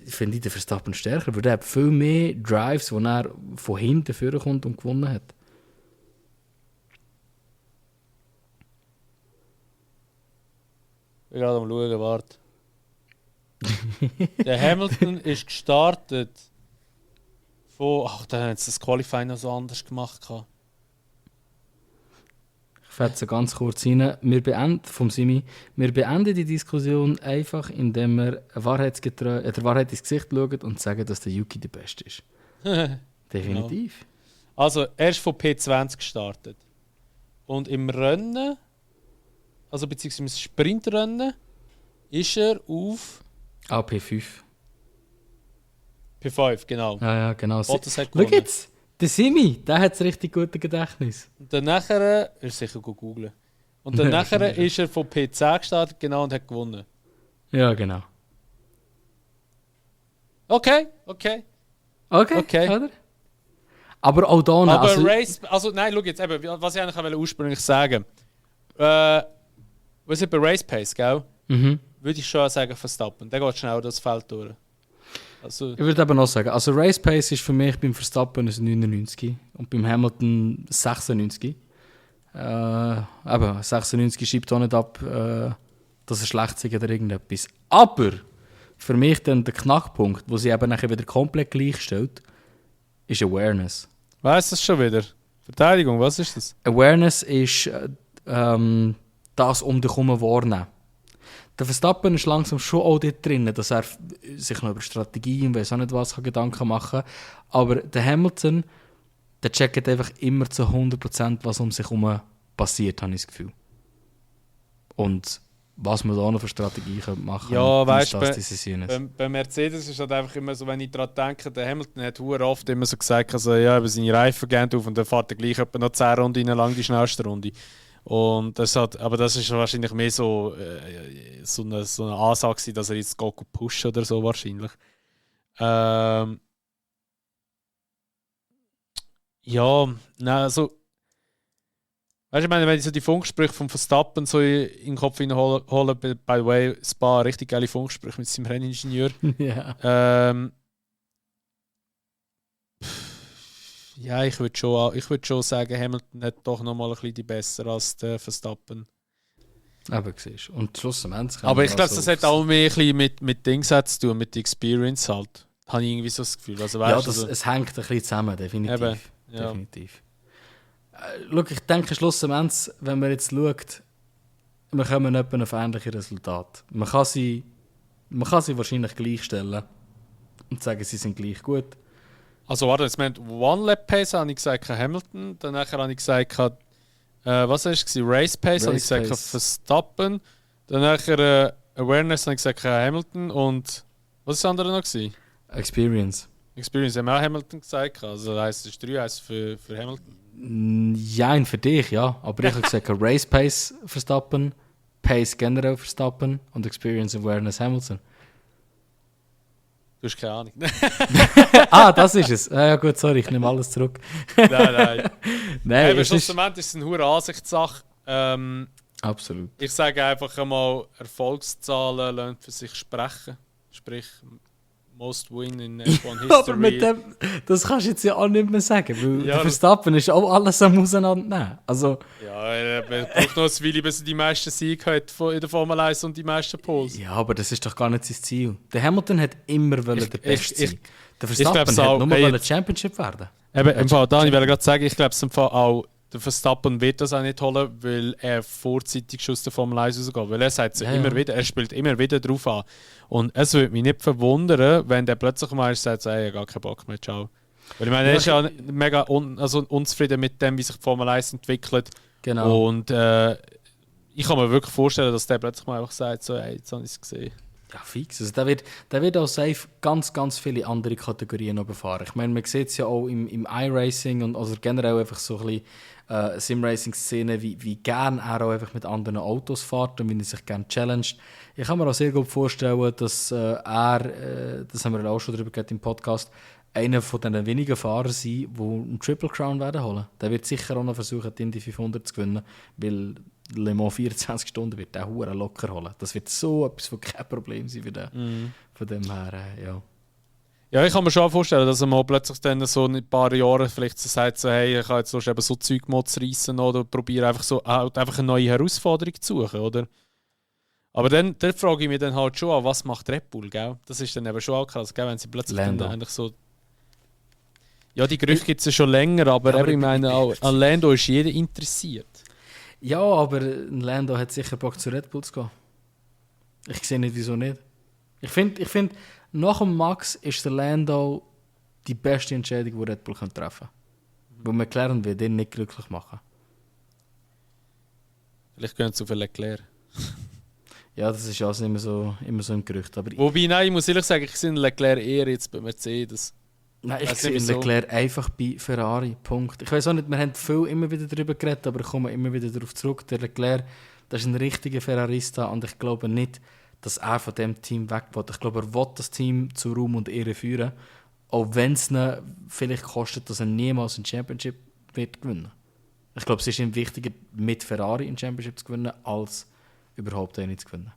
finde ich den Verstappen stärker, weil er hat viel mehr Drives, wo er von hinten vorkommt und gewonnen hat. Ich bin gerade am schauen, warte. Der Hamilton ist gestartet von. Ach, da haben sie das Qualifying noch so anders gemacht. Ich fetze ganz kurz rein. Wir beenden die Diskussion einfach, indem wir der Wahrheit ins Gesicht schauen und sagen, dass der Yuki der Beste ist. Definitiv. Also, er ist von P20 gestartet. Und im Rennen, also beziehungsweise im Sprintrennen, ist er auf P5. P5, genau. Ja, genau. Bottas hat Schau gewonnen. jetzt, der Simi, der hat das richtig gute Gedächtnis. Und dann nachher, ist sicher gut googlen. Und dann nachher ist er von P10 gestartet, genau, und hat gewonnen. Ja, genau. Okay. Okay, Okay. oder? Aber auch da noch, Aber also, Race, also nein, schau jetzt, eben, was ich eigentlich ursprünglich sagen wollte. Was ist bei Race Pace, gell? Würde ich schon sagen Verstappen. Der geht schnell das Feld durch. Also, ich würde aber noch sagen, also Race Pace ist für mich beim Verstappen ein 99 und beim Hamilton 96. Aber 96 schiebt auch nicht ab, dass er schlecht ist oder irgendetwas. Aber für mich dann der Knackpunkt, wo sie eben nachher wieder komplett gleichstellt, ist Awareness. weißt du das schon wieder? Verteidigung, was ist das? Awareness ist das um dich herum wahrnehmen. Der Verstappen ist langsam schon auch dort drin, dass er sich noch über Strategie und weiss auch nicht was Gedanken machen kann. Aber der Hamilton, der checkt einfach immer zu 100%, was um sich herum passiert, habe ich das Gefühl. Und was man da noch für Strategie machen Ja, weißt du, bei bei Mercedes ist halt einfach immer so, wenn ich daran denke, der Hamilton hat sehr oft immer so gesagt, also, ja, über seine Reifen gehen auf und dann fährt er gleich etwa noch 10 Runden lang die schnellste Runde. Und das hat, aber das ist wahrscheinlich mehr so, so eine Ansage gewesen, dass er jetzt Goku pusht oder so wahrscheinlich. Ja, nein, also weißt du, ich meine, wenn ich so die Funksprüche vom Verstappen so in den Kopf hineinholen, by the way, Spa, richtig geile Funksprüche mit seinem Renningenieur. ja. Ja, ich würde schon sagen, Hamilton hat doch noch mal ein bisschen die besser als der Verstappen. Aber siehst du. Und schlussendlich. Aber ich glaube, das hat auch mehr ein bisschen mit Dings zu tun, mit der Experience halt. Habe ich irgendwie so das Gefühl. Also, Ja, weißt, es hängt ein bisschen zusammen, definitiv. Eben, ja. Definitiv. Schau, ich denke schlussendlich, wenn man jetzt schaut, wir kommen etwa auf ähnliche Resultate. Man kann sie wahrscheinlich gleichstellen und sagen, sie sind gleich gut. Also warte, jetzt meint One Lap Pace habe ich gesagt Hamilton, dann habe ich gesagt, was war es? Race Pace habe ich gesagt Verstappen, dann Awareness habe ich gesagt Hamilton und was ist das andere noch gewesen? Experience haben wir auch Hamilton gesagt, also das heisst, es ist 3-1 für Hamilton. Ja, für dich, ja. Aber ich habe gesagt Race Pace Verstappen, Pace generell Verstappen und Experience Awareness Hamilton. Du hast keine Ahnung. Das ist es. Ja gut, sorry, ich nehme alles zurück. Nein. Nein, aber schlussendlich ist es eine hohe Ansichtssache. Absolut. Ich sage einfach einmal, Erfolgszahlen lassen für sich sprechen. Sprich, Most Win in F1 History. Aber mit dem, das kannst du jetzt ja auch nicht mehr sagen, weil der Verstappen ist auch alles am Auseinandernehmen. Also, ja, er braucht noch ein Weile, bis er die meisten Siege hat in der Formel 1 und die meisten Poles. Ja, aber das ist doch gar nicht sein Ziel. Der Hamilton hat immer der Beste sein. Der Verstappen hat nur mal Championship werden. Eben, im Fall, Dani, ich will gerade sagen, ich glaube im Fall auch, der Verstappen wird das auch nicht holen, weil er vorzeitig schon aus der Formel 1 rausgeht. Weil er sagt immer wieder, er spielt immer wieder drauf an. Und es würde mich nicht verwundern, wenn der plötzlich mal sagt, ich habe gar keinen Bock mehr, ciao. Weil ich meine, er ist ja mega unzufrieden mit dem, wie sich die Formel 1 entwickelt. Genau. Und ich kann mir wirklich vorstellen, dass der plötzlich mal einfach sagt, so, hey, jetzt habe ich es gesehen. Ja, fix. Also, der wird auch safe ganz, ganz viele andere Kategorien noch befahren. Ich meine, man sieht es ja auch im iRacing und also generell einfach so ein bisschen Sim-Racing-Szene, wie gerne er auch einfach mit anderen Autos fährt und wie er sich gerne challenged. Ich kann mir auch sehr gut vorstellen, dass das haben wir auch schon darüber geredet im Podcast, einer von den wenigen Fahrern sein, die einen Triple Crown werden holen. Der wird sicher auch noch versuchen, die Indy 500 zu gewinnen, weil Le Mans 24 Stunden wird der Hure locker holen. Das wird so etwas von kein Problem sein für den. Von dem her, ja. Ja, ich kann mir schon vorstellen, dass er mal plötzlich dann so in ein paar Jahren vielleicht so sagt, so, hey, ich kann jetzt Lust, eben so Zeug mal zu reissen oder probiere einfach so einfach eine neue Herausforderung zu suchen, oder? Aber dann frage ich mich dann halt schon, was macht Red Bull, gell? Das ist dann eben schon auch krass, gell? Wenn sie plötzlich dann eigentlich so... Ja, die Gerüchte gibt es ja schon länger, aber ich meine, auch an Lando ist jeder interessiert. Ja, aber Lando hat sicher Bock zu Red Bull zu gehen. Ich sehe nicht, wieso nicht. Ich finde, nach dem Max ist der Lando die beste Entscheidung, die Red Bull treffen kann. Weil McLaren will den nicht glücklich machen. Vielleicht gehen sie auf Leclerc. Ja, das ist also immer so im Gerücht. Aber wobei, nein, ich muss ehrlich sagen, ich sehe Leclerc eher jetzt bei Mercedes. Nein, ich sehe Leclerc einfach bei Ferrari. Punkt. Ich weiß auch nicht, wir haben immer wieder darüber geredet, aber ich komme immer wieder darauf zurück. Der Leclerc, das ist ein richtiger Ferrarista und ich glaube nicht, dass er von dem Team weg will. Ich glaube, er will das Team zu Ruhm und Ehre führen, auch wenn es ihn vielleicht kostet, dass er niemals ein Championship wird gewinnen. Ich glaube, es ist ihm wichtiger, mit Ferrari ein Championship zu gewinnen, als überhaupt einen zu gewinnen.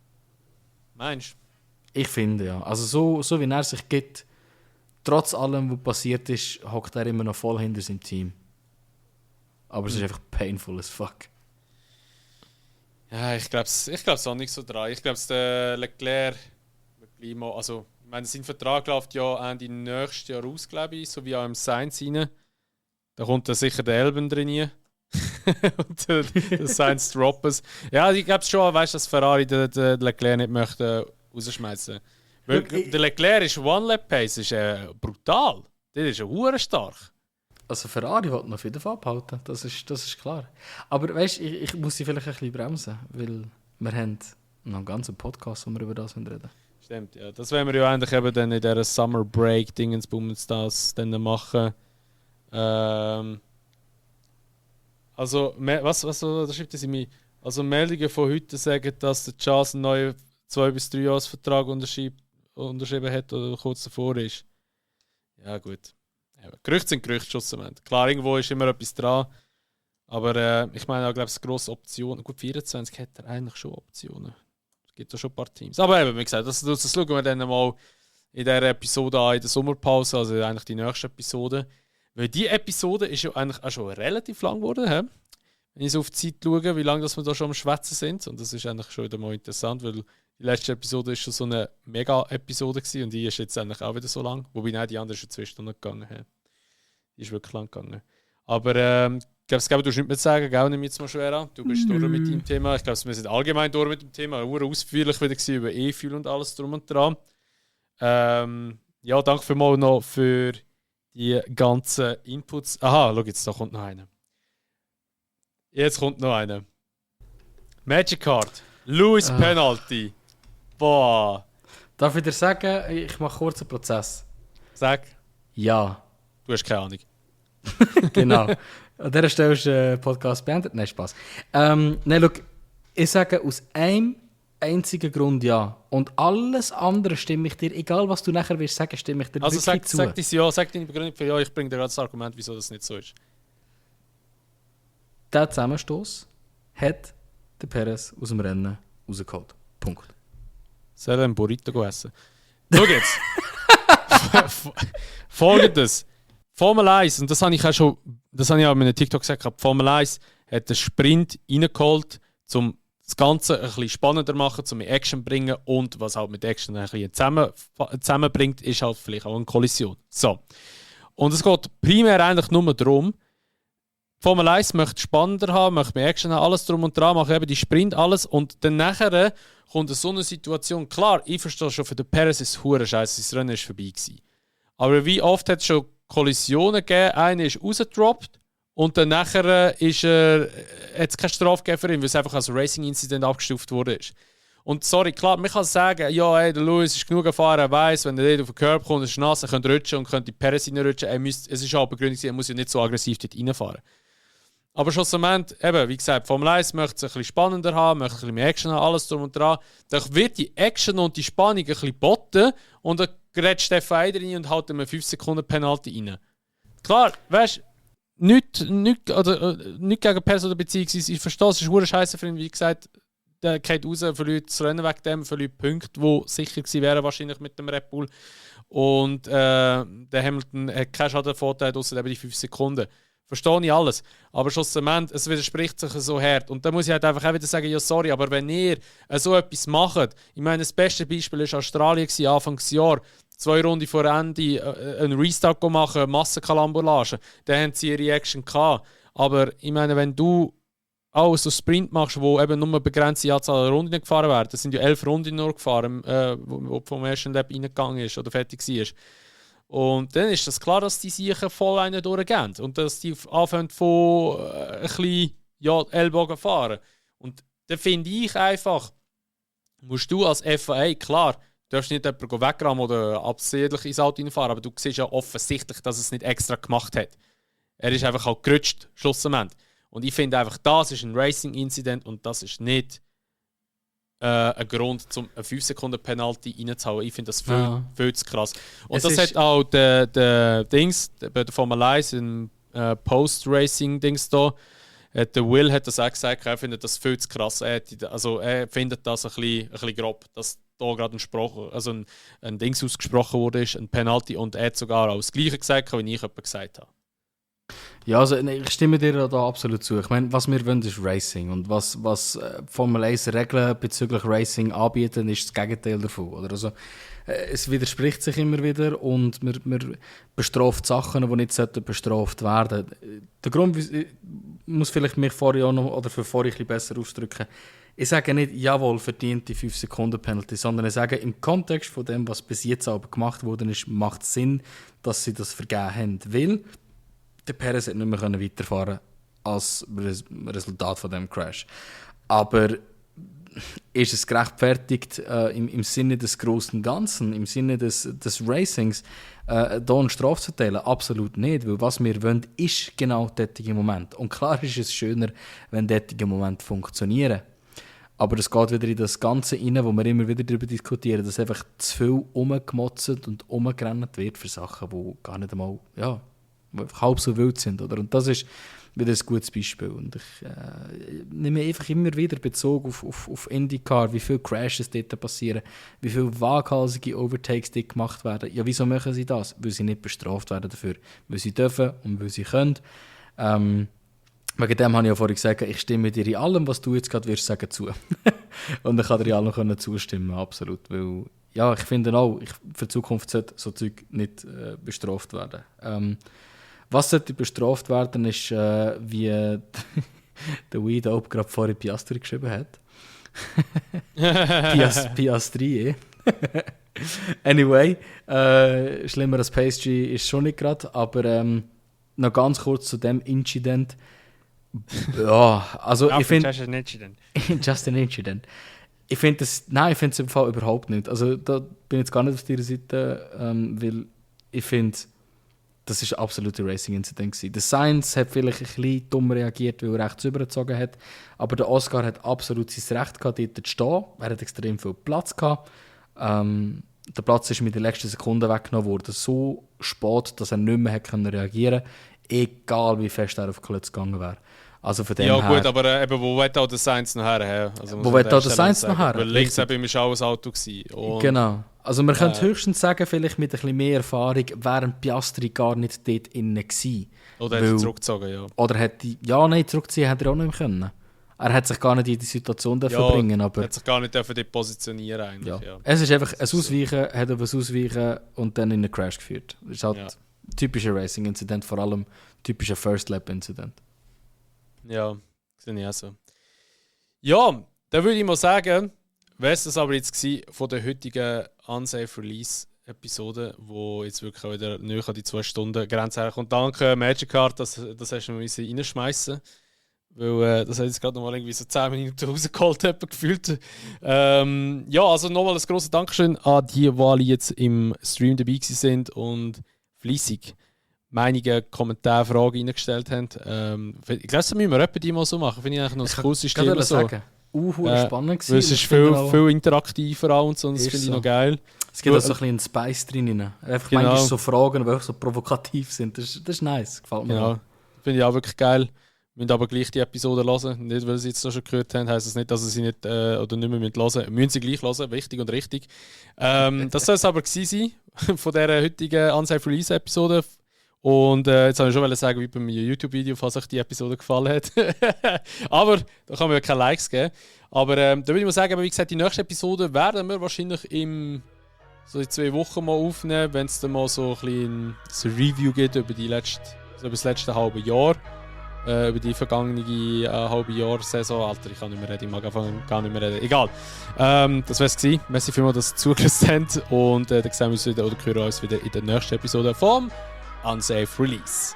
Meinst du? Ich finde, ja. Also so wie er sich gibt, trotz allem, was passiert ist, hockt er immer noch voll hinter seinem Team. Aber es ist einfach painful as fuck. Ja, ich glaub's auch nicht so dran. Ich glaube, der Leclerc wird mal, also, ich meine, sein Vertrag läuft ja Ende nächstes Jahr aus, glaube ich, so wie auch im Sainz rein. Da kommt dann sicher der Elben drin. Und der Sainz droppen. Ja, ich glaube schon, weißt du, dass Ferrari den Leclerc nicht möchte rausschmeißen. Weil der Leclerc ist One-Lap-Pace, ist brutal. Der ist hure stark. Also Ferrari will noch viel davon abhalten, das ist klar. Aber weißt du, ich muss sie vielleicht ein bisschen bremsen, weil wir haben noch einen ganzen Podcast, wo wir über das reden. Stimmt, ja. Das werden wir ja eigentlich eben dann in dieser Summer Break Dingensbummens das dann machen. Also, was schreibt das in mir? Also Meldungen von heute sagen, dass der Charles einen neuen 2 bis 3 Jahresvertrag unterschrieben hat oder kurz davor ist. Ja gut. Gerüchte sind Gerüchte, schlussendlich. Klar, irgendwo ist immer etwas dran. Aber ich meine, ich glaube, es grosse Optionen. Gut, 24 hat er eigentlich schon Optionen. Es gibt ja schon ein paar Teams. Aber eben, wie gesagt, das schauen wir dann mal in dieser Episode an, in der Sommerpause, also eigentlich die nächste Episode. Weil die Episode ist ja eigentlich auch schon relativ lang geworden. He? Wenn ich so auf die Zeit schaue, wie lange wir da schon am Schwätzen sind. Und das ist eigentlich schon wieder mal interessant, weil die letzte Episode ist schon so eine Mega-Episode gewesen und die ist jetzt eigentlich auch wieder so lang. Wobei, nein, die andere ist schon 2 Stunden gegangen. He? Die ist wirklich lang gegangen. Aber ich glaube, du hast nichts mehr zu sagen, gell? Nimm jetzt mal schwer an. Du bist durch mit deinem Thema. Ich glaube, wir sind allgemein durch mit dem Thema. Ausführlich wieder gewesen, über E-Fuel und alles drum und dran. Ja, danke vielmals noch für die ganzen Inputs. Aha, schau jetzt, da kommt noch einer. Jetzt kommt noch einer. Magic Card. Lewis Penalty. Boah. Darf ich dir sagen, ich mache kurz einen Prozess? Sag. Ja. Du hast keine Ahnung. Genau. An dieser Stelle ist der Podcast beendet. Nein, Spaß. Nein, schau, ich sage aus einem einzigen Grund ja. Und alles andere stimme ich dir, egal was du nachher willst sagen, stimme ich dir Also wirklich zu. sag dein Ja, sag deine Begründung für Ja, ich bringe dir gerade das Argument, wieso das nicht so ist. Der Zusammenstoß hat den Perez aus dem Rennen rausgeholt. Punkt. Soll er einen Burrito essen? Schau jetzt. Folgendes. Formel 1, und das habe ich auch schon, das habe ich auch in einem TikTok gesagt, Formel 1 hat den Sprint reingeholt, um das Ganze ein bisschen spannender zu machen, um mehr Action zu bringen und was halt mit Action ein bisschen zusammenbringt, ist halt vielleicht auch eine Kollision. So. Und es geht primär eigentlich nur darum, Formel 1 möchte spannender haben, möchte mehr Action haben, alles drum und dran, macht eben die Sprint, alles und dann nachher kommt so eine Situation. Klar, ich verstehe schon, für den Perez ist es hure scheiße, das Rennen ist vorbei gewesen. Aber wie oft hat es schon Kollisionen gegeben, eine ist rausgedroppt und dann nachher ist hat es keine Strafe gegeben für ihn, weil es einfach als Racing-Incident abgestuft wurde. Und sorry, klar, man kann sagen, ja, ey, der Lewis ist genug erfahren, er weiss, wenn er nicht auf den Curb kommt, ist nass, er könnte rutschen und könnte die Perez reinrutschen. Es ist auch Begründung, er muss ja nicht so aggressiv dort reinfahren. Aber schlussendlich, eben, wie gesagt, Formel 1 möchte es ein bisschen spannender haben, möchte ein bisschen mehr Action haben, alles drum und dran. Dann wird die Action und die Spannung ein bisschen botten und dann gerät Stefan Eider rein und haut ihm eine 5 Sekunden Penalty rein. Klar, weißt du, nicht gegen Perez oder beziehungsweise ich verstehe, es ist hure scheiße für ihn, wie gesagt, der geht raus, verliert das Rennen wegen dem, verliert Punkte, die sicher gewesen wären wahrscheinlich mit dem Red Bull. Und der Hamilton hat keinen Schadenvorteil, außer eben die 5 Sekunden. Verstehe ich alles. Aber schlussendlich, es widerspricht sich so hart. Und da muss ich halt einfach auch wieder sagen, ja sorry, aber wenn ihr so etwas macht, ich meine, das beste Beispiel war Australien, Anfangsjahr, 2 Runden vor Ende einen Restart machen, Massenkalambolage, dann haben sie ihre Action gehabt. Aber ich meine, wenn du auch so Sprint machst, wo eben nur eine begrenzte Anzahl an Runden gefahren werden, das sind ja 11 Runden nur gefahren, wo vom ersten Lap reingegangen ist oder fertig war. Und dann ist das klar, dass die sicher voll einen durchgehen und dass die anfangen von ein bisschen Ellbogen fahren. Und dann finde ich einfach, musst du als FIA, klar, du darfst nicht jemanden wegrammen oder absichtlich ins Auto reinfahren, aber du siehst ja offensichtlich, dass er es nicht extra gemacht hat. Er ist einfach halt gerutscht, schlussendlich. Und ich finde einfach, das ist ein Racing-Incident und das ist nicht ein Grund, um eine 5-Sekunden-Penalty reinzuhauen. Ich finde das viel zu krass. Und das hat auch der Dings, bei der Formel 1 im Post-Racing-Dings da, der Will hat das auch gesagt, er findet das viel zu krass. Er findet das ein bisschen grob, dass da gerade ein Dings ausgesprochen wurde, ein Penalty, und er hat sogar auch das Gleiche gesagt, wie ich gesagt habe. Ja, also ich stimme dir da absolut zu. Ich meine, was wir wollen, ist Racing. Und was Formel 1 Regeln bezüglich Racing anbieten, ist das Gegenteil davon. Oder? Also, es widerspricht sich immer wieder und man bestraft Sachen, die nicht bestraft werden sollten. Der Grund, ich muss vielleicht mich vorher auch noch, oder für vorher ein bisschen besser ausdrücken. Ich sage nicht, jawohl, verdient die 5-Sekunden-Penalty, sondern ich sage, im Kontext von dem, was bis jetzt aber gemacht worden ist, macht es Sinn, dass sie das vergeben haben. Weil der Perez hat nicht mehr weiterfahren als Resultat von dem Crash. Aber ist es gerechtfertigt, im Sinne des großen Ganzen, im Sinne des Racings, da eine Strafe zu teilen? Absolut nicht, weil was wir wollen, ist genau dieser Moment. Und klar ist es schöner, wenn diese Momente funktionieren. Aber es geht wieder in das Ganze rein, wo wir immer wieder darüber diskutieren, dass einfach zu viel rumgemotzt und rumgerannt wird für Sachen, die gar nicht einmal, halb so wild sind. Oder? Und das ist wieder ein gutes Beispiel. Und ich nehme einfach immer wieder Bezug auf IndyCar, wie viele Crashes dort passieren, wie viele waghalsige Overtakes dort gemacht werden. Ja, wieso machen sie das? Weil sie nicht bestraft werden dafür. Weil sie dürfen und weil sie können. Wegen dem habe ich ja vorhin gesagt, ich stimme dir in allem, was du jetzt gerade wirst sagen, zu. Und ich kann dir in allem zustimmen, absolut. Weil, ja, ich finde auch, für die Zukunft sollte so Zeug nicht bestraft werden. Was sollte bestraft werden, ist, wie der Weed auch gerade vorhin Piastri geschrieben hat. Piastri. Anyway, schlimmer als PSG ist schon nicht gerade, aber noch ganz kurz zu dem Incident. Ja, also ich finde... Just an Incident. Just an Incident. Ich finde es im Fall überhaupt nicht. Also da bin ich jetzt gar nicht auf deiner Seite, weil ich finde, das ist ein absoluter Racing-Incident gewesen. Der Sainz hat vielleicht ein bisschen dumm reagiert, weil er rechts übergezogen hat, aber der Oscar hat absolut sein Recht gehabt, dort zu stehen. Er hat extrem viel Platz gehabt. Der Platz ist mit den letzten Sekunden weggenommen worden, so spät, dass er nicht mehr reagieren konnte, egal wie fest er auf die Klötze gegangen wäre. Also von dem ja her, gut, aber eben, wo will auch der Sainz noch her? Also, wo will auch der Sainz noch her? Weil links eben ist auch ein Auto gewesen. Genau. Also man könnte höchstens sagen, vielleicht mit ein bisschen mehr Erfahrung, wäre Piastri gar nicht dort innen gewesen. Oder hat er zurückgezogen, ja. Oder zurückziehen hätte er auch nicht können. Er hat sich gar nicht in die Situation bringen, aber... Er hat sich gar nicht dort positionieren eigentlich, ja. Es ist einfach ein Ausweichen, hat auf ein Ausweichen und dann in einen Crash geführt. Das ist halt ein typischer Racing-Incident, vor allem typischer First-Lap-Incident. Ja, sehe ich auch so. Ja, dann würde ich mal sagen, wäre es das aber jetzt gewesen von der heutigen Unsafe Release-Episode, wo jetzt wirklich auch wieder näher an die 2 Stunden Grenze herkommt. Danke Magic Card, das hast du mir reinschmeißen. Weil das hat jetzt gerade noch mal irgendwie so 10 Minuten rausgeholt, gefühlt. Ja, also nochmal ein grosses Dankeschön an die jetzt im Stream dabei sind und fleissig Meinungen, Kommentare, Fragen reingestellt haben. Ich glaube, das müssen wir die mal so machen. Finde ich eigentlich noch das coolste System. So. Sagen. Spannend gewesen. Es ist viel interaktiver auch und so, und das finde ich noch geil. Es gibt auch so ein bisschen Spice drin. Einfach manchmal so Fragen, die einfach so provokativ sind. Das ist nice, gefällt mir. Genau, finde ich auch wirklich geil. Wir müssen aber gleich die Episode hören. Nicht, weil sie jetzt schon gehört haben, heisst das nicht, dass sie sie nicht oder nicht mehr hören müssen. Müssen sie gleich hören, wichtig und richtig. Das soll es aber gewesen sein von dieser heutigen Unsafe Release Episode. Und jetzt wollte ich schon sagen, wie bei meinem YouTube-Video, falls euch die Episode gefallen hat. Aber da kann man ja keine Likes geben. Aber da würde ich mal sagen, wie gesagt, die nächste Episode werden wir wahrscheinlich in 2 Wochen mal aufnehmen, wenn es dann mal so ein Review gibt über das letzte halbe Jahr. Über die vergangene halbe Jahr-Saison. Alter, ich kann nicht mehr reden, ich mag einfach gar nicht mehr reden. Egal. Das wäre es gewesen. Merci vielmals, dass ihr zugelassen habt. Und dann sehen wir uns wieder oder hören uns wieder in der nächsten Episode vom Unsafe Release.